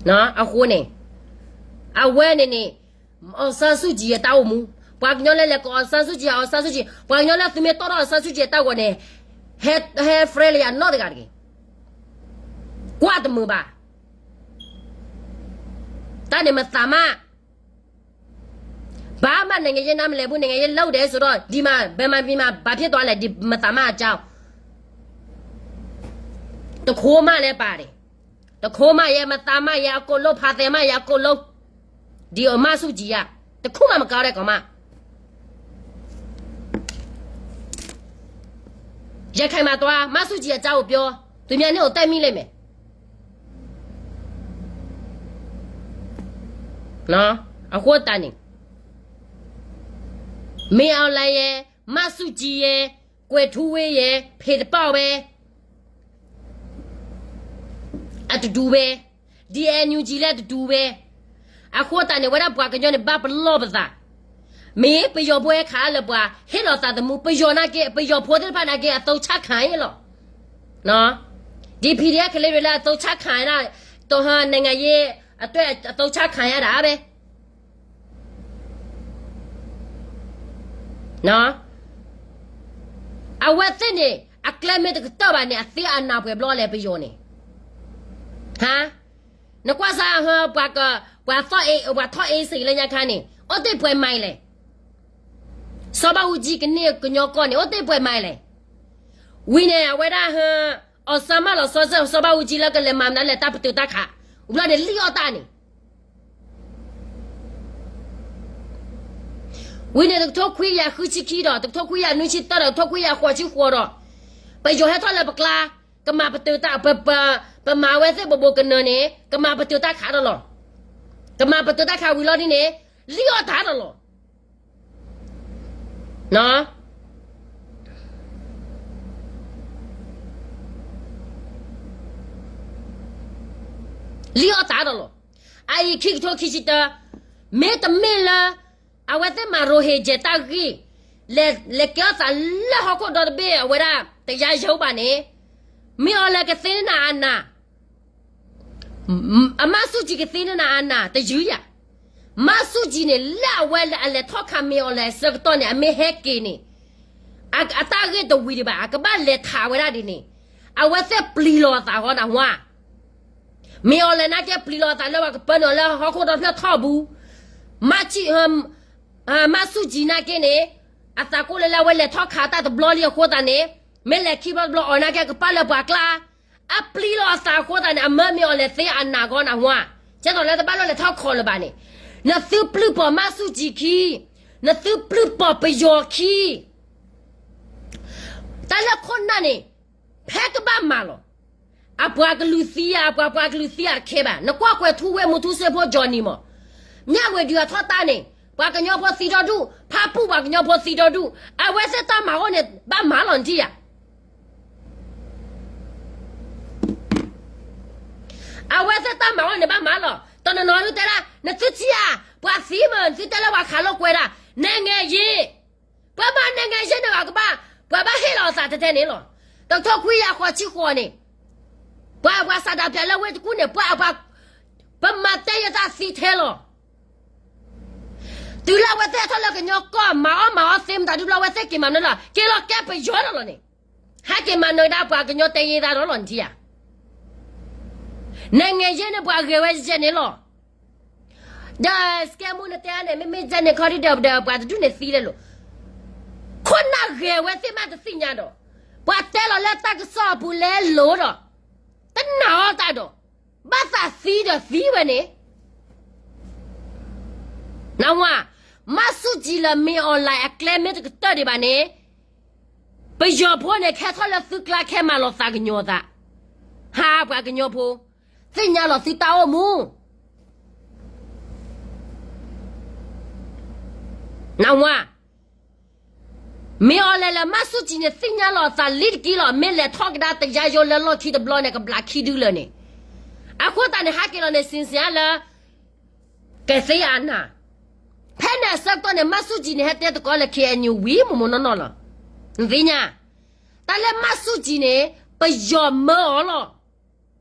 နော်, အဃိန့ၣ်, အဝဲန့ၣ်န့ၣ် အောင်ဆန်းစုကြည် အတၢ်အိၣ်မူ, ပှၤကညီလၢလဲၤကိး အောင်ဆန်းစုကြည်, အောင်ဆန်းစုကြည်, ပှၤကညီလၢသုမ့ၢ်တီၣ်ထီၣ် အောင်ဆန်းစုကြည် အတၢ်ဂီၤန့ၣ်, ဟဲ, ဟဲ friendly အနီၢ်တဂၤတဂ့ၤ. ကွၢ်တမုာ်ဘၣ်. တၢ်န့ၣ်မသးမး. ဘာမှ နိုင်ငံရေး နားမလည်ဘူး, နိုင်ငံရေး လုပ်တယ်ဆိုတော့ ဒီမှာ ဗမာပြည်မှာ ဘာဖြစ်သွားလဲ, ဒီမသးမးအကြောင်း. တခိမးလည်းပါတယ်. တခိမးရဲ့, မသးမးရဲ့, အကုန်လုံး, ဖာသဲမးရဲ့, အကုန်လုံး. ဒီမန်းစုကြည်က တခိမးမကောင်းတဲ့ကောင်မ. ရခိုင်မှာသွား, မန်းစုကြည် အကြောင်းကိုပြော, သူများနဲ့ကို တိုက်မိလိမ့်မယ်. နော်, အဃိသတးန့ၣ် မင်းအောင်လှိုင်ရယ်, မန်းစုကြည်ရယ်, ကွယ်ထူးဝင်းရယ်, ဖယ်တပေါက်ပဲ. အတတူပဲ. ဒီ NUG လည်း အတတူပဲ. အဃိသတးန့ၣ် ဝဲဒၣ်ပှၤကညီန့ၣ် ဘၣ်ပလီၢ်ပသး. မ့ၢ်ပယီၤဖိဟဲခးလၢပှၤ ဟ့ၣ်လီၤသးသမူ, ပယီၤနာ်က့, ပယီၤဖိသ့ၣ်တဖၣ်နာ်က့ အသုံးချခံရလီၤ. ဒီ PDF ကလေးတွေလည်း အသုံးချခံရတာ, နိုင်ငံရေးအတွက် အသုံးချခံရတာပဲ. အဝဲသ့ၣ်န့ၣ် အကျဲမ့ၢ်တကတၢၢ်ဘၣ်န့ၣ် အသ့အနၢ်ပှဲၤဘျီလဲၣ် ပယီၤန့ၣ်. ဟါ, နကွၢ်စၢ် ဟါ, ပှၤက, ပှၤသီၣ်အ့, ပှၤထီၣ်အ့စ့ၣ်လၢညါခါန့ၣ် အိၣ်တ့ၢ်ပှဲၤမံၤလဲၣ်. စီၤဘၣ်အူကၠံကန့ၢ်ကညီကီၢ်န့ၣ် အိၣ်တ့ၢ်ပှဲၤမံၤလဲၣ်. ဝံၤန့ၣ် အဝဲဒၣ် ဟါ, အီၣ်စၢမၢ်လီၤ စီၤ, စီၤဘၣ်အူကၠံလၢကလဲၤမၤမနုၤလဲၣ် တၢ်ပတုာ်တၢ်ခး, ဘျီန့ၣ် လံၣ်အီၣ်တၢ်န့ၣ် ဝံၤန့ၣ် တကထိခွံကယၤဃုဆံခံဒီး တကထိခွံကယၤနွံဆံသၢဒီး တကထိခွံကယၤဃိးဆံဃိးဒီး ပယီၤဟဲထီၣ်လၢပကျါ, ကမၤပတုာ်တၢ်, ပ, ပ, ပမၤဝဲသ့ၣ်ဘိးဘိးကနၢၤန့ၣ် ကမၤပတုာ်တၢ်ခးဒီးလီၤ. ကမၤပတုာ်တၢ်ခးဝံၤလီၤဒ်န့ၣ် လံၣ်အီၣ်တၢ်ဒီးလီၤ. လံၣ်အီၣ်တၢ်ဒီးလီၤ. အအံၤခံကထိခံဆံတၢ, မ့တမ့ၢ်လၢ အဝဲသ့ၣ်မၤရိဟ့ၤကၠဲၤတၢ်ဂ့ၢ်, လဲၤ, လဲၤကဲထီၣ်သးလၢဟီၣ်ခိၣ်ဒီတဘ့ၣ် အဝဲဒၣ် တယါယုဘၣ်န့ၣ်, မ့ၢ်အီၤလဲၤကသ့န့ၢ်နၤအနၢ်, အမါစုကြည် ကသ့န့ၢ်နၤအနၢ်တယုယၤ. မါစုကြည်န့ၣ် လၢအဝဲအလဲၤထီၣ်ခးမ့ၢ်အီၤလဲၤအဆၢကတီၢ်န့ၣ် အမ့ၢ်ဟဲက့ၤန့ၣ် အတၢ်ဂ့ၢ်တဝံၤဒံးဘၣ်, အကဘၣ်လဲၤထးဝဲဒၣ်ဒ်န့ၣ်, အဝဲသ့ၣ်ပျံၤလီၤအသးဃီနၢ်ဟူဧါ. မ့ၢ်အီၤလဲၤနာ်က့ ပျံၤလီၤအသးလၢပှၤကပၢနုာ်အီၤလၢဟီၣ်ခိၣ်ဒီဖျၢၣ်ထီၣ်ပူၤ, မါစုကြည်, မါစုကြည်နာ်က့န့ၣ် အသးကိၢ်လၢလၢအဝဲလဲၤထီၣ်ခးတၢ်တဘျီလံအဃိသတးန့ၣ်, မ့ၢ်လဲၤခံဘျီတဘျီအီၤနာ်က့ ကပာ်လၢပှၤကျါ, အပျံၤလီၤအသးအဃိသတးန့ၣ် အမၢမ့ၢ်အီၤလဲၤသ့အနၢ်ဃီနၢ်ဟူဧါ. ကဲသိးလၢတဘၣ်လၢလဲၤထီၣ်ခီလၢၤဘၣ်န့ၣ်, နသုပျုၢ်ပိာ်မၢ်ဆူၣ်ကံခံ, နသုပျုၢ်ပိာ်ပယီၤခံ, တၢ်လၢခိၣ်နၢ်န့ၣ် ဖဲကဘၣ်မၤလီၤ. အပှၤကလုာ်သံဧါ, အပှၤပှၤကလုာ်သံဧါတခဲဘၣ်. နကွၢ်ကွဲၤထူဝ့ၢ်မူထူစ့ဖိ Johnny မး, မၠၣ်ဝ့ၤဒုးအထီၣ်တၢ်န့ၣ် ပှၤကညီဖိသံဒီဒူၣ်, ဖၣ်ပူၣ်ပှၤကညီဖိသံဒီဒူၣ်, အဝဲသ့ၣ်တၢ်မၤအိၣ်န့ၣ် ဘၣ်မၤလီၤနထံၣ်ဧါ. အဝဲသ့ၣ်တၢ်မၤအိၣ်န့ၣ်ဘၣ်မၤလီၤ. တနီၤနီၤဒုးတဲဒၣ် နသုထံၣ်ဧါ, ပှၤသံမး နသုတဲလၢပှၤခးလိာ်ကွဲဒၣ်, နဲၣ်ငဲၤယ့, ပှၤမၤနဲၣ်ငဲၤယ့န့ၣ် ပှၤကဘၣ်, ပှၤဘၣ်ဟ့ၣ်လီၤအသးတဲတဲန့ၣ်လီၤ. တကထိခွံကယၤဃိးဆံဃိးန့ၣ် ပှၤပှၤစးဒးပၠးလၢဝ့ၢ်တကူၣ်န့ၣ် ပှၤပှၤ, ပမၤတဲယသးသံထဲလီၤ. တုၤလၢအဝဲသ့ၣ်ဟဲထီၣ်လၢကညီကီၢ် မၤအီၣ်မၤအီသ့မတၤဒုး လၢအဝဲသ့ၣ်က့ၤမၤနၢၤလီၤ, က့ၤလီၤကဲပယီၤဒီးလီၤန့ၣ်, ဟဲက့ၤမၤနၢၤဒၣ်ပှၤကညီတဲယသးဒီးလီၤနထံၣ်ဧါ. နဲၣ်ငဲၤယ့န့ၣ် ပှၤဂဲၤဝဲယဲန့ၣ်လီၤ. ဒီးစကဲမူနတဲန့ၣ် မ့မ့ၢ်ယဲန့ၣ်ခီဒုဒီး ပှၤတဒူၣ်န့ၣ်သံလဲၣ်လိၤ, ခိၣ်နၢ်ဂဲၤဝဲသ့ၣ်မးတသ့ၣ်ညါဒီး, ပှၤတဲလီၤလၢတၢ်ကစီၣ်အပူၤလဲၤလိၤဒီး, တနာ်အီၤတၢ်ဒီး, ဘၣ်သးသံဒီးသံဝဲန့ၣ် နဝၤ, မၢ်ဆူၣ်ကံလၢမ့ၢ်အီၤလဲၣ် အကျဲမ့ၢ်တကတၢၢ်ဒံးဘၣ်န့ၣ်, ပယီၤဖိန့ၣ် ခဲထီၣ်လၢသုကျါခဲမၤလီၤသးကညီၤသး, ဟးပှၤကညီဖိ, သ့ၣ်ညါလီၤသုတၢ်အိၣ်မူ နဝၤ, မ့ၢ်အီၤလဲၣ်လၢမၢ်ဆူၣ်ကံန့ၣ် သ့ၣ်ညါလီၤအသးလံတက့ၢ်လီၤ. မ့ၢ်လဲၤထီၣ်ကဒါတယါယိလၢလီၢ်ခံတဘျီန့ၣ် ကဘျးခံဒုလၢာ်န့ၣ်, အဃိသတးန့ၣ် ဟးက့ၤလီၤန့ၣ် စံးစံးအါလၢ ကသ့အနၢ်, ဖဲန့ၣ်အဆၢကတီၢ်န့ၣ် မၢ်ဆူၣ်ကံန့ၣ် ဟဲတဲသကိးလၢ ခ့ၣ်အဲၣ်ယူၣ် ဝံၤမိၢ်မိၢ်နီၢ်နီၢ်လီၤ. နသ့ၣ်ညါ, တၢ်လၢမၢ်ဆူၣ်ကံန့ၣ် ပယီၤမၢအီၤလီၤ.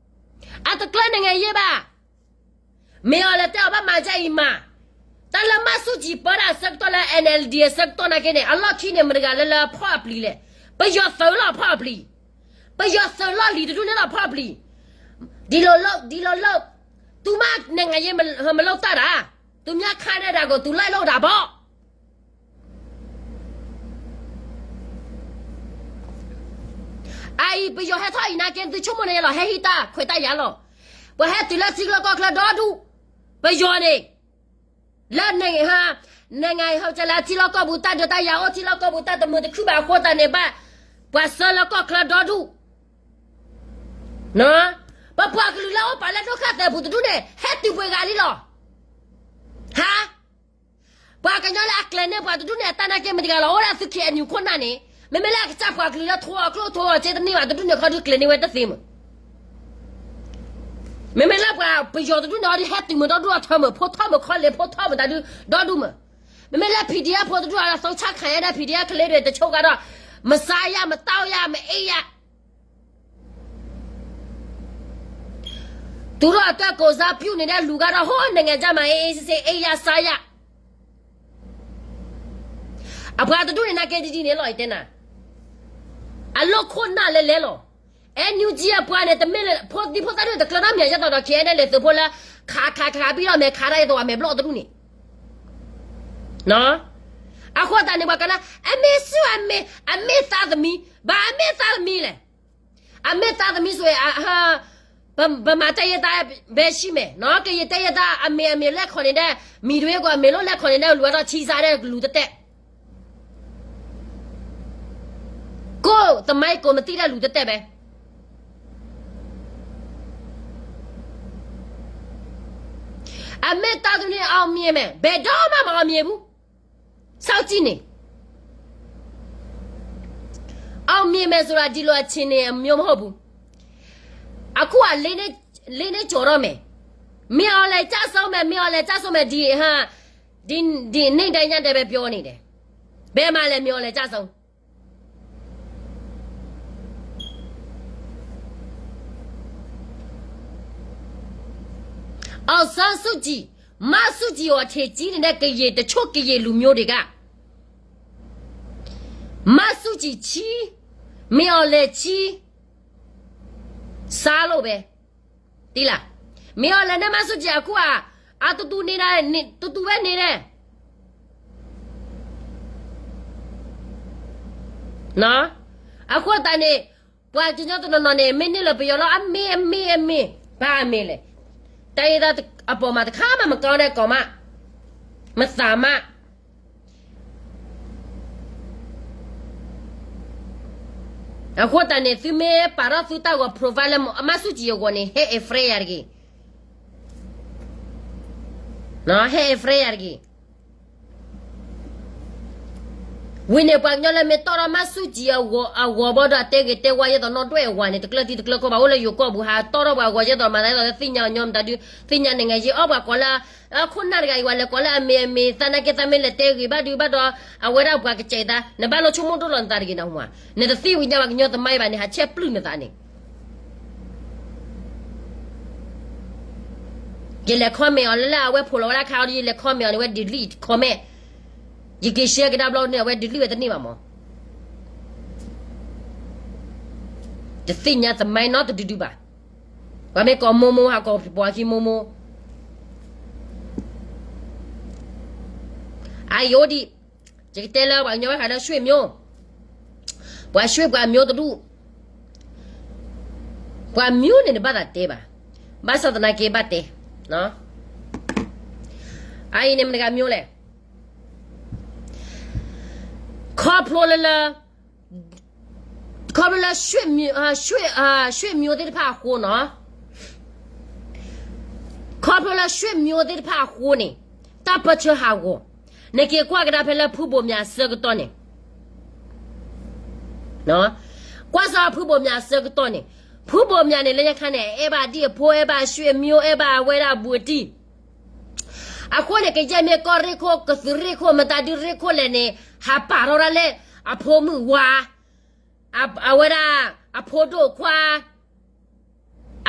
အတကျၢၤနဲၣ်ငဲၤယ့ဘၣ်. မ့ၢ်အီၤလဲၤတဲအီၤဘၣ်မၤဒ်အံၤမး, တၢ်လၢမၢ်ဆူၣ်ကံပၢတၢ်အဆၢကတီၢ်လၢ NLD အဆၢကတီၢ်နာ်က့န့ၣ် အလီၢ်ခံန့ၣ် မတၤတဂၤလၢလၢဖီၣ်အပျံၤလဲၣ်. ပယီၤသုးလီၤဖီၣ်အပျံၤ, ပယီၤသုးလီၢ်လံၤတဒူၣ်န့ၣ်လီၤဖီၣ်အပျံၤ, ဒ်လီၤလၢ, ဒ်လီၤလၢ, သုမၤနဲၣ်ငဲၤယ့မလိၣ်တၢ်ဒၣ်, သုမၤခါနဲၣ်ဒၣ်ကိး သုလီၢ်လီၢ်ဒၣ်ဘီ အအံၤ ပယီၤဟဲထီၣ်အံၤနာ်က့ သုဆိကမိၣ်န့ၣ်လီၤ ဟဲဟံးတၢ်ခွဲးတၢ်ယာ်လီၤ. ပှၤဟဲတုၤလၢထံချၢကီၢ်ချၢဒီဒူၣ်, ပယီၤန့ၣ်, လၢန့ၣ်ဟါ, နဲၣ်ငါဟီကလၢထံလီၢ်ကီၢ်ပူၤ တၢ်ဒုးတၢ်ယၤအိၣ် ထံလီၢ်ကီၢ်ပူၤ တၢ်တမုာ်တခုဘၣ်အဃိသတးန့ၣ်ဘၣ်, ပှၤဆှၢလၢကီၢ်ချၢဒီဒူၣ် ပပှၤကလုာ်လၢအိၣ်ပာ်လၢဒုက္ခသည်ပူၤတဒူၣ်န့ၣ် ဟဲတုၤပှဲၤဂၤလံလီၤ. ဟါ, ပှၤကညီလၢအကျဲၤန့ၢ်ပှၤတဒူၣ်န့ၣ် အတၢ်နာ်က့မတၤတဂၤလီၤ အိၣ်ဒၣ်သု ခ့ၣ်အဲၣ်ယူၣ် ခိၣ်နၢ်န့ၣ်, မ့မ့ၢ်လၢအကစၢ်ပှၤကလုာ်လၢထိအီကျိၣ်ထိအီစ့တန့ၢ်ဘၣ်တဒူၣ်န့ၣ် ခီဒုကျဲၤန့ၢ်ဝဲတသ့မး. မ့မ့ၢ်လၢပှၤပယီၤတဒူၣ်န့ၣ် အီၤဒုးဟဲတုၤမးဒီဒူၣ်အထၢမး ဖိထီၣ်မးခီလ့ၤ ဖိထီၣ်မးတၢ်ဒုးဒီဒူၣ်မး. မ့မ့ၢ်လၢ PDF ဖိတဒူၣ်အသိဆါခါယါဒၣ် PDF ကလ့ဒွဲၣ်တဆိကါဒီး, မဆါယါ မတၢ်အိၣ်ယါ မအ့ၣ်ယါ တုၤထီၣ်အတၢ်ကိးစါပျူၢ်န့ၣ်ဒၣ်လူၤကါဒီး ဟိန့ၣ်ငဲၤကၢ်မး အ့ၣ်အ့ၣ်စ့စ့ အ့ၣ်ယါဆါယါ. အပှၤတဒူၣ်န့ၣ်နာ်က့ဒ်ဒ်န့ၣ်လီၤ ယတဲနၤ, အလီၢ်ခိၣ်နၢ်လဲၤလဲၤလီၤ. NUG အပှၤန့ၣ် တမ့ၢ်လၢဖိဒံဖိသၣ်ဒုၣ်တကျၢၤနီတမံၤ ယသးဒီး ခ့ၣ်အဲၣ်နဲၣ်လဲၤသုးဖိလၢ ခးခးခးဘံၣ်ဒီးမဲာ်ခးတၢ် ယသးဝဲမဲာ်ဘျီၣ်တဒူၣ်န့ၣ် အဃိသတးန့ၣ် ပှၤကနၣ် အမ့ၢ်ဆူၣ်အမ့ၢ်, အမ့ၢ်သးသမံ, ဘၣ်အမ့ၢ်သးသမံလဲၣ်. အမ့ၢ်သးသမံဆိ ပမၤတဲယဲတၢ်ဘဲဆံၣ်မဲာ်, ကယဲၢ်တဲယဲတၢ်အမ့ၢ်အမ့ၢ်လဲၣ်ခီန့ၣ်ဒဲး, မံၤတဝ့ကီးအမ့ၢ်လိၣ်လဲၣ်ခီန့ၣ်ဒဲး လူၤဝဲဒီးဆံးစးဒဲးကလူၤတတဲာ် ကိၣ်သမိုင်း ကိးမတံၢ်ဒဲးလူၤတတဲာ်ဘဲ. အမ့ၢ်သးသမံန့ၣ်အီၣ်မ့ၢ်မဲာ်, ဘယ်တော့မှမအောင်မြင်ဘူး. စောင့်ကြည့်နေ. အောင်မြင်မယ်ဆိုတာ ဒီလိုအခြေအနေမျိုးမဟုတ်ဘူး. အခုက လေးနှစ်ကျော်တော့မယ်. မင်းအောင်လှိုင်ကျဆုံးမယ်, မင်းအောင်လှိုင်ကျဆုံးမယ်, ဒီ, ဟာ, ဒီ, ဒီနေ့တိုင်းညနေပဲပြောနေတယ်. ဘယ်မှာလဲ မင်းအောင်လှိုင်ကျဆုံး. အောင်ဆန်းစုကြည်, မန်းစုကြည်ကို အထင်ကြီးနေတဲ့ ကရင်, တချို့ကရင်လူမျိုးတွေက မန်းစုကြည်ချီ, မင်းအောင်လှိုင်ချီ, စားလို့ပဲ. သိလား. မင်းအောင်လှိုင်နဲ့ မန်းစုကြည် အခုက အတူတူနေတာ, တူတူပဲနေတယ်. အဃိသတးန့ၣ် ပှၤကညီတနီၤနီၤန့ၣ် မ့ၢ်န့ၢ်လၢပယီၤလီၤ အမ့ၢ် အမ့ၢ် အမ့ၢ်, ဘၣ်အမ့ၢ်လဲၣ်. တိုင်းရင်းသားအပေါ်မှာ တခါမှ မကောင်းတဲ့ကောင်မှ, မသးမး. အဃိသတးန့ၣ် သုမ့ၢ်ပာ်ထီၣ်သုတၢ်ဂီၤ profile လၢအမၤဆူၣ်ကံၤအဂီၢ်န့ၣ် ဟဲ afraid ယၤတဂ့ၤ. ဟဲ afraid ယၤတဂ့ၤ. ဝံၤန့ၣ် ပှၤကညီလၢမ့ၢ်တီၣ်ထီၣ်မၤဆူၣ်ကံၤအဂီၤဘၣ်ဒီး အတဲဂ့ၤတဲဝါယဲၢ်သိးနီၣ်ဒွဲၣ်အဝၤန့ၣ် တကျၢၤထံတကျၢၤကီၢ်ဘၣ် အိၣ်လၢယိၤကီၢ်ပူၤ ဟးတီၣ်ထီၣ်ပှၤအဂီၤယဲၢ်သိး မၤသးဒ်သိးလၢသ့ၣ်ညါအညီမတၤဒု သ့ၣ်ညါန့ၣ် ငဲၤယံၤအီၣ်ပှၤကိးလၢ ခိၣ်နၢ်တဂၤအံၤ ပှၤလဲၤကိးလၢအမ့ၤအမ့ၤ သးနာ်က့သးမ့ၢ်လဲၤတဲဂ့ၤဘၣ်ဒုဘၣ်ဒီး အဝဲဒၣ်ပှၤကစဲးသး နဘၣ်လိၣ်ဆိကမိၣ်ဒိၣ်လီၤနသးတဂ့ၤနဟူဧါ. နတသ့ၣ်ညါဘၣ်ကညီသမိုင်းဘၣ်န့ၣ် ဟးဆဲးပျုၢ်နသးန့ၣ် ယလဲၤ comment အီၤလၢလၢအဝဲဖိးလီၤဝဲဒၣ်ခါအီၤဒီး ယလဲၤ comment အီၤန့ၣ် အဝဲ delete comment, ယက့ၤ share ကဒါဘျီန့ၣ် အဝဲ delete ဝဲတန့ၢ်ဘၣ်မး. တသ့ၣ်ညါသမိုင်းနီတဒုဒုဘၣ်. ပှၤမ့ၢ်ကိးမိၢ်မိၢ် ဟးကိးပှၤခံမိၢ်မိၢ် အအံၤအိၣ်ဒံး, ယကတဲလၢပှၤကညီဘၣ်ဃးလၢ ရွှေ့မျိုး, ပှၤ ရွှေ့ ပှၤ မျိုး တဒူၣ်, ပှၤ မျိုး န့ၣ် နဘၣ်သးတဲဘၣ်, ဘၣ်ဆၣ်သနာ်က့ဘၣ်တဲ, အအံၤန့ၣ်မတၤတဂၤ မျိုး လဲၣ်, ခီဖျိလၢလၢ ခီဖျိလၢ ရွှေ့ မျိုးသ့ၣ်တဖၣ်အဃိနီၤ, ခီဖျိလၢ ရွှေ့ မျိုး သ့ၣ်တဖၣ်အဃိန့ၣ် တၢ်ပၢဆှၢဟးဂီၤ, နက့ၤကွၢ်ကဒါဖဲလၢဖုဘိၣ်မၠးအဆၢကတီၢ်န့ၣ်, ကွၢ်စ့ၢ်ဖုဘိၣ်မၠးအဆၢကတီၢ်န့ၣ်, ဖုဘိၣ်မၠးန့ၣ် လၢညါခါန့ၣ် အဲၣ်ဘၣ်ဒံၣ်အဖိ အဲၣ်ဘၣ် ရွှေ့ မျိုး အဲၣ်ဘၣ်အဝဲဒၣ်အဘူးအတံၢ်, အဃိန့ၣ် ကယဲၢ်မ့ၢ်ကီၢ်ရ့ၣ်ခိၣ် ကသုးရ့ၣ်ခိၣ် မတၤဒုရ့ၣ်ခိၣ်လဲၣ်န့ၣ် ဟးပာ်ထီၣ်ဒၣ်လၢအဖိမုၣ်ဝါ, အဝဲဒၣ် အဖိဒိၣ်ခွါ,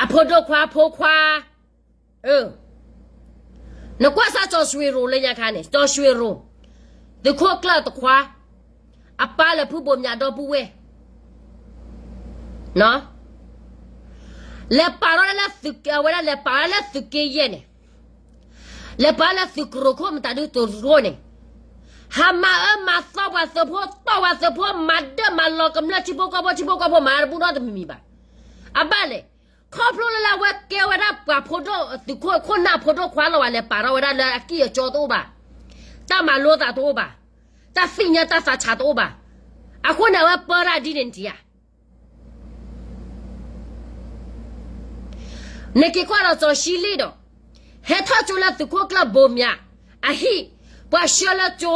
အဖိဒိၣ်ခွါဖိခွါ, နကွၢ်စ့ၢ် ကၠီၤရွှ့ရိၤ လၢညါခါန့ၣ် ကၠီၤရွှ့ရိၤ, သုးခိၣ်ကျၢၢ်တခွါ, အပၢ်လၢဖုဘိၣ်မၠးဒီပုၢ်ဝဲၢ် လဲၤပာ်ထီၣ်ဒၣ်လၢသုးက့ အဝဲဒၣ်လဲၤပာ်လၢသုးက့ယဲၢ်န့ၣ်, လဲၤပာ်လၢသုးကရူၢ်ခိၣ် မတၤဒုတရိၣ်န့ၣ်, ဟးမၤအၢမၤသီပှၤသုးဖိ တီၢ်ပှၤသုးဖိ မၤဒၢၣ်မၤလီၤကမျၢၢ်ထံဖိကီၢ်ဖိ ထံဖိကီၢ်ဖိ မၤတဘူၣ်နီတမံၤမံၤဘၣ်. အဘၣ်လဲၣ်, ခီဖျိလၢလၢအဝဲကဲဝဲဒၣ်ပှၤဖိဒိၣ်သုးခိၣ် ခိၣ်နၢ်ဖိဒိၣ်ခွါလီၤ ပှၤလဲၤပာ်ထီၣ်ဝဲဒၣ်လၢအကံၢ်အကီတအိၣ်ဘၣ်, တၢ်မၤလိသးတအိၣ်ဘၣ်, တၢ်သ့ၣ်ညါတၢ်သးဆးတအိၣ်ဘၣ်, အဃိန့ၣ် အဝဲပၢတၢ်ဒ်န့ၣ်နထံၣ်ဧါ. နက့ၤကွၢ်ဒီး ကၠီၤရှံလ့ၣ်ဒီး ဟဲထီၣ်ကၠိလၢသုးခိၣ်ကျၢၢ်ဘိၣ်မၠးအဟံၣ်, ပှၤဆှၢလၢကၠိ,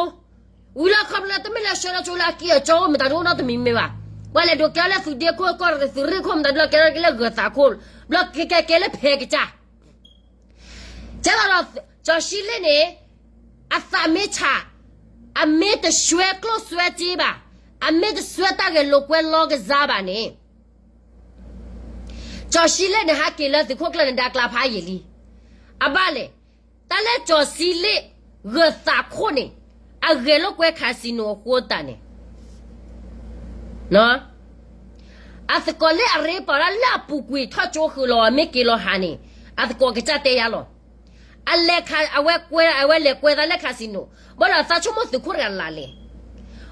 ဝံၤလီၤခီဖျိလၢတမ့ၢ်လၢဆှၢလၢကၠိလၢအကံၢ်အကီအိၣ် မတၤဒုအိၣ်နီတမံၤမံၤဘၣ်, ပှၤလဲၤဒိးကဲလၢသုးဒ့ခိၣ်ကီၢ် သုးရ့ၣ်ခိၣ် မတၤဒုလီၤ ကဲထီၣ်က့ၤလၢဂၢၢ်သးခိၣ်, ဘျီကဲကဲကဲလၢဖဲကစၢ် ကဲသိးဒီး ကၠီၤရှံလ့ၣ်န့ၣ် အသးမ့ၢ်ဆး, အမ့ၢ်တစွဲကျိၣ်စွဲစ့ဘၣ်, အမ့ၢ်တစွဲတၢ်ဂဲၤလိာ်ကွဲလီၤကစၢ်ဘၣ်န့ၣ်, ကၠီၤရှံလ့ၣ်န့ၣ် ဟးက့ၤလၢသုးခိၣ်ကျၢၢ်နဒါကျါဖးယံာ်လံ. အဘၣ်လဲၣ်, တၢ်လၢကၠီၤရှံလ့ၣ် ဂၢၢ်သးခိၣ်န့ၣ် အဂဲၤလိာ်ကွဲ casino အဃိသတးန့ၣ် အသကိးလၢအရ့ပာ်ဒၣ်လၢအပူၤကွံာ်ထီၣ်ကၠိဃုာ်လီၤ မ့ၢ်က့ၤလီၤဟးန့ၣ် အသကိးကစၢ်တဲယါလီၤ. အလဲၤခး အဝဲကွဲ အဝဲလဲၤကွဲသးလၢ casino, ဘၣ်ဒီးသးဆိကမိၣ်သုးခိၣ်တဂၤလၢ်လဲၣ်,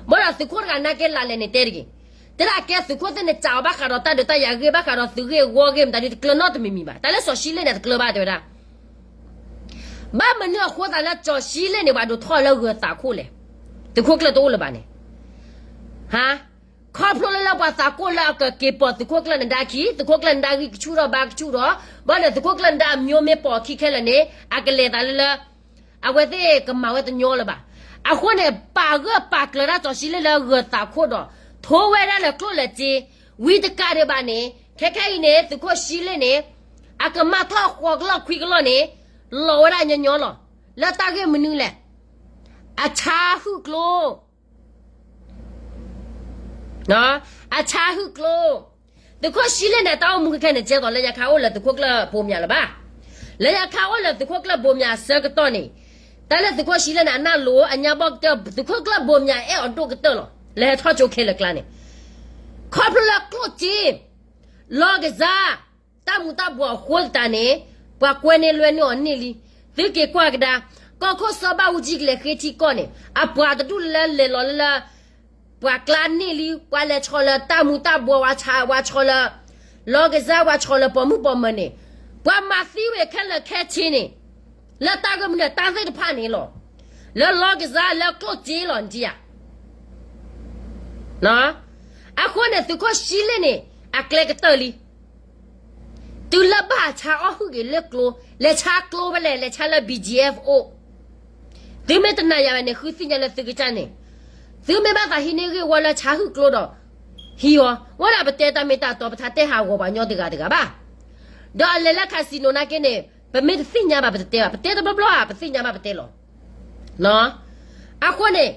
ဘၣ်ဒီးသုးခိၣ်တဂၤနာ်က့လၢ်လဲၣ်န့ၣ်တဲတဂ့ၤ. တဲဒၣ်ကဲသုးခိၣ်သ့ၣ်န့ၣ် စးအီၤဘၣ်ဃးဒီးတၢ်ဒုးတၢ်ယၤဂ့ၢ် ဘၣ်ဃးဒီးသုးဂ့ၢ်ဝီဂ့ၢ် မတၤဒုတကျၢၤနီတမံၤမံၤဘၣ်. တၢ်လၢကၠီၤရှံလ့ၣ်န့ၣ် တကျၢၤဘၣ်တဲဝဲဒၣ် ဘၣ်မနုၤအဃိသးလၢကၠီၤရှံလ့ၣ်န့ၣ် ပှၤဒိးထီၣ်လၢဂၢၢ်သးခိၣ်လဲၣ်. သုးခိၣ်ကျၢၢ်တအိၣ်လၢၤဘၣ်န့ၣ်, ဟါ, ခီဖျိလၢလၢပှၤသးကိၣ်လၢအကက့ၤပိာ်သုးခိၣ်ကျၢၢ်နဒါခံ, သုးခိၣ်ကျၢၢ်နဒါဂံၢ်ကဆူၣ်ထီၣ်ဘါကဆူၣ်ထီၣ်, ဘၣ်ဒီးသုးခိၣ်ကျၢၢ်နဒါအမျိုးမ့ၢ်ပိာ်အခံခဲလၢာ်န့ၣ် အကလဲၤသးလၢလၢ အဝဲသ့ၣ်ကမၤဝဲတညီလၢၤဘၣ်. အဃိန့ၣ် ပာ်ဂၢၢ်ပာ်ကျၢၤဒၣ်ကၠီၤရှံလ့ၣ်လၢဂၢၢ်သးခိၣ်ဒီး ထိဝဲဒၣ်လၢကျိၣ်လၢစ့, ဝံတကးဒံးဘၣ်န့ၣ် ခဲခဲအံၤန့ၣ် သုးခိၣ်ရှံလ့ၣ်န့ၣ် အကမၣ်ထီၣ်ဃိးကလီၢ်ခွံကလီၢ်န့ၣ် လီၤဝဲဒၣ်ညီညီလီၤ. လၢတၢ်ဂ့ၢ်မနုၤလဲၣ်, အဆါဟုၣ်ကျိ အဆါဟုၣ်ကျိ, သုးခိၣ်ရှံလ့ၣ်န့ၣ် တၢ်အိၣ်မူခဲခဲန့ၣ် ကဲသိးလၢညါခါအိၣ်လၢသုးခိၣ်ကျၢၢ်ဘိၣ်မၠးလၢၤဘၣ်. လၢညါခါအိၣ်လၢသုးခိၣ်ကျၢၢ်ဘိၣ်မၠးအဆၢကတီၢ်န့ၣ်, တၢ်လၢသုးခိၣ်ရှံလ့ၣ်န့ၣ် အနၢ်လိၤအညါဘီၣ်ကတၢၢ် သုးခိၣ်ကျၢၢ်ဘိၣ်မၠးအဲၣ်အီၤဒိၣ်ကတၢၢ်လီၤ. လၢဟဲထီၣ်ကၠိခဲလၢာ်ကျါန့ၣ်, ခီဖျိလၢကျိၣ်စ့ လီၤကစၢ် တၢ်မူၤတၢ်ဘှီးအဃိသတးန့ၣ် ပှၤကွဲန့ၢ်လွဲန့ၢ်အီၤန့ၢ်လံ. သုက့ၤကွၢ်ကဒါ, ကီၢ်ခိၣ်စီၤဘၣ်အူကၠံကလဲၤဃ့ထံကီၢ်န့ၣ် အပှၤတဒူၣ်လၢလဲၤလီၤလၢလၢ ပှၤကျါန့ၢ်လံ, ပှၤလဲၤဆီၣ်လၢတၢ်မူၤတၢ်ဘှီး ဝဲဆီၣ်လၢ လီၤကစၢ် ဝဲဆီၣ်လၢပိာ်မုၣ်ပိာ်မၢၤန့ၣ်, ပှၤမၤသံဝဲခဲလၢာ်ခဲဆ့န့ၣ် လၢတၢ်ဂ့ၢ်မနုၤတၢ်သ့ၣ်တဖၣ်န့ၣ်လီၤ. လၢလီကစၢ်လၢကျိၣ်စ့လီၤနထံၣ်ဧါ. အဃိန့ၣ် သုးခိၣ်ဆှံလ့ၣ်န့ၣ် အကျဲကတၢၢ်လံ. တုၤလၢဘၣ်ဆါအီၣ်ဟုၣ်က့ၤလၢကျိ, လဲၤဆါကျိဖဲလဲၣ်, လဲၤဆါလၢ ဘီၣ်ကၠံၣ်အ့ၣ်ဖျိ. သုမ့ၢ်တနာ်ယၤဘၣ်န့ၣ် ဃုသ့ၣ်ညါလၢသုကစၢ်န့ၣ်, သုမ့ၢ်ဘၣ်သးဟံးန့ၢ်ဂ့ၢ်ဝီလၢဆါဟုၣ်ကျိဒီး ဟံးအီၤ, ဝဲဒၣ်ပတဲတၢ်မ့ၢ်တၢ်တီ ပထါတဲဟးဂီၤပှၤညီတဂၤတဂၤဘၣ်. ဒီးအလဲၤလၢ casino နာ်က့န့ၣ် ပမ့ၢ်တသ့ၣ်ညါဘၣ်ပတတဲဘၣ်, ပတဲတဘျီဘျီဧါ ပသ့ၣ်ညါဘၣ်ပတဲလီၤ. အဃိန့ၣ်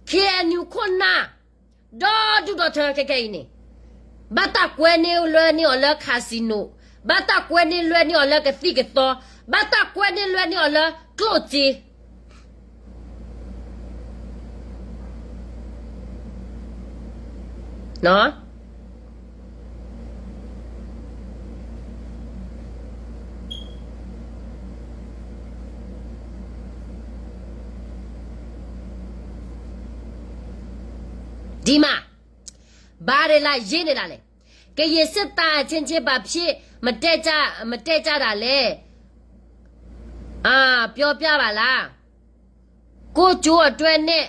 ခ့ၣ်အဲၣ်ယူၣ် ခိၣ်နၢ် ဒီဒူၣ်ဒီထၢခဲခဲအံၤန့ၣ် ဘၣ်တၢ်ကွဲန့ၢ်လွဲန့ၢ်အီၤလၢ casino, ဘၣ်တၢ်ကွဲန့ၢ်လွဲန့ၢ်အီၤလၢကသံၣ်ကသီ, ဘၣ်တၢ်ကွဲန့ၢ်လွဲန့ၢ်အီၤလၢကျိၣ်စ့ ဒ်မး, ဘၣ်ရ့လၢယ့ၢ်န့ၣ်ဒၣ်လဲာ်, ကရင်စစ်တပ် ချင်းချင်း ဘာဖြစ် မတက်ကြတာလဲ, ပြောပြပါလား, ကိုယ့်ကျိုးအတွက်နဲ့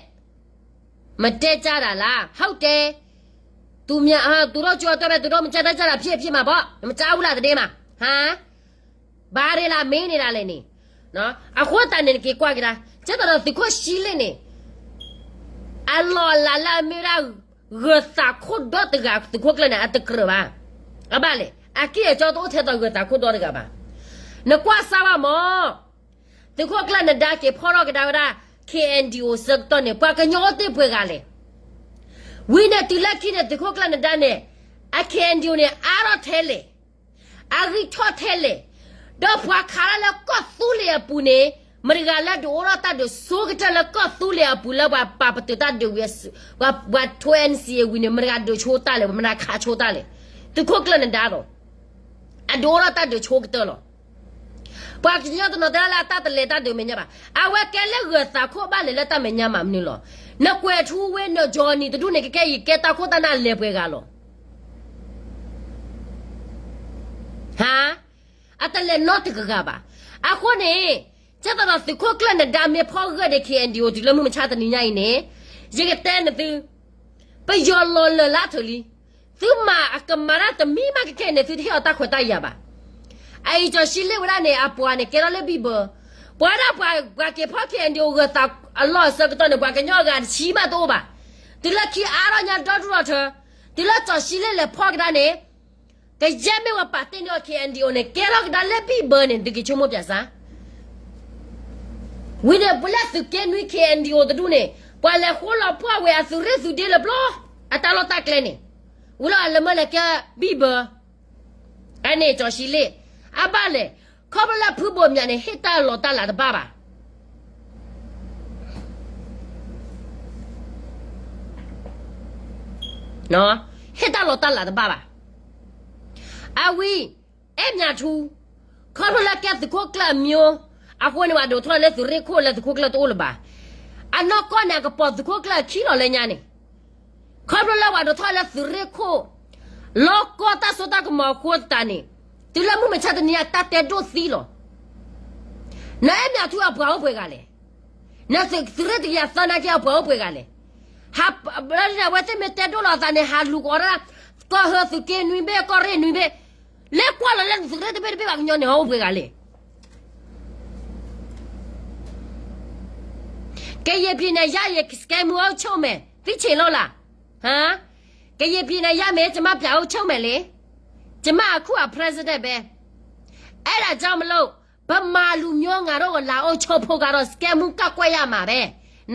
မတက်ကြတာလား, ဟုတ်တယ်, သူများ, သူတို့ကျိုးအတွက်ပဲ သူတို့မတက်ကြတာဖြစ်ဖြစ်မှာပေါ့, မကြားဘူးလား သတင်းမှာ, ဟမ် ဘၣ်ရ့လၢမ့ၢ်န့ၣ်ဒၣ်လဲာ်န့ၣ်, အဃိသတးန့ၣ် နက့ၤကွၢ်က့ၤဒၣ်, ကဲသိးဒီးသုးခိၣ်ဆှံလ့ၣ်န့ၣ် အလီၢ်အလၤလၢအမ့ၢ်ဝဲဒၣ် ဂၢၤသးခိၣ်ဒီတဂၤ သုးခိၣ်ကျၢၢ်န့ၣ် အတကြၢးဘၣ်. အဘၣ်လဲၣ်, အက့ၢ်အဂီၤတအိၣ်ထဲသိးဂၢၤသးခိၣ်ဒီတဂၤဘၣ်. နကွၢ်စၢ်ဘၣ်မး, သုးခိၣ်ကျၢၢ်နဒါက့ၤဖီၣ်ထီၣ်ကဒါဝဲဒၣ် ခ့ၣ်အဲၣ်ယူၣ် ဆၢကတီၢ်န့ၣ် ပှၤကညီအိၣ်တ့ၢ်ပှဲၤဂၤလဲၣ်. ဝံၤန့ၣ်တုၤလၢခံန့ၣ် သုးခိၣ်ကျၢၢ်နဒါန့ၣ် အ ခ့ၣ်အဲၣ်ယူၣ် န့ၣ် အါထီၣ်ထဲလဲၣ်, အဂံၢ်ထီၣ်ထဲလဲၣ်, ဒီးပှၤခးတၢ်လၢကီၢ်သူလ့ၤအပူၤန့ၣ် မတဂၤလၢဒုးအိၣ်ထီၣ်တၢ်ဒုးဆိကတၢၢ်လၢကီၢ်သူလ့ၤအပူၤလၢပှၤပာ်ပတုာ်တၢ်ဒုးဝံၤ, ပှၤထိ NCA ဝံၤန့ၣ် မတဂၤဒုးဆိတၢ်လဲၣ်, မတဂၤခးဆိတၢ်လဲၣ်, သုးခိၣ်ကျၢၢ်နဒါဒီး အဒုးအိၣ်ထီၣ်တၢ်ဒုးဆိကတၢၢ်လီၤ. ပှၤကညီတနီၤတဲဒၣ်လၢအတၢ်တလဲၤတၢ်ဒုးမဲာ်ညါဘၣ်, အဝဲကဲလၢဂၢၤသးခိၣ်ဘၣ်လဲၤလၢတၢ်မဲာ်ညါမးမနုၤလီၤ. နကွဲးထူဝ့ နကၠီနံၤတဒူၣ်န့ၣ် ကကဲအံၤ ကဲတၢ်ခိၣ်တၢ်နၢ်လဲၤပှဲၤဂၤလီၤ. ဟါ, အတလဲၤနီတဂၤဘၣ်. အဃိန့ၣ် ကဲသိးဒီးသုးခိၣ်ကျၢၢ်နဒါ မ့ၢ်ဖီၣ်ဂၢၢ်ဒီး ခ့ၣ်အဲၣ်ယူၣ် တုၤလၢမုၢ်မဆါတနံၤညါအံၤန့ၣ်, ယကတဲနသု, ပယီၤလီၤလၢာ်လၢအထၢၣ်လံ. သုမၤအကမၤတၢ်တမံၤမးကခဲအံၤန့ၣ် သုတဟ့ၣ်အီၤတၢ်ခွဲးတၢ်ယာ်ဘၣ်. အအံၤကၠီၤရှံလ့ၣ်ဝဲဒၣ်န့ၣ် အပှၤန့ၣ် ကဲထီၣ်လၢဘံၣ်ဘၢ, ပှၤဒၣ်ပှၤက့ၤဖီၣ် ခ့ၣ်အဲၣ်ယူၣ် ဂၢၤသးအလီၢ်အဆၢကတီၢ်န့ၣ် ပှၤကညီအဂၤတဆံမးတအိၣ်ဘၣ်. တုၤလၢခံအါထီၣ်ညါဒီဒူၣ်ဒီထၢ, တုၤလၢကၠီၤရှံလ့ၣ်လဲၤဖီၣ်ကဒါန့ၣ်, ကယဲၢ်မ့ၢ်ဝဲပာ်တ့ၢ်န့ၢ်အီၤ ခ့ၣ်အဲၣ်ယူၣ် န့ၣ် ကဲထီၣ်ကဒါလၢဘံၣ်ဘၢန့ၣ် သုက့ၤဆိကမိၣ်ပၠးစၢ် ဝံၤန့ၣ် ပလၢသုးက့နွံ ခ့ၣ်အဲၣ်ယူၣ် တဒူၣ်န့ၣ် ပှၤလဲၤဃိလီၤပှီၢ်ဝဲအသုးရ့ၣ်သုးဒ့လၢပျီ, အတၢ်လီၢ်တၢ်ကျဲန့ၣ်, ဝံၤလီၤအလၢမၢလဲၤကဲဘံၣ်ဘၢ, အန့ၣ်ကၠီၤရှံလ့ၣ်, အဘၣ်လဲၣ်, ခီဖျိလၢဖုဘိၣ်မၠးန့ၣ် ဟ့ၣ်တၢ်လီၤတၢ်လၤတဘၣ်ဘၣ် ဟ့ၣ်တၢ်လီၤတၢ်လၤတဘၣ်ဘၣ်. အဝံၤ, အဲၣ်မၠးထူ, ခီဖျိလၢကဲသုးခိၣ်ကျၢၢ်အမၠိ, အဃိန့ၣ် ပှၤဒိးထီၣ်လၢသုးရ့ၣ်ခိၣ်လၢသုးခိၣ်ကျၢၢ်တအိၣ်လၢၤဘၣ်. အနီၢ်ကီၢ်န့ၣ် အကပိာ်သုးခိၣ်ကျၢၢ်အခံလီၤလၢညါန့ၣ်, ခီဖျိလၢပှၤဒိးထီၣ်လၢသုးရ့ၣ်ခိၣ်, လီၤကီတၢ်စိတၢ်ကမီၤအဃိသတးန့ၣ်, တုၤလၢမုၢ်မဆါတနံၤညါ တၢ်တဲဒိၣ်သံလီၤ. နအဲၣ်မၠးထူအပှၤအိၣ်ပှဲၤဂၤလဲၣ်. နသုးရ့ၣ်တကယၤသၢနာ်က့အပှၤအိၣ်ပှဲၤဂၤလဲၣ်. အဝဲသ့ၣ်မ့ၢ်တဲဒိၣ်လီၤအသးန့ၣ် ဟးလူၤကိးဒၣ်, ကီၢ်ဟၢသုးက့နွံဘ့ၣ် ကီၢ်ရ့ၣ်နွံဘ့ၣ်, လဲၤကွၢ်လီၤလၢသုးရ့ၣ်တဘ့ၣ်တဘ့ၣ်ဘၣ်ကညီန့ၣ် ဟီၣ်အိၣ်ပှဲၤဂၤလဲၣ်. ကရင်ပြည်နယ် ရရင် စကဲမူ အုပ်ချုပ်မယ် သိချင်လို့လား. ဟမ်, ကရင်ပြည်နယ် ရမယ် ကျွန်မ ပြန်အုပ်ချုပ်မယ်လေ. ကျွန်မ အခု အ president ပဲ. အဲ့ဒါကြောင့်မလို့ ဗမာလူမျိုး ငါတို့ကို လာအုပ်ချုပ်ဖို့ကတော့ စကဲမူ ကကွက်ရမှာပဲ.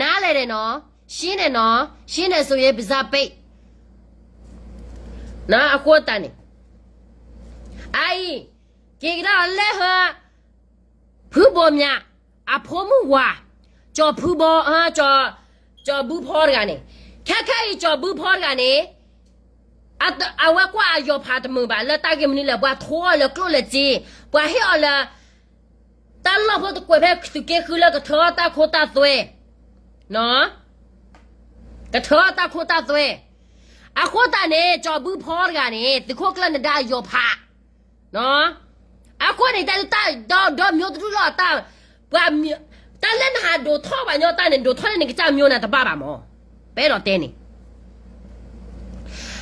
နားလည်တယ်နော်. ရှင်းတယ်နော်. ရှင်းတယ်ဆိုရင် ပါးစပ်ပိတ်. အဃိသတးန့ၣ်, အအံၤ, က့ၤကဒါလၢဟၢ ဖုဘိၣ်မၠး အဖိမုၣ်ဝၤ, ကၠီၤဖုဘီ, ကၠီၤ, ကၠီၤဘုဖီတဂၤန့ၣ်, ခဲခဲအံၤ ကၠီၤဘုဖီတဂၤန့ၣ်, အဝဲကွၢ်အယီၤဖးတမုာ်ဘၣ် လၢတၢ်ဂ့ၢ်မနုၤလဲၣ် ပှၤထိအီၤလၢကျိၣ်လၢစ့, ပှၤဟ့ၣ်အီၤလၢ တၢ်လီၢ်ဖိတကွဲးဖဲသုးက့ဃုလၢကထၢတၢ်ခိတၢ်သွဲ, ကထၢတၢ်ခိတၢ်သွဲ. အဃိသတးန့ၣ် ကၠီၤဘုဖီတဂၤန့ၣ် သုးခိၣ်ကျၢၢ်နဒါအယီၤဖး အဃိန့ၣ် တၢ်ဒီ ဒီမျိုးတဒူၣ်လီၤ တၢ်, ပှၤ, တၢ် တၢ်လၢနဟးဒိးထီၣ်ပှၤညီတၢ်န့ၣ် ဒိးထီၣ်လၢနကစၢ်မၠိနၤတဘၣ်ဘၣ်မၢ်. ပအဲၣ်ဒိးတဲန့ၣ်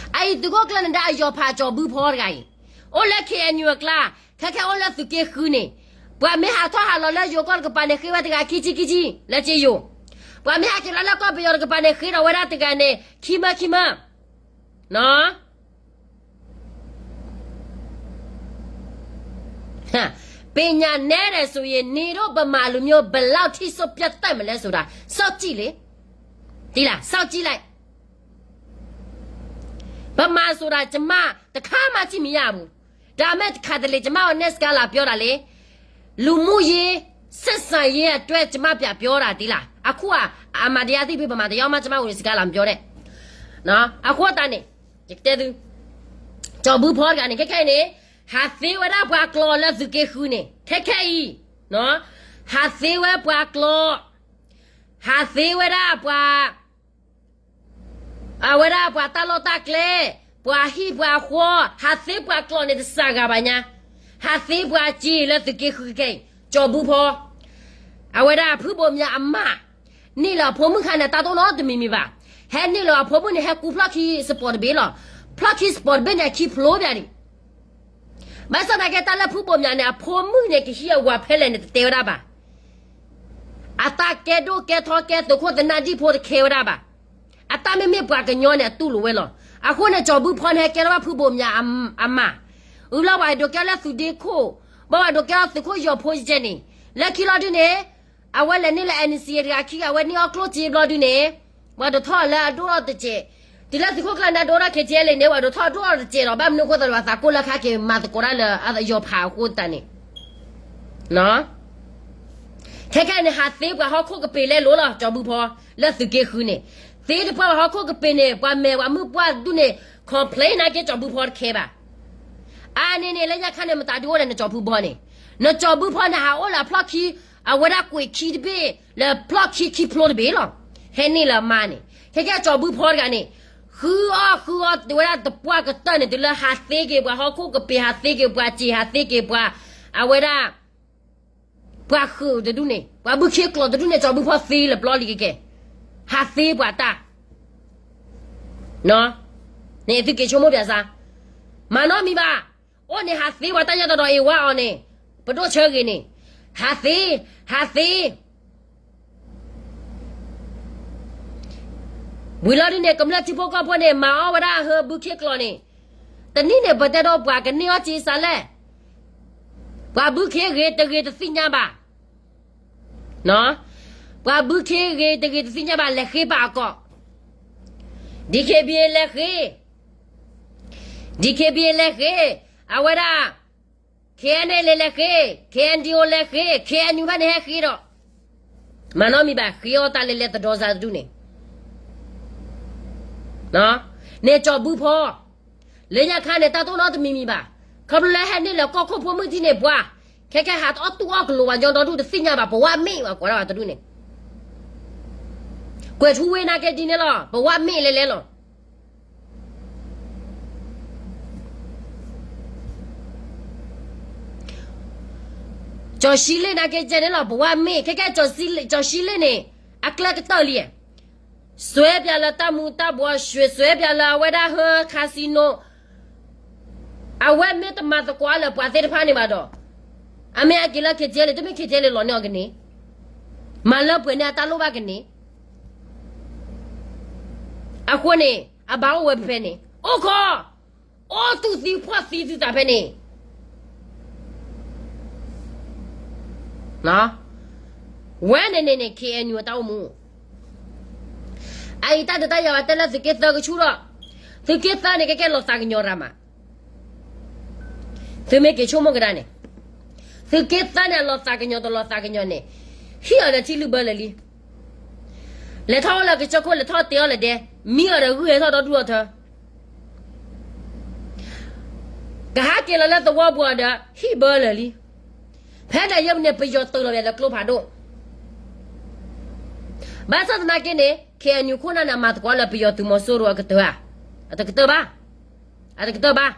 အအံၤသုးခိၣ်ကျၢၢ်နဒါအယီၤဖးကၠီၤဘုဖီတဂၤအံၤ အိၣ်လၢ K N U အကျါ, ခဲခဲအိၣ်လၢသုးက့ဃုန့ၣ်, ပှၤမ့ၢ်ဟးထီၣ်ဟးလီၤလၢယိၤကီၢ်တကပၤန့ၣ် ဃ့ဝဲတဂၤခံဆံခံဆံ လၢက့ယိၤ, ပှၤမ့ၢ်ဟးက့ၤလီၤလၢကီၢ်ပယီၤတကပၤန့ၣ် ဃ့ဒီးဝဲဒၣ်တဂၤန့ၣ် ခံမၢခံမၢ ပညာနဲ့တယ်ဆိုရင် နေတို့ဗမာလူမျိုး ဘယ်လောက်ထိ စွန့်ပစ်သင့်မလဲဆိုတာ စောင့်ကြည့်လေ. သိလား စောင့်ကြည့်လိုက်. ဗမာဆိုတာ ကျွန်မ တစ်ခါမှ ကြည့်မရဘူး. ဒါပေမဲ့ တစ်ခါတလေ ကျွန်မကို နဲ့ စကားလာပြောတာလေ. လူမှုရေး ဆက်ဆံရေးအတွက် ကျွန်မ ပြန်ပြောတာ သိလား. အခုက အမှန်တရားသိပြီး ဗမာတစ်ယောက်မှ ကျွန်မကို စကားလာမပြောနဲ့. အဃိသတးန့ၣ် ယကတဲသု, ကၠီၤဘုဖီတဂၤန့ၣ် ခဲခဲအံၤန့ၣ် ဟးသ့ဝဲဒၣ်ပှၤကျီလၢသုးက့ဃုန့ၣ် ခဲခဲအံၤ ဟးသ့ဝဲပှၤကျီ, ဟးသ့ဝဲဒၣ်ပှၤ အဝဲဒၣ်ပှၤတၢ်လီၢ်တၢ်ကျဲ, ပှၤဟံၣ်ပှၤဃီ, ဟးသ့ပှၤကျီန့ၣ် တစှၤဂၤဘၣ်ညါ, ဟးသ့ပှၤစ့လၢသုးက့ဃုခဲအံၤ ကၠီၤဘုဖီ, အဝဲဒၣ်ဖုဘိၣ်မၠးအမါ, န့ၢ်လီၤအဖိမုၣ်ခါန့ၣ် တၢ်တအိၣ်နီတမံၤမံၤဘၣ်, ဟဲန့ၢ်လီၤအဖိမုၣ်န့ၣ် ဟဲကူဖျီၣ်ခံစပီးတဘ့ၣ်လီၤ, ဖျီၣ်ခံစပီးတဘ့ၣ်န့ၣ် အခံဖျိပၠးဒံး ဘၣ်ဆၣ်သနာ်က့ တၢ်လၢဖုဘိၣ်မၠးန့ၣ် အဖိမုၣ်န့ၣ် ကဟံးအဝၤဖဲလဲၣ်န့ၣ် တတဲဝဲဒၣ်ဘၣ်. အတၢ်ကဲဒိၣ်ကဲထီကဲသုးခိၣ်သနၢၣ်ဒံၣ်ဖိတခဲဝဲဒၣ်ဘၣ်. အတၢ်မ့မ့ၢ်ပှၤကညီန့ၣ် အတူၢ်လိာ်ဝဲလီၤ. အဃိန့ၣ် ကၠီၤဘုဖီန့ၣ် ဟဲကဲထီၣ်ဘၣ်ဖုဘိၣ်မၠးအမါ, အုလီၤဝဲဒိးကဲလၢသုးဒ့ခိၣ်, ဘၣ်ဝဲဒိးကဲလၢသုးခိၣ်ယီၤဖိကဲန့ၣ်, လၢခံလီၤဒုန့ၣ် အဝဲလဲၤန့ၢ်လၢ N C A တဂၤခံဂၤ အဝဲန့ၢ်အီၣ်ကျိၣ်စ့ဘျီဒုန့ၣ်, ပှၤဒိးထီၣ်လၢအဒိၣ်ထီၣ်တစဲး, တုၤလၢသုးခိၣ်ကျၢၢ်နၢ်ဒိၣ်ထီၣ် K T L န့ၣ် ပှၤဒိးထီၣ်အဒိၣ်ထီၣ်တစဲးဒီး ဘၣ်မနုၤအဃိသတးဒီး သးကိၢ်လၢခါက့ၤမၤသကိးတၢ်လၢအယီၤဖးအဃိသတးန့ၣ်, ခဲခဲန့ၣ် ဟးသ့ပှၤဟီၣ်ခိၣ်ကပ့ၤလဲလိာ်လီၤ ကၠီၤဘုဖီ, လၢသုးက့ဃုန့ၣ်, သ့တပှၢ်ပှၤဟီၣ်ခိၣ်ကပ့ၤန့ၣ် ပှၤမဲာ်ပှၤမုၣ်ပှၢ်ဒုန့ၣ် complain နာ်က့ ကၠီၤဘုဖီတခဲဘၣ်. အါန့ၣ်န့ၣ် လၢညါခါန့ၣ် မတၤဒုအိၣ်ဒီးနကၠီၤဘုဖီန့ၣ်, နကၠီၤဘုဖီန့ၣ် ဟးအိၣ်လၢအဖျီၣ်ခံ, အဝဲဒၣ်ကွံာ်ခံတဘ့ၣ် လၢဖျီၣ်ခံခံဖျိတဘ့ၣ်လီၤ. ဟဲန့ၢ်လၢအမါန့ၣ်, ခဲကဲကၠီၤဘုဖီတဂၤန့ၣ်, ဃုအီၣ်ဃုအီတဝဲဒၣ်တပှၢ်ကတၢၢ်န့ၣ် တုၤလၢဟးသ့က့ၤပှၤဟီၣ်ခိၣ်ကပ့ၤ ဟးသ့က့ၤပှၤစ့ ဟးသ့က့ၤပှၤ, အဝဲဒၣ် ပှၤဃုာ်တဒုန့ၣ် ပှၤဘုခ့ကျိာ်တဒုန့ၣ် ကၠီၤဘုဖီသ့လၢပျီလံကကဲ, ဟးသ့ပှၤတၢ် န့ၣ်သုက့ၤဆိကမိၣ်ပၠးစါ, မၤနီတမံၤဘၣ်, အိၣ်န့ၣ်ဟးသ့ပှၤတၢ်ညါတဒီးအ့ၣ်ဝါအီၤန့ၣ်, ပဒိၣ်ဆၢဂ့ၤန့ၣ်, ဟးသ့, ဟးသ့ ဝံၤလီၤဒုန့ၣ် ကမျၢၢ်ထံဖိကီၢ်ဖိန့ၣ် မၤအီၣ်ဝဲဒၣ်ဟၢဘုခ့ကျိာ်န့ၣ်, တနံၣ်န့ၣ် ပတဲဒီးပှၤကန့ၢ်အီၣ်စ့စးလဲၣ်, ပှၤဘုခ့ဂ့ၤတဂ့ၤတသ့ၣ်ညါဘၣ်, D K B A လဲၤဃ့ပာ်အကိာ်, D K B A လဲၤဃ့, D K B A လဲၤဃ့, အဝဲဒၣ် K N L A လဲၤဃ့, K N D O လဲၤဃ့, K N U ဘၣ်န့ၣ်ဟဲဃ့ဒီး, မၤနီတမံၤဘၣ် ဃ့အီၣ်တၢ်လဲၤလဲၤတဒီစးတဒုန့ၣ်, န့ၣ်ကၠီၤဘုဖီ, လၢညါခါန့ၣ် တၢ်တအိၣ်နီတမံၤမံၤဘၣ်, ခီဖျိလၢဟဲန့ၢ်လၢကီၢ်ခိၣ်ဖိမုၣ်ထံန့ၣ်ပှၤ, ခဲကဲဟးတအီၣ်တူၢ်အီၣ်ကလိာ်ပှၤညီဒီဒူၣ်တသ့ၣ်ညါဘၣ် ပဝဲမ့ၢ်ဝဲကိးဒၣ်ဝဲတဒူၣ်န့ၣ်, ကွဲၤထူဝ့နာ်က့ဒ်န့ၣ်လီၤ ပဝဲမ့ၢ်လဲၤလဲၤလီၤ ကၠီၤၡံလ့ၣ်နာ်က့ကဲန့ၣ်လီၤ ပဝဲမ့ၢ် ခဲကဲ ကၠီၤၡံလ့ၣ်န့ၣ် အကျဲကတၢၢ်လံ, စွဲပၠးလၢတၢ်မူၤတၢ်ဘှီး စွဲ စွဲပၠးလၢအဝဲဒၣ်ဟၢ casino, အဝဲမ့ၢ်တမၤသကိးလၢပှၤသ့ၣ်တဖၣ်န့ၣ်ဘၣ်ဒီး, အမ့ၢ်အက့ၤလၢ K T L တမ့ၢ် K T L လီၤန့ၢ်အီၤကန့ၣ်, မၤလၢပှဲၤန့ၢ်အတၢ်လိၣ်ဘၣ်ကန့ၣ် အဃိန့ၣ် အဘၣ်အိၣ်ဝဲဖဲဖဲန့ၣ် အိၣ်ခိး, အိၣ်သူၣ်သံဖှီၣ်သံသုသးဖဲန့ၣ်, ဝဲန့ၣ်န့ၣ်န့ၣ် K N U အတၢ်အိၣ်မူ, အအံၤတၢ်ဒုးတၢ်ယၤဝဲတဲလၢ သုးက့သၢကဆူၣ်ဒီး, သုးက့သၢန့ၣ် ကဲကဲလီၤသးကညီၤရၤမး သုမ့ၢ်က့ၤဆိကမိၣ်ကဒါန့ၣ်, သုးက့သၢန့ၣ် အလီၤသးကညီၤတလီၤသးကညီၤန့ၣ်, ဟံၣ်အီၤဒီးထံလုၢ်ဘၢလၢာ်လံ, လဲၤထီၣ်အိၣ်လၢကစၢၢ်ခိၣ် လဲၤထီၣ်တ့ၢ်အီၤလၢဒဲ, မံအီၤဒီးဂုၢ်ဟဲထီၣ်ဒီဒူၣ်အီၤထၢ, ကဟးက့ၤလီၤလၢသဝီပူၤအီၤဒီး ဟံၣ်ဘၢလၢာ်လံ, ဖဲဒၣ်ယဲၢ်မံးနံး ပယီၤတုၤလီၤဝဲလၢကျိဖးဒိၣ် ဘၣ်ဆၣ်သနာ်က့န့ၣ် K N U ခိၣ်နၢ်န့ၣ် မၤသကိးလၢပယီၤသုးမီၤစိရိၤအကတၢၢ်ဧါ, အတကတၢၢ်ဘၣ်, အတကတၢၢ်ဘၣ်,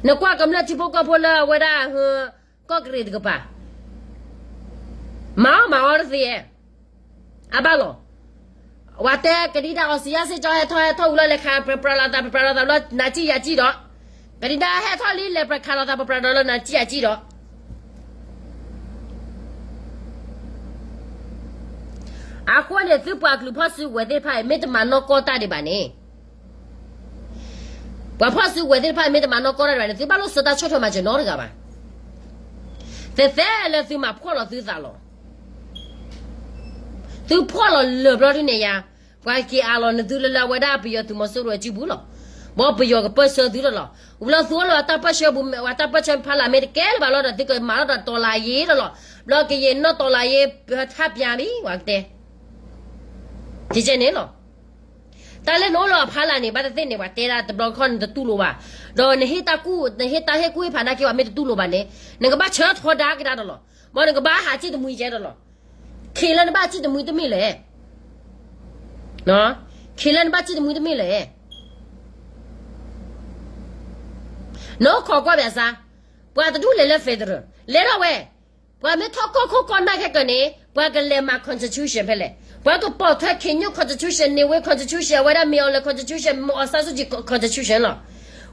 နကွၢ်ကမျၢၢ်ထံဖိကီၢ်ဖိလၢအဝဲဒၣ်ဟၢ ကီၢ်ကရ့ၣ်တကပၤ, မၤအီၣ်မၤအီတသ့ဧါ, အဘၣ်လီၤ. ဝဲတဲကဒံဒါအီစံယါစ့ၢ်ကီး ဟဲထီၣ်ဟဲထီၣ်ဝံၤလီၤ လဲၤခးပြၤပြၤလိာ်သး ပြၤပြၤလိာ်သးလၢနၤစံယၤစံဒီး, ကဒံဒါဟဲထီၣ်လံ လဲၤပြၤခးလိာ်သး ပြၤပြၤလိာ်သးလၢနၤစံယၤစံဒီး အဃိန့ၣ် သုပှၤကလုာ်ဖီၣ်စုကဝဲၤသ့ၣ်တဖၣ်အံၤ မ့ၢ်တမၤနီၢ်ကီၢ်တၢ်ဒံးဘၣ်န့ၣ်, ပှၤဖီၣ်စုကဝဲၤသ့ၣ်တဖၣ်အံၤ မ့ၢ်တမၤနီၢ်ကီၢ်တၢ်ဒံးဘၣ်န့ၣ် သုဘၣ်လိၣ်ဆၢတၢ်ဆီၣ်ထွဲမၤစၢၤနီတဂၤဘၣ်. သဲးသဲးလၢသုမၤဖှီၣ်လီၤသုသးလီၤ. သုဖှီၣ်လီၤလၢာ်ဘျီဒုန့ၣ်ယါ, ပှၤက့ၤအးလီၤနသုလၢလၢအဝဲဒၣ်ပယီၤသုးမီၤစိရိၤအစုပူၤလီၤ. ဘီပယီၤကပၢၢ်ဆၢသုတလီၤ. ဝံၤလီၤသုအိၣ်လၢအတၢ်ပၢၢ်ဆၢပူၤ အတၢ်ပၢၢ်ဆၢဖးလၢ်မ့ၢ်တကဲလၢၤဘၣ်လီၤဒီး သုကမၤထီၣ်ဒီးတီၤလၤယ့တလီၤ. ဘျီကယံာ်နီၢ်တီၤလၤယ့ ထးပၠးမံၤ ပှၤကတဲ ကကဲန့ၣ်လီၤ. တၢ်လၢနအိၣ်လၢအဖးလၢ်န့ၣ် ဘၣ်တသ့ၣ်န့ၣ် ပှၤတဲဒၣ်တဘျီတခီၣ်နတတူၢ်လိာ်ဘၣ်, ဒီးနဟ့ၣ်တၢ်ကူၣ် နဟ့ၣ်တၢ်ဟ့ၣ်ကူၣ်ဟ့ၣ်ဖးနာ်က့ ပှၤမ့ၢ်တတူၢ်လိာ်ဘၣ်န့ၣ် နကဘၣ်ဆၢထီဒါကဒါတလီၤ. မ်နကဘၣ်ဟးစံၣ်တမှံကဲတလီၤ. ခံးလၢနဘၣ်စံၣ်တမှံတမ့ၢ်လဲၣ်. ခံးလၢနဘၣ်စံၣ်တမှံတမ့ၢ်လဲၣ်. နအိၣ်ခိးကွၢ်ဘၣ်စါ, ပှၤတဒူၣ်လဲၤလၢ federal လဲၤထီၣ်ဝဲ, ပှၤမ့ၢ်ထီၣ်ကီၢ်ခိၣ်ကီၢ်နၢ်ခဲကၢန့ၣ် ပှၤကလဲၤမၤ constitution ဖဲလဲၣ်. ပှၤကပိာ်ထွဲ ခ့ၣ်ညိၣ် constitution, န့ၣ်ဝ့ constitution, အဝဲဒၣ် မ့ၢ်အီၤလဲၤ constitution, မ့ၢ်အီၤစၢ်စူၣ်ကံ constitution လီၤ.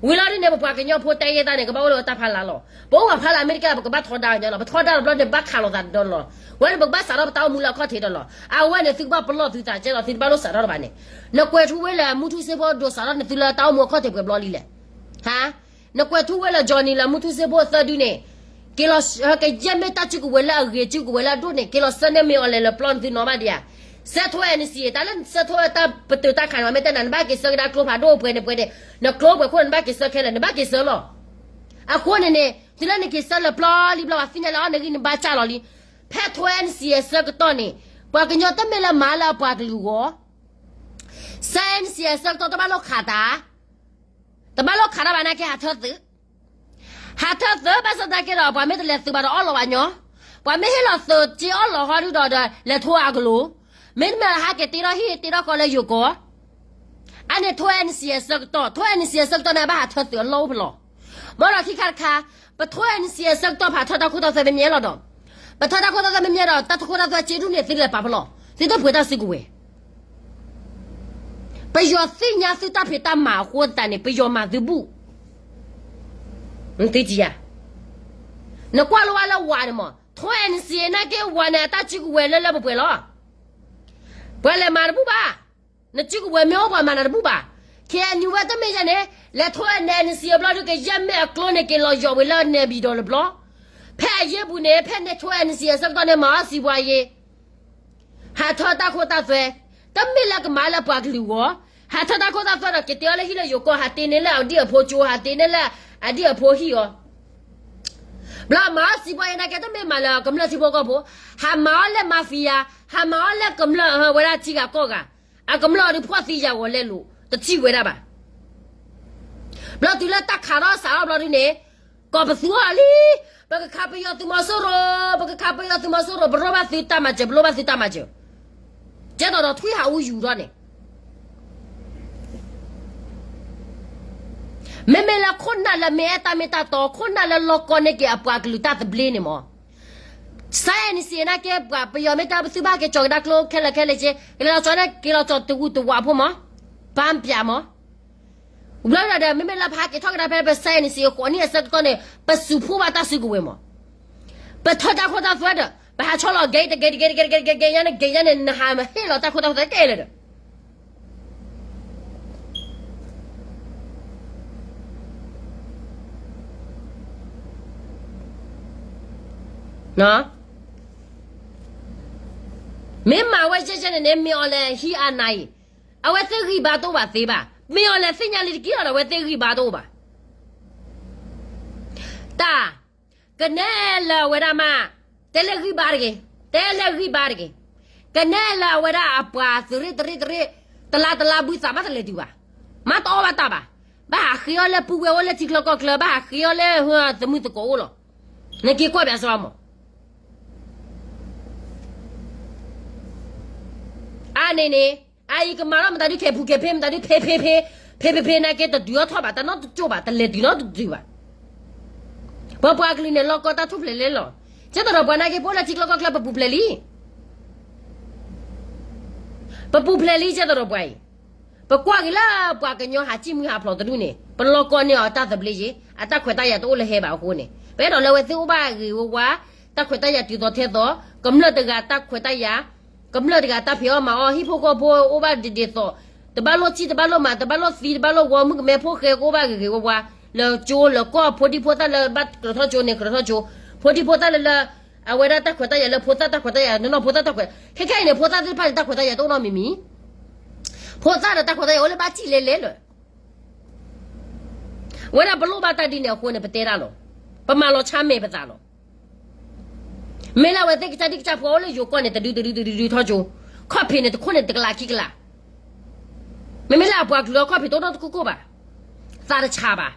ဝံၤလီၤဒ်န့ၣ် ပပှၤကညီဖိတဲယဲၢ်တၢ်န့ၣ် ကဘၣ်အိၣ်လၢတၢ်ဖးလၢ်လီၤ. ပအိၣ်ပှၤဖးလၢ်အမဲရကၤ ပကဘၣ်ထီဒါကညီလီၤ. ပထီဒါတဘျီန့ၣ် ဘၣ်ခးလိာ်သးတဒီလီၤ. ဝဲန့ၣ် ပကဘၣ်စးထီၣ်ပတၢ်အိၣ်မူလၢအခီၣ်ထံးဒီလီၤ. အဝဲန့ၣ် သုကဘၣ်ပလီၢ်သုသးကဲလီၤ သုတဘၣ်လိၣ်စးထီၣ်တဘၣ်န့ၣ်. နကွဲးထူဝ့လၢ မူထူစ့ဖိ ဒိးစးထီၣ်နသုလၢတၢ်အိၣ်မူအခီၣ်ထံးပှဲၤဘျီလံလဲၣ်. ဟါ နကွဲးထူဝံလၢ Johnny လၢမူထူစ့ဖိအသၢဒုန့ၣ်, က့ၤလီၤ ကယဲၢ်မ့ၢ်တၢ်စုကဝဲၤလၢအဂ့ၤ စုကဝဲၤလၢအဒိၣ်န့ၣ် က့ၤလီၤစၢန့ၢ်မ့ၢ်အီၤလဲၤလၢပျီနသုနီၤဘၣ်ဒံးဧါ. စၢထိ N C A တၢ်လၢနစၢထိတၢ်ပတုာ်တၢ်ခးန့ၣ် မ့ၢ်တဲနၤ နဘၣ်က့ၤစၢကဒါကျိဖးဒိၣ်ပှဲၤန့ၣ်ပှဲၤန့ၣ်, နကျိပှဲၤခိၣ်န့ၣ် နဘၣ်က့ၤစၢခဲလၢာ် နဘၣ်က့ၤစၢလီၤ. အဃိန့ၣ်န့ၣ် တုၤလၢနက့ၤစၢလၢပျီလံဘျီ ပှၤသ့ၣ်ညါလၢအီၤနဂံၢ်နဘါစၢ်လီၤလံ. ဖဲထိ N C A အဆၢကတီၢ်န့ၣ် ပှၤကညီတမ့ၢ်လၢမၤလၢအပှၤကလုာ်ဂီၢ် စၢ N C A အဆၢကတီၢ်တဘၣ်လိၣ်ခးတၢ် တဘၣ်လိၣ်ခးတၢ်ဘၣ်နာ်က့ ဟးထၢသုး, ဟးထၢသုးဘၣ်ဆၣ်သနာ်က့ဒီး ပှၤမ့ၢ်တလဲၤသုးဘၣ်ဒီးအီၣ်လီၤဝဲညီ, ပှၤမ့ၢ်ဟ့ၣ်လီၤသုးက့အီၣ်လီၤဟီဒုဒီး လဲၤထိအကလိၤ, မ့တမ့ၢ်ဟးက့ၤတ့ထီၣ်ဟံၣ်တ့ထီၣ်ဃီလၢယိၤကီၢ်, အန့ၣ်ထိ N C A အဆၢကတီၢ်, ထိ N C A အဆၢကတီၢ်န့ၣ် ဘၣ်ဟးထၢသုးအလီၢ်အိၣ်ဖဲလီၤ. မ်ဒီးခံခါတခါ, ပထိ N C A အဆၢကတီၢ်ဖးထၢတၢ်ခိတၢ်သွဲမ့မ့ၢ်လီၤဒီး, ပထၢတၢ်ခိတၢ်သွဲမ့မ့ၢ်ဒီး တၢ်တခိတၢ်သွဲစ့ဒူၣ်န့ၣ် သုလဲၤပာ်ဖဲလီၤ, သုတပှ့ၤတၢ်စုကဝဲၤ ပယီၤသ့ၣ်ညါသုတၢ်ဖံးတၢ်မၤအဃိသတးန့ၣ် ပယီၤမၤသုဘူၣ်, သုထံၣ်ဧါ, နကွၢ်လိဝဲလၢဝၤန့ၣ်မး, ထိ N C A နာ်က့ဝၤန့ၣ် အတၢ်စုကဝဲၤလၢလၢပှဲၤပှဲၤလီၤ. ပှၤလဲၤမၤတဘူၣ်ဘၣ်, နစုကဝဲၤမ့ၢ်အိၣ်ပှၤမၤနၤတဘူၣ်ဘၣ်. K N U ဝဲတမ့ၢ်ယဲန့ၣ်, လဲၤထိ N C A အဘျီဒုးကယဲၢ်မ့ၢ်အကျိန့ၣ် က့ၤလီၤယီၤဝဲလၢနဲဘံၣ်ဒီးတဘျီ, ဖဲအယ့ၢ်ပူၤန့ၣ် ဖဲန့ၣ်ထိ N C A အဆၢကတီၢ်န့ၣ် မၤအီၣ်စံးပှၤယ့ၤ ဟးထၢတၢ်ခိတၢ်သွဲ, တမ့ၢ်လၢကမၤလၢပှၤကလုာ်ဂီၢ်, ဟးထၢတၢ်ခိတၢ်သွဲဒီး က့ၤတ့အီၤလၢဟံၣ်လၢယိၤကီၢ်, ဟးတ့န့ၢ်လၢအဒံၣ်အဖိကၠိ, ဟးတ့န့ၢ်လၢအဒံၣ်အဖိဟံၣ်အီၤ, ဘျီမၤအီၣ်စံးပှၤယ့ၤနာ်က့ တမ့ၢ်မၤလၢကမျၢၢ်ထံဖိကီၢ်ဖိ, ဟးမၤအီၣ်လၢ mafia, ဟးမၤအီၣ်လၢကမျၢၢ်ဝဲဒၣ်ထံဂၤကီၢ်ဂၤ, အကမျၢၢ်ဒုးဖှီၣ်သံယာ်ဂီၤလဲလိာ်, တထံၣ်ဝဲဒၣ်ဘၣ်. ဘျီတုၤလၢတၢ်ခးထီၣ်စးထီၣ်ဘျီဒုးန့ၣ်, ကိးပသူအီၤလံ, ပကခးပယီၤသုးမီၤစိရိၤ, ပကခးပယီၤသုးမီၤစိရိၤ, ပလိၣ်ဘၣ်သုတၢ်မၤစၢၤ, ပလိၣ်ဘၣ်သုတၢ်မၤစၢၤ, ကဲသိးဒီးထွံၣ်ဟးအူယူၤထီၣ်န့ၣ် မ့မ့ၢ်လၢခိၣ်နၢ်လၢမ့ၢ်အဲၣ်တၢ်မ့ၢ်တၢ်တီ, ခိၣ်နၢ်လၢလီၤကီန့ၢ်က့ၤအပှၤကလုာ်တၢ်သဘျ့န့ၣ်မး, စၢ N C A နာ်က့ ပယီၤမ့ၢ်တဲပသုဘၣ်က့ၤကၠီၤကဒါကျိခဲလၢာ်ခဲလၢာ်က့, က့ၤလီၤကၠီၤန့ၣ် က့ၤလီၤကၠီၤတဝူတဝးဖိမး, ပာ်ပၠးမး. ဘျီဒီး မ့မ့ၢ်လၢဖးက့ၤထီၣ်ကဒါဖဲပစၢ N C A ဃိးနံၣ်အဆၢကတီၢ်န့ၣ် ပစူးဖှိၣ်ဘၣ်တၢ်စုကဝဲၤမး, ပထၢတၢ်ခိတၢ်သွဲဒီး ပဟးဆီလီၤ gate တ gate တ gate တ gate တ gate တ gate ညါန့ၣ် gate ညါန့ၣ် နဟးဟ့ၣ်လီၤတၢ်ခိတၢ်သွဲကဲလၢာ်ဒီး မ့ၢ်မၤဝဲကဲကဲန့ၣ်န့ၣ် မ့ၢ်အီၤလဲၤဟံးအနၤအံၤ, အဝဲသ့ၣ်ဂံၢ်ဘါတအိၣ်ဘၣ်သ့ဘၣ်. မ့ၢ်အီၤလဲၤသ့ၣ်ညါလံတက့ၢ်လီၤဒီး အဝဲသ့ၣ်ဂံၢ်ဘါတအိၣ်ဘၣ်. တၢ် ကနဲလၢအဝဲဒၣ်မး, တဲလၢဂံၢ်ဘါတဂ့ၤ, တဲလၢဂံၢ်ဘါတဂ့ၤ, ကနဲလၢအဝဲဒၣ်အပှၤသရ့ၣ်တရ့ၣ်တရ့ၣ်, တလါတလါဘုသးမးတလဲၤတုၤဘၣ်, မးတအီၣ်ဘၣ်တၢ်ဘၣ်, ဘၣ်ဟးဃ့အီၣ်လၢပုၢ်ဝဲၢ်အိၣ်လၢထံချၢကီၢ်ချၢ, ဘၣ်ဟးဃ့အီၣ်လၢသမုၢ်သကိးအိၣ်လီၤ. နက့ၤကွၢ်ဘၣ်စၢၤမး အါန့ၣ်န့ၣ်, အအံၤကမၤထီၣ်မတၤဒုး ခဲပူၤခဲဖ့မတၤဒုး ဖ့ဖ့ဖ့, ဖ့ဖ့ဖ့နာ်က့ တဒုးအီၣ်ထီၣ်ဘၣ်, တၢ်နီတကၠိၢ်ဘၣ်, တလဲၤတုၤနီတတုၤဘၣ်. ပပှၤကလုာ်န့ၣ် လီၤကီတၢ်ထူၣ်ဖျဲးလဲလီၤ. ကဲသိးဒီးပှၤနာ်က့ ပအိၣ်လၢထံကျိကီၢ်ကျဲ ပပူၤဖျဲးလံ. ပပူၤဖျဲးလံ ကဲသိးဒီးပှၤအံၤ. ပကွၢ်က့ၤလၢပှၤကညီဟးစံၣ်မုၢ်ဟးဖျိးတဒူၣ်န့ၣ် ပလီၤကီန့ၢ်အီၤတၢ်သဘျ့ယ့ၤ, အတၢ်ခွဲးတၢ်ယာ်တအိၣ်လၢဟဲဘၣ်အဃိန့ၣ် ပအဲၣ်ဒိးလၢအဝဲသ့ၣ်အိၣ်ဘၣ်ဂ့ၤဝါဝါ, တၢ်ခွဲးတၢ်ယာ်တုၤသိးထဲသိး, ကမျၢၢ်တဂၤတၢ်ခွဲးတၢ်ယာ်, ကမျၢၢ်တဂၤတၢ်ဖံးအီၣ်မၤအီၣ် ဟံၣ်ဖိဃီဖိအိၣ်ဘၣ်ဒ်ဒ်သိး, တဘၣ်လိၣ်စံၣ် တဘၣ်လိၣ်မၤ တဘၣ်လိၣ်သံ တဘၣ်လိၣ်ဝီ မုၣ်ကမဲဖိဃဲကအိၣ်ဘၣ်ဂ့ၤဂ့ၤဝါဝါ, လၢကၠိလၢကီၢ် ဖိဒံဖိသၣ်လၢဘၣ်ကြၢးထီၣ်ကၠိန့ၣ် ကြၢးထီၣ်ကၠိ, ဖိဒံဖိသၣ်လၢလၢ အဝဲဒၣ်တၢ်ခွဲးတၢ်ယာ်လၢဖိသၣ်တၢ်ခွဲးတၢ်ယာ် နီၢ်နီၢ်ဖိသၣ်တၢ်ခွဲး, ခဲခဲအံၤန့ၣ် ဖိသၣ်သ့ၣ်တဖၣ်န့ၣ် တၢ်ခွဲးတၢ်ယာ်တအိၣ်နီတမံၤမံၤ, ဖိသၣ်ဒီးတၢ်ခွဲးတၢ်ယာ်အိၣ်လၢဘၣ်စံၣ်လဲလဲလၢ ဝဲဒၣ်ပလိၣ်ဘၣ်တၢ်ဒ်န့ၣ်အဃိန့ၣ် ပတဲဒၣ်လီၤ. ပမၤလီၤဆါမဲာ်ပသးလီၤ. မ့ၢ်လၢအဝဲသ့ၣ်ကစၢ်ဒံၣ်ကစၢ်ဖိအိၣ်လၢယိၤကီၢ်န့ၣ် တဒုတဒုတဒုထီၣ်ကၠိ, ခီၣ်ဖံးန့ၣ် တခိၣ်န့ၣ် တကလးခံကလး, မ့မ့ၢ်လၢအပှၤကလုာ်ဒီးခီၣ်ဖံးတအိၣ်နီတခိၣ်ခိၣ်ဘၣ်, သးတဆးဘၣ်,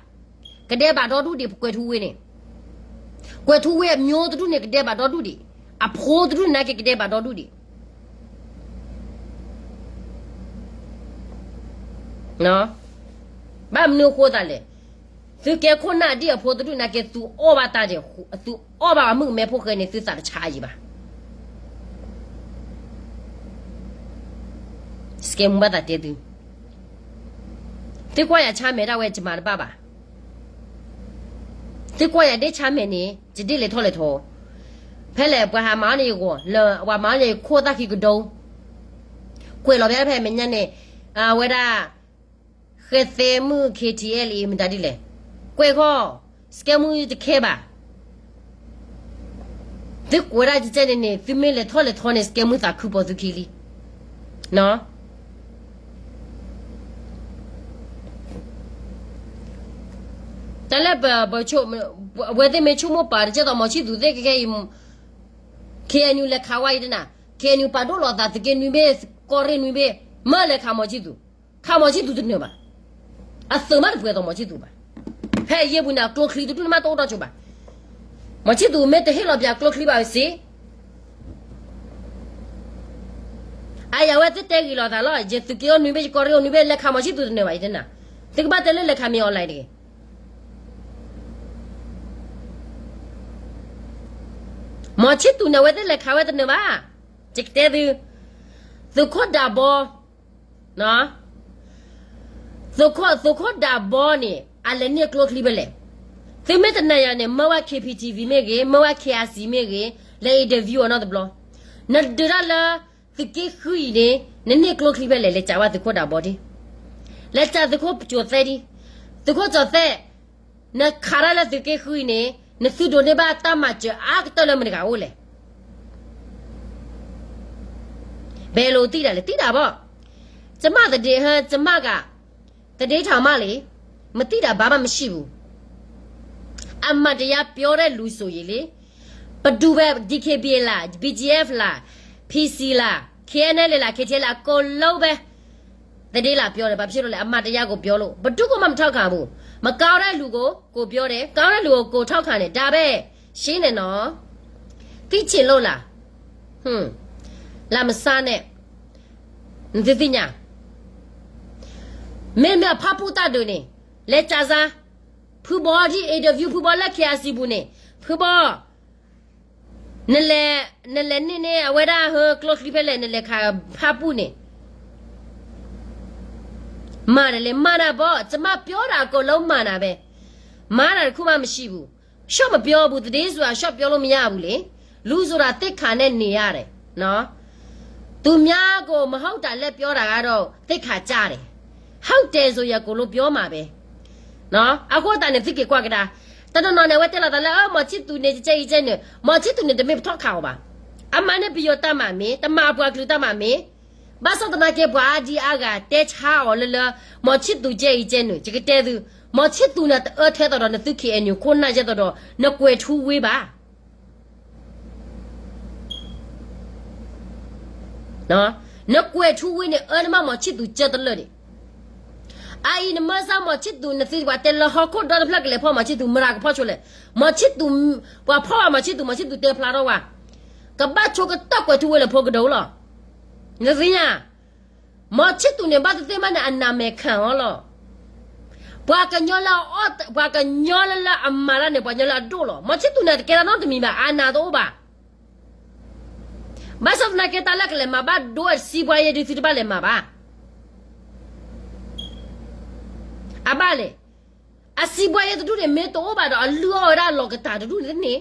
ကဒဲဘၣ်ဒီဒူၣ်ဒံး ပကွဲၤထူဝ့န့ၣ်, ကွဲၤထူဝ့အမျိုးတဒူၣ်န့ၣ် ကဒဲဘၣ်ဒီဒူၣ်ဒံး, အဖိတဒူၣ်န့ၣ်က့ ကဒဲဘၣ်ဒီဒူၣ်ဒံး ဘၣ်မနုၤအဃိသးလဲၣ်. သုကဲခိၣ်နၢ်ဒ်အဖိတဒူၣ်န့ၣ်က့ သုအီၣ်ဘၣ်တၢ်ဒဲး, သုအီၣ်ဘၣ်အမုၣ်ကမဲဖိဃဲန့ၣ် သုသးတဆါယံၤဘၣ်. စကဲမူဘၣ်သးတဲသု, သုကွၢ်ယၤဆါမဲာ်ဒၣ်ဝဲ ယမၤတဘၣ်ဘၣ်. သုကွၢ်ယၤဒ့ၣ်ဆါမဲာ်န့ၣ် ယဒ့ၣ်လဲၤထီၣ်လဲၤထီ, ဖဲလဲၣ်ပှၤဟးမၤအီၣ်န့ၣ်ယဂီၢ်, လၢပှၤမၤအီၣ်န့ၣ်ခိၣ်သၣ်ခံကဒိ, ကွဲးလီၤဖဲဖဲမဲာ်ညါန့ၣ်, အဝဲဒၣ် ဃဲသဲမုၣ် ခ့ထံအဲလ်အံၤ မတၤဒ်လဲၣ်, ကွဲးဃီ, စကဲမူတခဲဘၣ်. သုကွဲးဒၣ်ကကဲန့ၣ်န့ၣ် သုမ့ၢ်လဲၤထီၣ်လဲၤထီန့ၣ် စကဲမူသးခုပိာ်သုခံလံ. တၢ်လၢပ, အဝဲသ့ၣ်မ့ၢ်ဆိကမိၣ်ပာ်တကဲသိး မီၤဆံၣ်သူးသ့ၣ်ခဲခဲအံၤ, ခ့ၣ်အဲၣ်ယူၣ်လဲၤခးဝဲအံၤတနၤ, ခ့ၣ်အဲၣ်ယူၣ်ပာ်ဒိၣ်လီၤသး သုးက့နွံဘ့ၣ် ကီၢ်ရ့ၣ်နွံဘ့ၣ်, မၢလဲၤခးမီၤဆံၣ်သူး, ခးမီၤဆံၣ်သူးတနၢၤဘၣ်. အသုးမးတပှဲၤသိးမီၤဆံၣ်သူးဘၣ်. ဖဲအယ့ၢ်ပူၤန့ၣ် အကျိချံတဒူၣ်န့ၣ်မးတအိၣ်ဒီးကၠိဘၣ်. မီၤဆံၣ်သူးမ့ၢ်တဟ့ၣ်လီၤပၠးကျိချံဘၣ်စ့ အယၤဝဲသ့ၣ်တဲဂ့ၤလီၤသးလီၤ, ယသုးက့အိၣ်နွံဘ့ၣ် ယကီၢ်ရ့ၣ်အိၣ်နွံဘ့ၣ် လဲၤခးမီၤဆံၣ်သူးတနၢၤဘၣ် ယတဲနၤ. သုကဘၣ်တဲလၢလဲၤခးမ့ၢ် online တဂ့ၤ. မီၤဆံၣ်သူးန့ၣ် အဝဲသ့ၣ်လဲၤခးဝဲတနၢၤဘၣ်. ယကတဲသု, သုးခိၣ်ဒးဘီ သုးခိၣ်ဒးဘီန့ၣ် အလဲၤန့ၢ်ကျိချံဖဲလဲၣ်. သုမ့ၢ်တနၢၤယၤန့ၣ် မၢဝဲ K P T V မ့ၢ်ဂ့ၤ, မၢဝဲ K R C မ့ၢ်ဂ့ၤ, လဲၤ interview အီၤနီတဘျီ. နဒုးတၢ်လၢသုးက့ဃုအံၤန့ၣ် နန့ၢ်ကျိချံဖဲလဲၣ်, လဲၤစံးဝဲသုးခိၣ်ဒးဘီဒ်, လဲၤစံးသုးခိၣ်ကၠီၤသဲဒ်, သုးခိၣ်ကၠီၤသဲ, နခးတၢ်လၢသုးက့ဃုအံၤန့ၣ် နသုဒိးန့ၢ်ဘၣ်တၢ်မၤစၢၤအါကတၢၢ်လၢမတၤတဂၤအိၣ်လဲၣ်. ဘယ်လိုသိတာလဲၣ်, သိတာပေါ့. ကျမသတင်း, ကျမက, သတင်းထောက်မလေး, မသိတာဘာမှမရှိဘူး. အမှန်တရားပြောတဲ့လူဆိုရင်လေ, ဘယ်သူပဲ, D K B A လား, B G F လား, P C လား, K N L A လား, K T L A အကုန်လုံးပဲ သတင်းလာပြောတယ်, ဘာဖြစ်လို့လဲ, အမှန်တရားကိုပြောလို့, ဘယ်သူကမှမထောက်ခံဘူး. မကောင်းတဲ့လူကို ကိုပြောတယ်, ကောင်းတဲ့လူကို ကိုထောက်ခံတယ်, ဒါပဲ, ရှင်းတယ်နော်. သိချင်လို့လား. ဟွန်း, လာမစားနဲ့. နသုသ့ၣ်ညါ, မ့မ့ၢ်အဖးပူၣ်တၢ်ဒုးန့ၣ်, လဲၤစံးစမ်း, ဖုဘီဒ် interview ဖုဘီလၢ K R C ပူၤန့ၣ်, ဖုဘီ, နလဲၤ, နလဲၤန့ၢ်န့ၢ်အဝဲဒၣ်ဟၢကျိချံဖဲလဲၣ်, နလဲၤခးဖးပူၣ်န့ၣ် မၤတလဲၤမၤနၤဘီ, ကျမပြောတာအကုန်လုံးမှန်တာပဲ, မှားတာတစ်ခုမှမရှိဘူး. ရှော့မပြောဘူး, သတင်းဆိုတာ ရှော့ပြောလို့မရဘူးလေ. လူဆိုတာ သိက္ခာနဲ့နေရတယ်နော်. သူများကို မဟုတ်တာ လက်ပြောတာကတော့ သိက္ခာကျတယ်. ဟုတ်တယ်ဆိုရင် အကုန်လုံးပြောမှာပဲနော်. အဃိသတးန့ၣ် သုက့ၤကွၢ်ကဒါ, တနီၤနီၤန့ၣ် အဝဲတဲလီၤသးလၢ အၢ မောင်ချစ်သူန့ၣ် ကဲအံၤကဲနုာ်, မောင်ချစ်သူန့ၣ် တမ့ၢ်ပထီၣ်ခးအီၤဘၣ်. အမၤန့ၢ်ပယီၤတၢ်မၤ မ့ၢ်, တမၤအပှၤကလုာ်တၢ်မၤ မ့ၢ်, ဘၣ်ဆၣ်သနာ်က့ ပှၤအါဒံအါဂၤ တဲဆါအီၤလၢလၢ မောင်ချစ်သူ ကဲအံၤကဲနုာ်, ယကတဲသု, မောင်ချစ်သူန့ၣ် တအၢထဲသိးဒီး နသု K N U ခိၣ်နၢ်ကဲသိးဒီး နကွဲၤထူဝ့ဘၣ်. နကွဲၤထူဝ့န့ၣ် အၢနမၢ် မောင်ချစ်သူ ကၢတလၢာ်န့ၣ်, အအံၤနမၢစၢ် မောင်ချစ်သူ နသုပှၤတဲလၢဟီၣ်ခိၣ်ဒီတဖျၢၣ်ကလဲၤဖီၣ် မောင်ချစ်သူ မတၤကဖီၣ်ဆိလဲၣ်. မောင်ချစ်သူ ပှၤဖီၣ်ဘၣ် မောင်ချစ်သူ, မောင်ချစ်သူ တဲဖျါထီၣ်ဝဲ, ကဘၣ်ဆိကတီၢ်ကွဲၤထူဝ့လၢဖိကဒိလီၤ. နသ့ၣ်ညါ, မောင်ချစ်သူ န့ၣ် ဘၣ်သ့ၣ်သ့ၣ်မးန့ၣ် အနာမည်ခံအီၤလီၤ. ပှၤကညီလၢအီၣ်, ပှၤကညီလၢလၢအမၤတၢ်န့ၣ် ပှၤကညီလၢအဒိၣ်လီၤ. မီၤဆံၣ်သူးန့ၣ် တကဲတၢ်နီတမံၤဘၣ်, အာဏာတအိၣ်ဘၣ်. ဘၣ်ဆၣ်သနာ်က့ တၢ်လၢကလဲၤမၤဘၣ်ဒိအစီးပွားရေး ဒုးသုတဘၣ်လဲၤမၤဘၣ်. အဘၣ်လဲၣ်. အစီးပွားရေးတဒူၣ်န့ၣ် မ့ၢ်တအိၣ်ဘၣ်ဒီး အလုၢ်အီၣ်ဝဲဒၣ်လီၤကတၢ်တဒူၣ်န့ၣ်တန့ၢ်,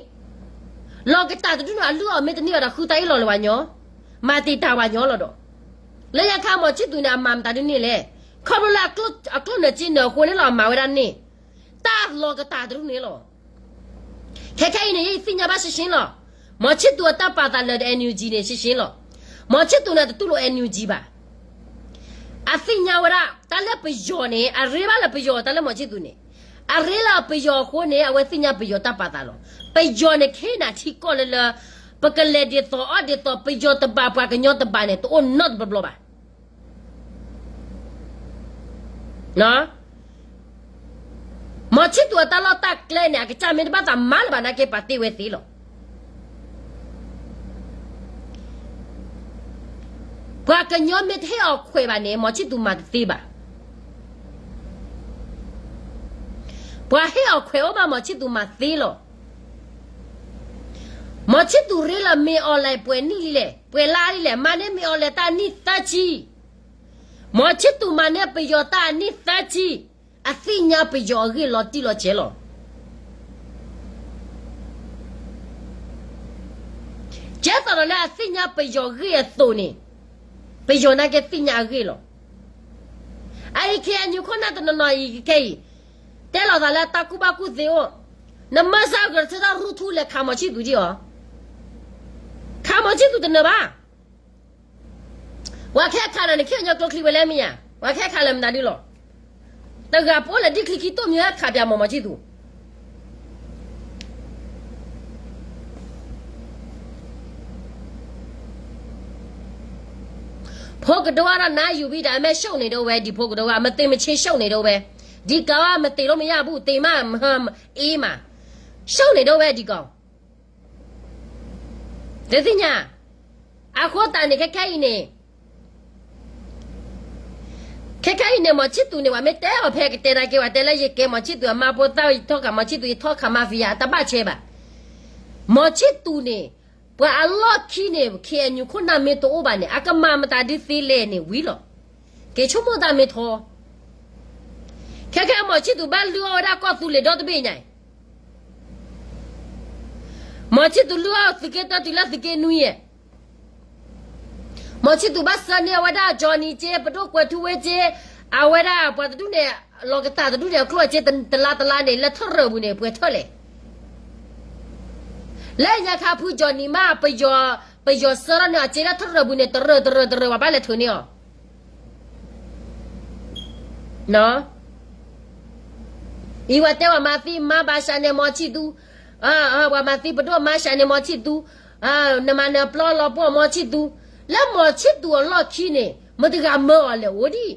လီၤကတၢ်တဒူၣ်န့ၣ် အလုၢ်အီၣ်မ့ၢ်တန့ၢ်ဘၣ်ဒီး ဃုတၢ်အ့ၣ်လိာ်လၢၤပှၤကညီ, မၤတံာ်တာ်ပှၤကညီလီၤဒီး, လၢညါခါ မီၤဆံၣ်သူးန့ၣ် အမၤမတၤဒ်န့ၣ်လဲၣ်. ခီဖျိလၢ အကျိၣ်နၢၤစ့နၢၤအဃိန့ၣ်လီၤ အမၤဝဲဒၣ်န့ၣ်, တၢ်လီၤကတၢ်တဒူၣ်န့ၣ်လီၤ. ခဲခဲအံၤန့ၣ် ယသ့ၣ်ညါဘၣ်ရှဲရှဲလီၤ. မီၤဆံၣ်သူးအတၢ်ပာ်သးလၢ NUG န့ၣ် ရှဲရှဲလီၤ. မီၤဆံၣ်သူးန့ၣ် တတူၢ်လိာ် NUG ဘၣ်. အသ့ၣ်ညါဝဲဒၣ် တၢ်လၢပယီၤန့ၣ် အရ့ဘၣ်လၢပယီၤ တၢ်လၢမီၤဆံၣ်သူးန့ၣ်, အရ့လၢပယီၤအဃိန့ၣ် အဝဲသ့ၣ်ညါပယီၤတၢ်ပာ်သးလီၤ. ပယီၤန့ၣ် ခ့နၤထံကီၢ်လၢလၢ ပကလဲၤဒ်သိးအီၣ်ဒ်သိး ပယီၤတဘၣ် ပှၤကညီတဘၣ်န့ၣ် တအိၣ်နီတဘျီဘၣ်. မီၤဆံၣ်သူးအတၢ်လီၢ်တၢ်ကျဲန့ၣ် အကစၢ်မ့ၢ်တဘၣ်သးမၤလၢၤဘၣ်နာ်က့ ပာ်တ့ၢ်ဝဲသ့လီၤ. ပှၤကညီမ့ၢ်တဟ့ၣ်အီၤခွဲးဘၣ်န့ၣ် မီၤဆံၣ်သူးမၤတသ့ဘၣ်. ပှၤဟ့ၣ်အီၤခွဲးအိၣ်ဘၣ် မီၤဆံၣ်သူးမၤသ့လီၤ. မီၤဆံၣ်သူးရ့လၢမ့ၢ်အီၤလဲၣ် ပှဲၤနံၣ်လံလဲၣ်, ပှဲၤလါလံလဲၣ်, မၤန့ၢ်မ့ၢ်အီၤလဲၣ်တၢ်အနံၣ်သၢဆံ, မီၤဆံၣ်သူးမၤန့ၢ်ပယီၤတၢ်အနံၣ်သၢဆံ, အသ့ၣ်ညါပယီၤအဂ့ၢ်လီၤတံၢ်လီၤဆဲးလီၤ. ကဲသိးဒီးလၢအသ့ၣ်ညါပယီၤဂ့ၢ်အသိးန့ၣ်, ပယီၤနာ်က့သ့ၣ်ညါအဂ့ၢ်လီၤ. အအံၤ KNU ခိၣ်နၢ်တနီၤနီၤအံၤခဲအံၤ, တဲလီၤသးလၢတၢ်ကူၣ်ဘၣ်ကူၣ်သ့အိၣ်, နမၢစၢ်ဂဲၤဆၢထၢၣ်ရူၢ်ထူလဲၤခးမီၤဆံၣ်သူးဒံးအီၤ, ခးမီၤဆံၣ်သူးတနၢၤဘၣ်. ပှၤခဲခးနၤန့ၣ် ခဲအံၤညီကျိချံဝဲလဲၣ်မ့ၢ်ဧါ, ပှၤခဲခးလၢမတၤဒုလီၤ. တဂၤပအိၣ်လၢဒ်ချံခံတိၢ်မံၤဝဲခးပၠးမီၤမီၤဆံၣ်သူး ဖိကဒိအါထီၣ်နါယူၤဘံၣ်တၢ် အမ့ၢ်ရှုံးန့ၣ်ဒိဝဲ ဒ်ဖိကဒိအါ မသ့မ့ၢ်ဆ့ရှုံးန့ၣ်ဒိဝဲ, ဒ်ကီးအါ မသ့းလိမ့ၢ်ယါဘူး သ့းမး အ့မး, ရှုံးန့ၣ်ဒိဝဲဒ်ကီး, တသ့ၣ်ညါ, အဃိသတးန့ၣ် ခဲခဲအံၤန့ၣ် ခဲခဲအံၤန့ၣ် မီၤဆံၣ်သူးန့ၣ် ပှၤမ့ၢ်တဲအီၤဖဲကတဲနာ်က့ ပှၤတဲလၢယကဲမီၤဆံၣ်သူးအမါဖိသၣ် ယထီၣ်ခးမီၤဆံၣ်သူး ယထီၣ်ခး mafia အတဘၣ်ဆဲးဘၣ်. မီၤဆံၣ်သူးန့ၣ် ပှၤအလီၢ်ခံန့ၣ် KNU ခိၣ်နၢ်မ့ၢ်တအိၣ်ဘၣ်န့ၣ် အကမၤမတၤဒုးသ့လဲၣ်န့ၣ်ဝံၤလီၤ. က့ၤဆိကမိၣ်တၢ်မ့ၢ်ထီ, ခဲခဲမီၤဆံၣ်သူးဘၣ်လုၢ်အီၣ်ဝဲဒၣ်ကီၢ်သူလ့ၤဒီတဘ့ၣ်ညါအံၤ မီၤဆံၣ်သူးလုၢ်အီၣ်သုးက့တၢတုၤလၢသုးက့နွံယဲၢ်, မီၤဆံၣ်သူးဘၣ်ဆှၢန့ၢ်အဝဲဒၣ် Johnny က့ ပဒိၣ်ကွဲးထူဝ့က့, အဝဲဒၣ်ပှၤတဒူၣ်န့ၣ် လီၤကတၢ်တဒူၣ်န့ၣ် အကျိၣ်အစ့တလါတလါန့ၣ် လၢထၢၣ်ရၢၢ်ပူၤန့ၣ် ပှဲၤထၢၣ်လဲၣ်. လၢညါခါဖု Johnny မး ပယီၤ, ပယီၤဆှၢထီၣ်န့ၢ်အစ့လၢထၢၣ်ရၢၢ်ပူၤန့ၣ် တရၢၢ်တရၢၢ်တရၢၢ် ပှၤဘၣ်လဲၤထုးန့ၢ်အီၤ အံၤပှၤတဲပှၤမၤသံမါဘၣ်ဆှးန့ၣ်မီၤဆံၣ်သူး, ပှၤမၤသံပဒိၣ်မါဆှးန့ၣ်မီၤဆံၣ်သူး, နမၤနၢၤပျီလီၤပှီၢ်မီၤဆံၣ်သူး, လၢမီၤဆံၣ်သူးအလီၢ်ခံန့ၣ် မတၤတဂၤမၢအီၤလဲၣ်အိၣ်ဒံး.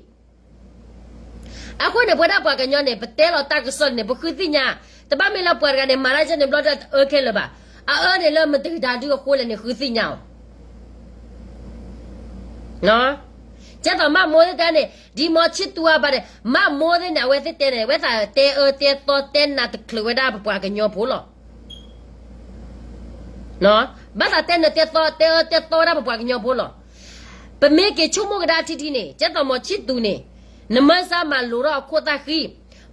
အဃိန့ၣ် ပဝဲဒၣ်ပှၤကညီန့ၣ် ပတဲလီၤတၢ်ကစီၣ်န့ၣ် ပဃုသ့ၣ်ညါ, တဘၣ်မ့ၢ်လၢပှၤတဂၤန့ၣ် မၤတၢ်ကဲန့ၣ်ဘျီဒီးတအၢခဲလၢာ်ဘၣ်, အအၢန့ၣ်လၢမတၤတဂၤဒုအဃိလဲၣ်န့ၣ် ဃုသ့ၣ်ညါအီၤ ကဲသိးမးမိၢ်သ့ၣ်တဲန့ၣ် ဒ်မီၤဆံၣ်သူးအဘၣ်န့ၣ် မးမိၢ်သ့ၣ်န့ၣ် အဝဲသ့ၣ်တဲန့ၣ် ဝဲသးတဲအၢတဲသီတဲနးတချုးဝဲဒၣ်ပပှၤကညီဖိလီၤ. ဘၣ်သးတဲနးတဲသီတဲအၢတဲသီဝဲဒၣ်ပပှၤကညီဖိလီၤ. ပမ့ၢ်က့ၤဆိကမိၣ်ကဒါထံထံန့ၣ် ကဲသိးမီၤဆံၣ်သူးန့ၣ် နမၢစၢ်မၤလိၤထီၣ်အခိၣ်သၣ်ဃံ,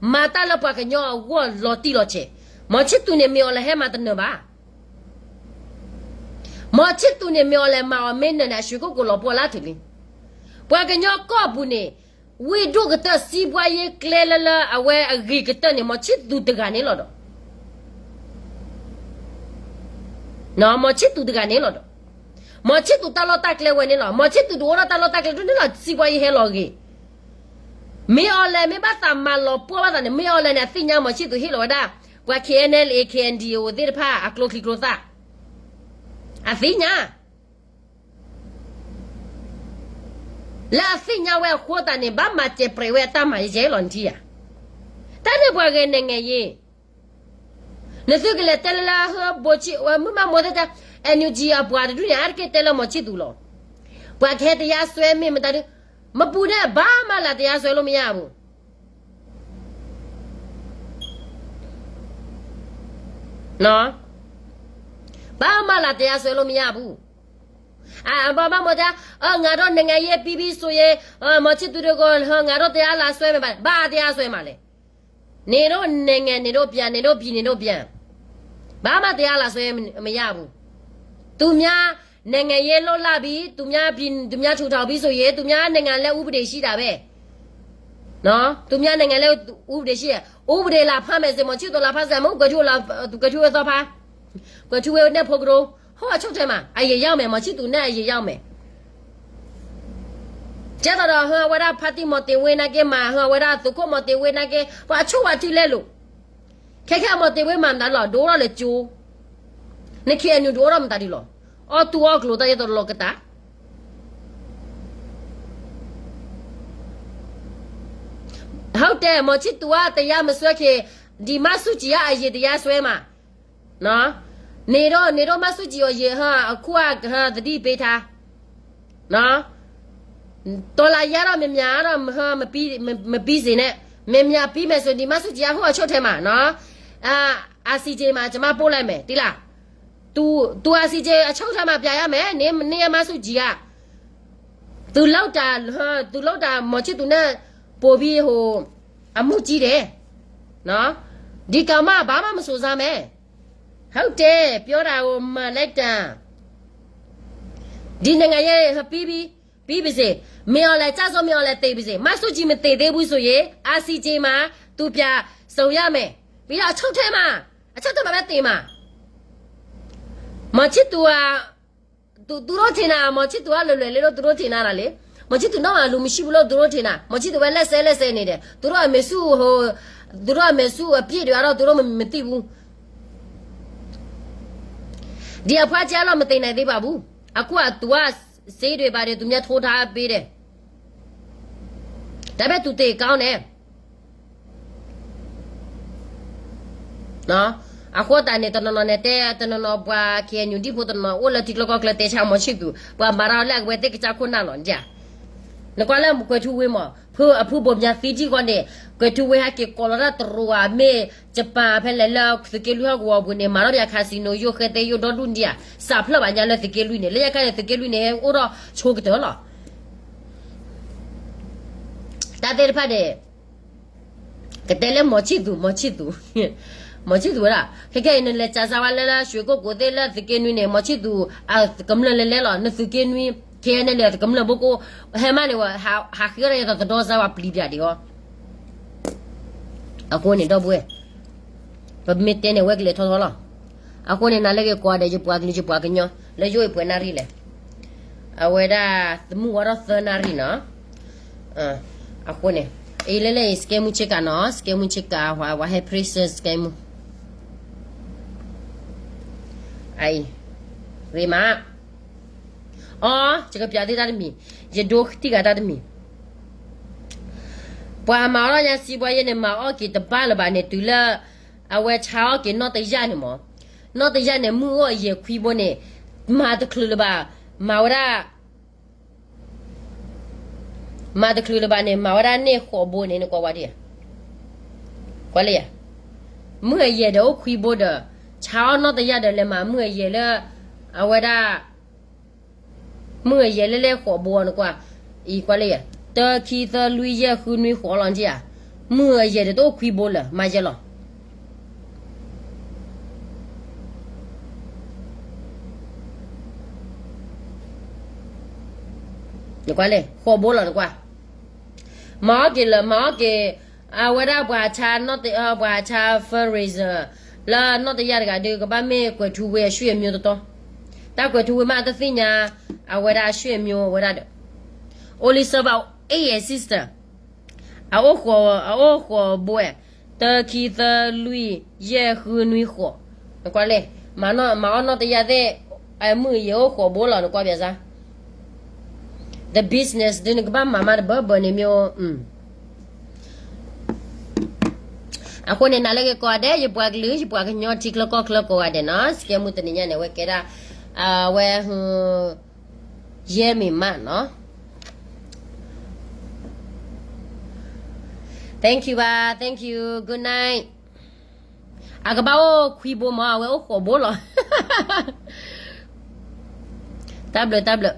မၤတၢ်လၢပှၤကညီအဂီၢ်လီၤတံၢ်လီၤဆဲး, မီၤဆံၣ်သူးန့ၣ်မ့ၢ်အီၤလဲၣ်ဟဲမၤတနၢၤဘၣ် မီၤဆံၣ်သူးန့ၣ်မ့ၢ်အီၤလဲၣ်မၤအီၤမ့ၢ်နၢၤန့ၣ် အရွှေကုက္ကိုလီၤပှီၢ်လၢထူလံ. ပှၤကညီကီၢ်ပူၤန့ၣ် ဝ့ၢ်ဒိၣ်ကတၢၢ် စီးပွားရေးကျဲလၢလၢအဝဲအဂ့ၤကတၢၢ်န့ၣ် မီၤဆံၣ်သူးတဂၤန့ၣ်လီၤဒီး မီၤဆံၣ်သူးတဂၤန့ၣ်လီၤဒီး မီၤဆံၣ်သူးတၢ်လီၢ်တၢ်ကျဲဝဲန့ၣ်လီၤ. မီၤဆံၣ်သူးတအိၣ်ဒီးတၢ်လီၢ်တၢ်ကျဲဒ်န့ၣ်လီၤ စီးပွားရေးဟဲလီၤအဂ့ၤ မ့ၢ်အီၤလဲၣ်မ့ၢ်ဘၣ်သးမၤလီၤပှီၢ်ဘၣ်သးန့ၣ် မ့ၢ်အီၤလဲၣ်န့ၣ် အသ့ၣ်ညါမီၤဆံၣ်သူးဟ့ၣ်လီၤဝဲဒၣ် ပှၤ KNLA KNDO သ့ၣ်တဖၣ်အကျိချံကျိသၣ် အသ့ၣ်ညါ လၢအသ့ၣ်ညါဝဲအဃိသတးန့ၣ် ဘၣ်မၤစဲးပြဲးဝဲအတၢ်မၤယဲၢ်လီၤနထံၣ်ဧါ. တၢ်န့ၣ်ပှၤဂဲၤနဲၤငဲၤယ့ နသုကလဲၤတဲလၢလၢဟၢ ဘိးဆံး မုၢ်မးမိၢ်သ့ၣ်တၢ် NUG အပှၤတဒူၣ်န့ၣ် အါတက့ၢ်တဲလၢမီၤဆံၣ်သူးလီၤ. ပှၤကဟဲတရားစွဲမ့ၢ်မတၤဒု မပူၤန့ၣ် ဘၣ်မၤလၢတရားစွဲလို့မရဘူး. ဘာမှလာတရားစွဲလို့မရဘူး. အဘၣ်မတၤ, ငါတို့နိုင်ငံရေးပြီးပြီဆိုရင် မောင်ချစ်သူတို့ကို ငါတို့တရားလာစွဲမယ် ဘာတရားစွဲမှာလဲ. နေတို့နိုင်ငံနေတို့ပြန် နေတို့ပြည်နေတို့ပြန် ဘာမှတရားလာစွဲမရဘူး. သူများနိုင်ငံရေးလုပ်လာပြီ သူများပြည်သူများထူထောင်ပြီဆိုရင် သူများနိုင်ငံလည်းဥပဒေရှိတာပဲ. နော် သူများနိုင်ငံလည်းဥပဒေရှိတယ်. ဥပဒေလာဖမ်းမယ်ဆို မောင်ချစ်သူလာဖမ်းစရာမဟုတ် ကွယ်ထူးလာ ကွယ်ထူးဝဲသောဖါ ကွယ်ထူးဝဲနဲ့ဖိကရိ ဟိုအချုပ်ထဲမှာ အရင်ရောက်မယ် မောင်ချစ်သူနဲ့အရင်ရောက်မယ်. ကဲတော့ ဟိုအဝဲဒၣ် ဖါတံၢ်မောင်တင်ဝင်း နာ်က့ မၤ ဟိုအဝဲဒၣ် သုးခိၣ်မောင်တင်ဝင်း နာ်က့ ပှၤအချုပ်ဝဲထံလဲလိာ်. ခဲခဲမောင်တင်ဝင်း မၤမတၤလီၤ ဒိၣ်ထီၣ်လၢကၠိ န KNU ဒိၣ်ထီၣ်မတၤဒ်လီၤ. အီၣ်တူၢ်အီၣ်ကျိၤ တၢ်ယဲၢ်တလီၤကတၢ် ဟုတ်တယ် မောင်ချစ်သူက တရားမစွဲခင် ဒီမန်းစုကြည်က အရင်တရားစွဲမှာ နော် နေတော့နေတော့ မန်းစုကြည်ကို ရေဟ အခုက ဟ သတိပေးထား နော် တော်လှန်ရေးတော့ မြန်မြန်တော့ ဟ မပြီး မ မပြီးစေနဲ့ မြန်မြန်ပြီးမယ်ဆိုရင် ဒီမန်းစုကြည်က ဟိုအချုပ်ထဲမှာ နော် အာ ICJ မှာ ကျွန်မပို့လိုက်မယ် တိလား သူ သူ ICJ အချုပ်ထဲမှာ ပြန်ရမယ် နေ နေမန်းစုကြည်က သူလောက်တာ ဟ သူလောက်တာ မောင်ချစ်သူနဲ့ ပိုပြီး ဟို အမှုကြီးတယ် နော် ဒီကောင်မ ဘာမှမဆိုစမ်းမယ် ဟုတ်တယ် ပြောတာကို မှန်လိုက်တာ ဒီနိုင်ငံရေး ပြီးပြီ ပြီးပြီစေ မင်းအောင်လှိုင် ကျဆုံး မင်းအောင်လှိုင် သေပြီစေ မန်းစုကြည် မသေသေးဘူးဆိုရင် ICJ မှာ သူပြန်ဆုံရမယ် ပြီးတော့ အချုပ်ထဲမှာ အချုပ်ထဲမှာပဲ သေမှာ မောင်ချစ်သူက သူ သူတို့ထင်တာ မောင်ချစ်သူက လွယ်လွယ်လေးလို့ သူတို့ထင်တာလေ မောင်ချစ်သူနောက်မှာ လူမရှိဘူးလို့ သူတို့ထင်တာ မောင်ချစ်သူပဲ လက်စဲလက်စဲနေတယ် သူတို့အမေစု ဟို သူတို့အမေစုအပြစ်တွေကတော့ သူတို့မ မသိဘူး ဒီအဖွားကြီးကတော့ မသေနိုင်သေးပါဘူး အခုက သူက ဆေးတွေပါတယ် သူများထိုးထားပေးတယ် ဒါပေမဲ့ သူသေကောင်းတယ် နော် အဃိသတးန့ၣ် တနီၤနီၤန့ၣ်တဲ တနီၤနီၤပှၤ KNU ဒံၣ်ဖိတနီၤ အိၣ်လၢထံကျိကီၢ်ကျဲ တဲဆါ မောင်ချစ်သူ ပှၤမၤထီၣ်လၢအဝဲသ့ၣ်ကစၢ်ခိၣ်နၢ်လီၤ န နကွၢ်လၢကွဲၤထူဝ့မး ဖုအဖုဘိၣ်မၠါသံတံၢ်ဃီန့ၣ် ကွဲၤထူဝ့ဟဲက့ၤကိးလီၤတၢ်တရူးဧါ မ့ၢ် Japan ဖဲလဲၣ်လၢသုးက့လွံၢ်ဟီၣ်ကဝီၤပူၤန့ၣ် မၤထီၣ်ပယီၤ casino ယိၣ်ဃဲသဲယိၣ်ဒီဒူၣ်ဒံးဧါ စးဖျၢၣ်ဘၣ်ညါလၢသုးက့လွံၢ်န့ၣ် လၢညါခါန့ၣ် သုးက့လွံၢ်န့ၣ် ဟဲအိၣ်ထီၣ်ဆိကတၢၢ်လီၤ တၢ်သ့ၣ်တဖၣ်န့ၣ် ကတဲလၢ မောင်ချစ်သူ မောင်ချစ်သူ မောင်ချစ်သူဝဲဒၣ် ခဲခဲအံၤ နလဲၤစးစါဝဲလၢလၢ ရွှေကုက္ကို သ့ၣ်လၢသုးက့နွံန့ၣ် မောင်ချစ်သူ ကမျၢၢ်လဲၤလဲၤလီၤ နသုးက့နွံ KNLA ကမျၢၢ်ဘိကိ ဟဲမးန့ၣ်ဝဲ ဟးဃ့အီၣ်တၢ်ယသးသဒီစါဝဲပျံၤပၠးဒံးအီၤ အဃိန့ၣ် ဒီပုၢ်ဝဲၢ် ပမ့ၢ်တဲန့ၣ် ဝဲကလဲၤထီၣ်ထီလီၤ. အဃိန့ၣ် နၤလၢက့ၤကိးဂၤဒဲး ယပှၤကလုာ်ယပှၤကညီ လၢယအိၣ်အံၤပှဲၤနၣ်ရံၣ်လဲၣ်. အဝဲဒၣ်သမုၣ်ဝဲထီၣ်သၢနၣ်ရံၣ်နီၤ. အဃိန့ၣ် အံၤလဲၣ်လဲၣ်အံၤ စကဲမူဆ့ကၤနီၤ, စကဲမူဆ့ကၤ ဝဲဟဲ present စကဲမူ အံၤ ဂ့ၤမး အီ ယကပျးသုတၢ်တမံၤ, ယဒိတံၢ်ဂၤတၢ်တမံၤ, ပှၤမၤအီၣ်ထီၣ်ညါစံးဘှါယဲန့ၣ် မၤအီၣ်က့ၤတဘၣ်လၢၤဘၣ်န့ၣ် တုၤလၢ အဝဲဆါအီၣ်က့ၤနီၣ်တယၢ်န့ၣ်မး, နီၣ်တယၢ်န့ၣ် မုၢ်အိၣ်အယဲၢ်ခွံဘိန့ၣ် မၤတချုးလၢၤဘၣ်, မၤဝဲဒၣ် မၤတချုးလၢၤဘၣ်န့ၣ် မၤဝဲဒၣ်န့ၢ်ဃိးဘိန့ၣ် နကွၢ်ဝဲဒၣ်, ကွၢ်လၢယၤ, မုၢ်အယဲၢ်ဒီးအိၣ်ခွံဘိဒီး ဆါအီၣ်နီၣ်တယၢ်ဒီး လဲၤမၤမုၢ်အယဲၢ်လၢ အဝဲဒၣ် မုၢ်အယဲၢ်လၢလဲၤဃိးဘိအီၤ နကွၢ်, အံၤကွၢ်လၢယၤ, တၢ ခံ သၢ လွံၢ် ယဲၢ် ဃု နွံ ဃိးလီၤ နထံၣ်ဧါ, မုၢ်အယဲၢ်ဒီးတအိၣ်ခွံဘိလၢၤ မၤယဲၢ်လီၤ. နကွၢ်လဲၣ် ဃိးဘိလီၤ နကွၢ်, မၤအီၣ်က့ၤလၢၤ မၤအီၣ်က့ၤ, အဝဲဒၣ်ပှၤဆါ ပှၤဆါ fundraiser လၢနီၣ်တယၢ်တဂၤဒီး ကဘၣ်မ့ၢ်ကွဲၤထူဝ့အရွှေ့အမျိုးတတီၤ, တၢ်ကွဲၤထူဝ့မးတသ့ၣ်ညါ အဝဲဒၣ်ရွှေ့အမျိုးဝဲဒၣ်ဒီး အိၣ်လံ serve အ eight sister အအိၣ်ဃိးဘိဝဲ, တၢ ခံ သၢ လွံၢ် ယဲၢ် ဃု နွံ ဃိး, နကွၢ်လဲၣ်, မၤအီၣ်နီၣ်တယၢ်သ့ၣ်, အမုၢ်အယဲၢ်အိၣ်ဃိးဘိလီၤ နကွၢ်ပၠးစါ, the business ဒ်နကဘၣ်မၤမးတဘၢဘၢန့ၣ်မ့ၢ်, အဃိန့ၣ် နၤလၢက့ၤကိးဂၤဒဲး ယပှၤကလုာ် ယပှၤကညီထံချၢကီၢ်ချၢကိးဂၤဒဲးနီၤ, စကဲမူတနံၤညါန့ၣ် အဝဲကဲဒၣ်, အဝဲ ယဲၢ်မံၤမးနီၤ, thank you ဘၣ် thank you good night, အကဘၣ်အိၣ်ခွံဘိမး အဝဲအိၣ်ဃိးဘိလီၤ. တၢ်ဘျုး တၢ်ဘျုး.